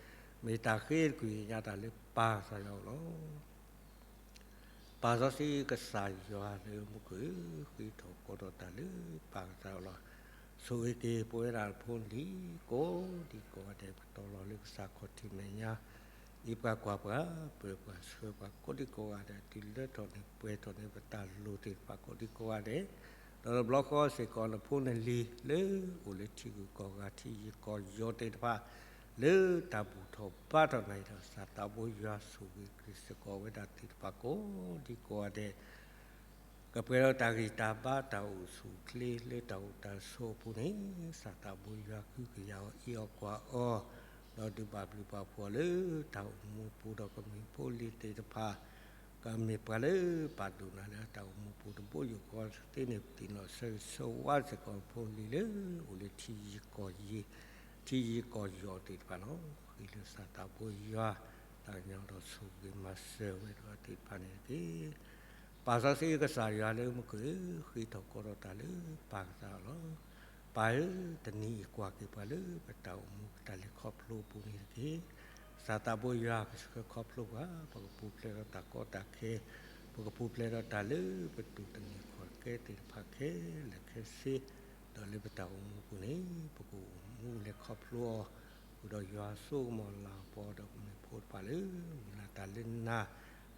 မ့ၢ်တၢ်ဃ့တကွံာ်ညါတၢ်လၢပၢ်ကစၢ်ယွၤအအိၣ်လီၤ. ပၢ်စီဆှံကစၢ်ယွၤလၢမူခိၣ်ဧၢ, ဃ့ထီၣ်ကိးထီၣ်တၢ်လၢပၢ်ကစၢ်ယွၤလီၤ. ဆိၣ်ဂ့ၤက့ၤပဝဲဒၣ်ဖိလံၤ ကိးဒံကိးဂၤဒဲး ပတီၢ်လီၤလၢကစၢ်ခီၣ်ထံးမဲာ်ညါ ဟ့ၣ်ပှၤကွၢ်ပှၤ, ပၢၤပှၤဆှၢပှၤကိးဒံကိးဂၤဒဲး, တုၤလၢထီၣ်န့ၢ်ပှဲၤထီၣ်န့ၢ်ပတၢ်လိၣ်သ့ၣ်တဖၣ်ကိးဒံကိးဂၤဒဲး, ဒီးတဘျီဃီစ့ၢ်ကီးနဖိနလံၤလၢအိၣ်လၢထံဂုၤကီၢ်ဂၤ ထံယံၤကီၢ်ယီၤသ့ၣ်တဖၣ်, လၢတၢ်ဘူၣ်ထီၣ်ဘါထီၣ်နၤအံၤဒီး စၢ်သးဘိယွၤဆိၣ်ဂ့ၤက့ၤစ့ၢ်ကီးဝဲဒၣ်သ့ၣ်တဖၣ်ကိးဒံကိးဂၤဒဲး ကပှဲၤဒီးတၢ်ဂံၢ်တၢ်ဘါတၢ်အိၣ်ဆူၣ်အိၣ်ချ့လၢတၢ်အိၣ်တၢ်ဆိးအပူၤန့ၣ်, စၢ်သးဘိယွၤကဟုကယာ်အီၤအံးအီၤကွၢ်အီၤ, ဒီးဒုးဘၣ်ဘျုးဘၣ်ဖှိၣ်လၢတၢ်အိၣ်မူပူၤဒီးကမ့ၢ်ဖိလံၤသ့ၣ်တဖၣ်, ကမ့ၢ်ပှၤလၢပာ်ဒိၣ်နၤလၢတၢ်အိၣ်မူပူၤတဘိယူၢ်ဃီသ့န့ၣ် ပသ့ၣ်နီၣ်ဆၢဂ့ၤဆၢဝါစ့ၢ်ကီးဖိလံၤလၢအိၣ်လၢထံယံၤကီၢ်ယံၤ, ထံယံၤကီၢ်ယီၤသ့ၣ်တဖၣ်လီၤ. ဃ့လၢစၢ်သးဘိယွၤ တၢ်ကညီၤဒီးဆိၣ်ဂ့ၤမၤစၢၤဝဲဒၣ်သ့ၣ်တဖၣ်န့ၣ်တက့ၢ်. ပၢ်စီဆှံကစၢ်ယွၤလၢမူခိၣ်ဧၢ, ဃ့ထီၣ်ကီးထီၣ်တၢ်လၢပၢ်ကစၢ်လီၤ. ပၢ်ဧၢ, တနံၤအံၤကွၢ်က့ၤပှၤလၢပတၢ်အိၣ်မူပတၢ်လဲၤခီဖျိအပူၤန့ၣ်တက့ၢ်. စၢ်သးဘိယွၤကဆှၢခီဖျိပှၤ, ပကပူၤဖျဲးဒီးတၢ်ကီတၢ်ခဲ, ပကပူၤဖျဲးဒီးတၢ်လၢပတူၢ်တန့ၢ်ခီၣ်ကဲသ့ၣ်တဖၣ်ခဲလၢာ်ခဲဆ့, ဒီးလၢပတၢ်အိၣ်မူပူၤန့ၣ် ပကအိၣ်မူလဲၤခီဖျိအီၤ ဃုာ်ဒီးယွၤစိကမီၤလၤကပီၤဒီးကမ့ၢ်ဖိတဖၣ်လၢ မုၢ်လၢ်တၢ်လၢနၤ,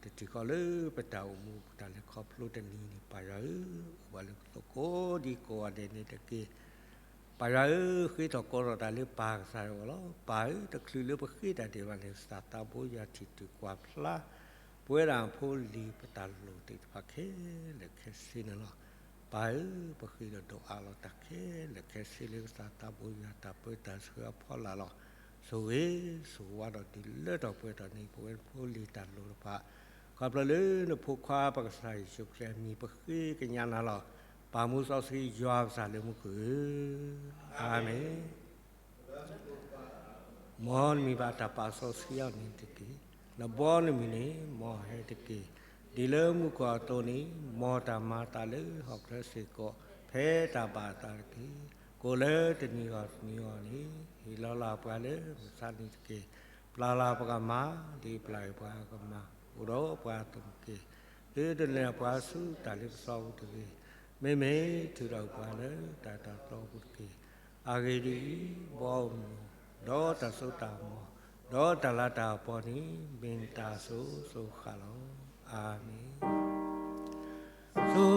တထံၣ်ဃီလၢပတၢ်အိၣ်မူပတၢ်လဲၤခီဖျိတနံၤန့ၣ် ပၢ်ယွၤဧၢ, အိၣ်ဘၣ်လၢပသိးကိးဒံကိးဂၤဒဲးန့ၣ်တက့ၢ်. ပၢ်ယွၤဧၢ, ဃ့ထီၣ်ကီးထီၣ်တၢ်လၢပၢ်ကစၢ်ယွၤလီၤ. ပၢ်ဧၢ, တချုးလၢပဃ့တၢ်ဒဲးဘးန့ၣ် စၢ်သးဘိယွၤထံၣ်တုၤကွၢ်ဖျါ ပဝဲဒၣ်ဖိလံၤပတၢ်လိၣ်သ့ၣ်တဖၣ်ခဲလၢာ်ခဲဆ့န့ၣ်လီၤ. ပၢ်ဧၢ, ပဃ့ဒီးဒိးအးလီၤတၢ်ခဲလၢာ်ခဲဆ့လၢကစၢ်သးဘိယွၤတၢ်ပၢတၢ်ဆှၢအဖီလာ်လီၤ. ဆိၣ်ဂ့ၤဆိၣ်ဝါဒီးဒုးလၢထီၣ်ပှဲၤထီၣ်န့ၢ်ပဝဲဖိလံၤတၢ်လိၣ်တဖၣ်, ခီဖျိလၢနဖိခွါပကစၢ်ယ့ၣ်ၡူးခရံာ်အမံၤပဃ့ကညးနၤလီၤ. ပၢ်မူစီဆှံယွၤပကစၢ်လၢမူခိၣ်ဧၢ, အၤမ့ၣ်. မ်နမံၤဘၣ်တၢ်ပာ်စီဆှံအီၤန့ၣ်တက့ၢ်. နဘီနမုၢ်န့ၣ် မ်အဟဲတက့ၢ်. ဒ်လၢမူခိၣ်အသိးန့ၣ် မ်တၢ်မၤအသးလၢဟီၣ်ခိၣ်ချၢစ့ၢ်ကီး ဖဲတၢ်ဘၣ်အသးတက့ၢ်. ကိးလၢတနံၤဂီၢ်တနံၤဂီၢ်န့ၣ် ဟ့ၣ်လီၤလၢ်ပှၤလၢမုၢ်ဆါနံၤတက့ၢ်. ပျၢ်လၢ်ပှၤကမၤ ဒ်ပျၢ်အီၤပှၤကမၤ, အိၣ်ဒီးပှၤအသိးတက့ၢ်. သုတလဲၤပှၤဆူတၢ်လ့ပစီပူၤတဂ့ၤ. မ့မ့ၢ်ထုးထီၣ်ပှၤလၢတၢ်တၢ်တီပူၤတက့ၢ်. အဂ့ၢ်ဒ်အံၤ, ဘီမုၢ်, ဒီးတၢ်စိတၢ်ကမီၤ, ဒီးတၢ်လၤတၢ်ကပီၤန့ၣ် မ့ၢ်နတၢ်အစိၤစိၤဃၣ်ဃၣ်လီၤ. အၤမ့ၣ်. စိ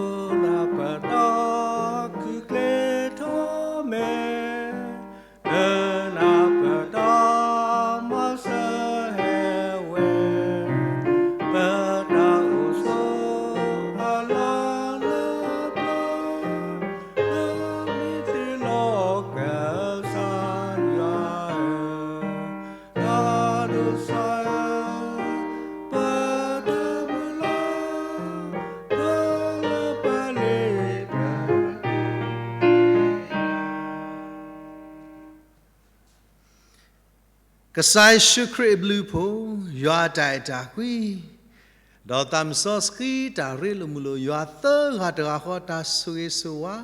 နၤပတၢ်ခုၣ်ကျ့ထီၣ်မဲာ်, လၢနၤပတၢ်မၤစၢၤဟဲဝဲ, ပတၢ်အိၣ်ဆိးအလီၢ်လၢပျၢၤ, လၢမ့ၢ်တ့ၢ်လီၤကစၢ်ယွၤဧၢ, တၢ်ဒိးစၢၤ ပတၢ်မုၢ်လၢ် လၢပလ့ပ ကစၢ်ယ့ၣ်ၡူးခရံာ်အဘျုးအဖှိၣ်, ယွၤအတၢ်အဲၣ်တၢ်ကွံ, ဒီးသးစီဆှံတၢ်ရ့လိာ်မုာ်လိာ် ယွၤသၢဂၤတဂၤဃီ တၢ်ဆိၣ်ဂ့ၤဆိၣ်ဝါ,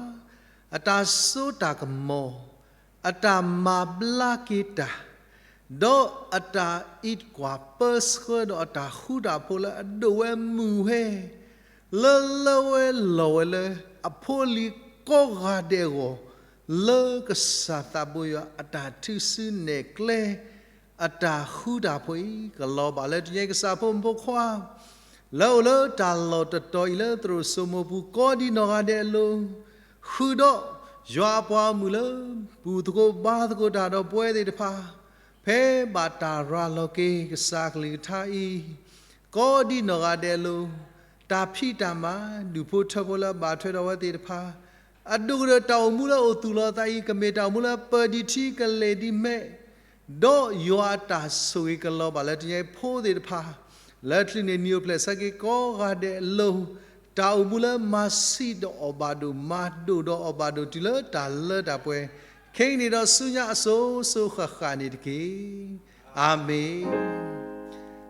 အတၢ်စိတၢ်ကမီၤ, အတၢ်မၤဘျါက့ၤတၢ်, ဒီးအတၢ်အံးကွၢ်ပၢဆှၢဒီးအတၢ်ဃူတၢ်ဖိးလၢအဒိၣ်ဝဲမုၢ်ဝဲ လၢလၢဝဲလီၤဝဲလၢအဖိအလံၤကိးဂၤဒဲးအဂီၢ်, လၢကစၢ်သးဘိယွၤအတၢ်ထုစုနဲၣ်ကျဲ, အတၢ်ဃူတၢ်ဖိးအံၤ ကလီၤဘၣ်လၢတနံၤအံၤ ကစၢ်ဖိမုၣ်ဖိခွါ လၢအိၣ်လၢတၢ်လီၢ်တတီၤအံၤလၢသရိာ်စိမိၤပူၤကိးဒံနီၢ်ဂၤဒဲးအလိၤ, ဃုာ်ဒီးယွၤအပှၤဂီၢ်မုၢ်လၢ ဘူၣ်သကိးဘါသကိးတၢ်ဒီးပဝဲသ့ၣ်တဖၣ်, ဖဲဘၣ်တၢ်ရၤလီၤက့ၤကစၢ်အကလုၢ်ကထါအံၤ ကိးဒံနီၢ်ဂၤဒဲးအလိၤ, တၢ်ဖံးတၢ်မၤ ဒူၣ်ဖိထၢဖိလၢအဘၣ်ထွဲဒီးအဝဲသ့ၣ်တဖၣ်, အဒိၣ်ကတၢၢ်တၢ်အိၣ်မူလၢအိၣ်သူၣ်လီၤသးအံၤ ကမ့ၢ်တၢ်အိၣ်မူလၢပၢၢ်ဒံးထံကလဲၤဒံးမဲာ်, ဒီးယွၤအတၢ်ဆိၣ်ဂ့ၤကလီၤဘၣ်လၢတနံၤအံၤဖိသ့ၣ်တဖၣ်, လၢချုးန့ၣ်နံၤအိၣ်ဖျဲၣ်ဆၢက့ၤကိးဂၤဒဲးအလိၤ, တၢ်အိၣ်မူလၢမၤဆံးဒီးအီၣ်ဘၣ်ဒိၣ် မၤဒိၣ်ဒီးအီၣ်ဘၣ်ဒိၣ်တုၤလၢတၢ်လၢတၢ်ပှဲၤ, ခဲအံၤန့ၣ်ဒီးဆူညါအစိၤစိၤဃၣ်ဃၣ်န့ၣ်တက့ၢ်. အၤမ့ၣ်,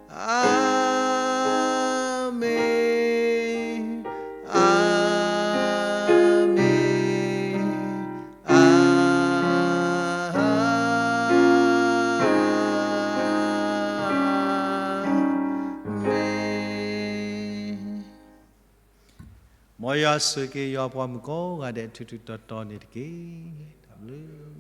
အၤမ့ၣ်, အၤမ့ၣ်, အၤ မ့ၣ်. မ်ယွၤဆိၣ်ဂ့ၤက့ၤယွၤပှၤမုၣ်ကိးဂၤဒဲး ထူးထူးတီၤတီၤန့ၣ်တက့ၢ်. တၢ်ဘျုး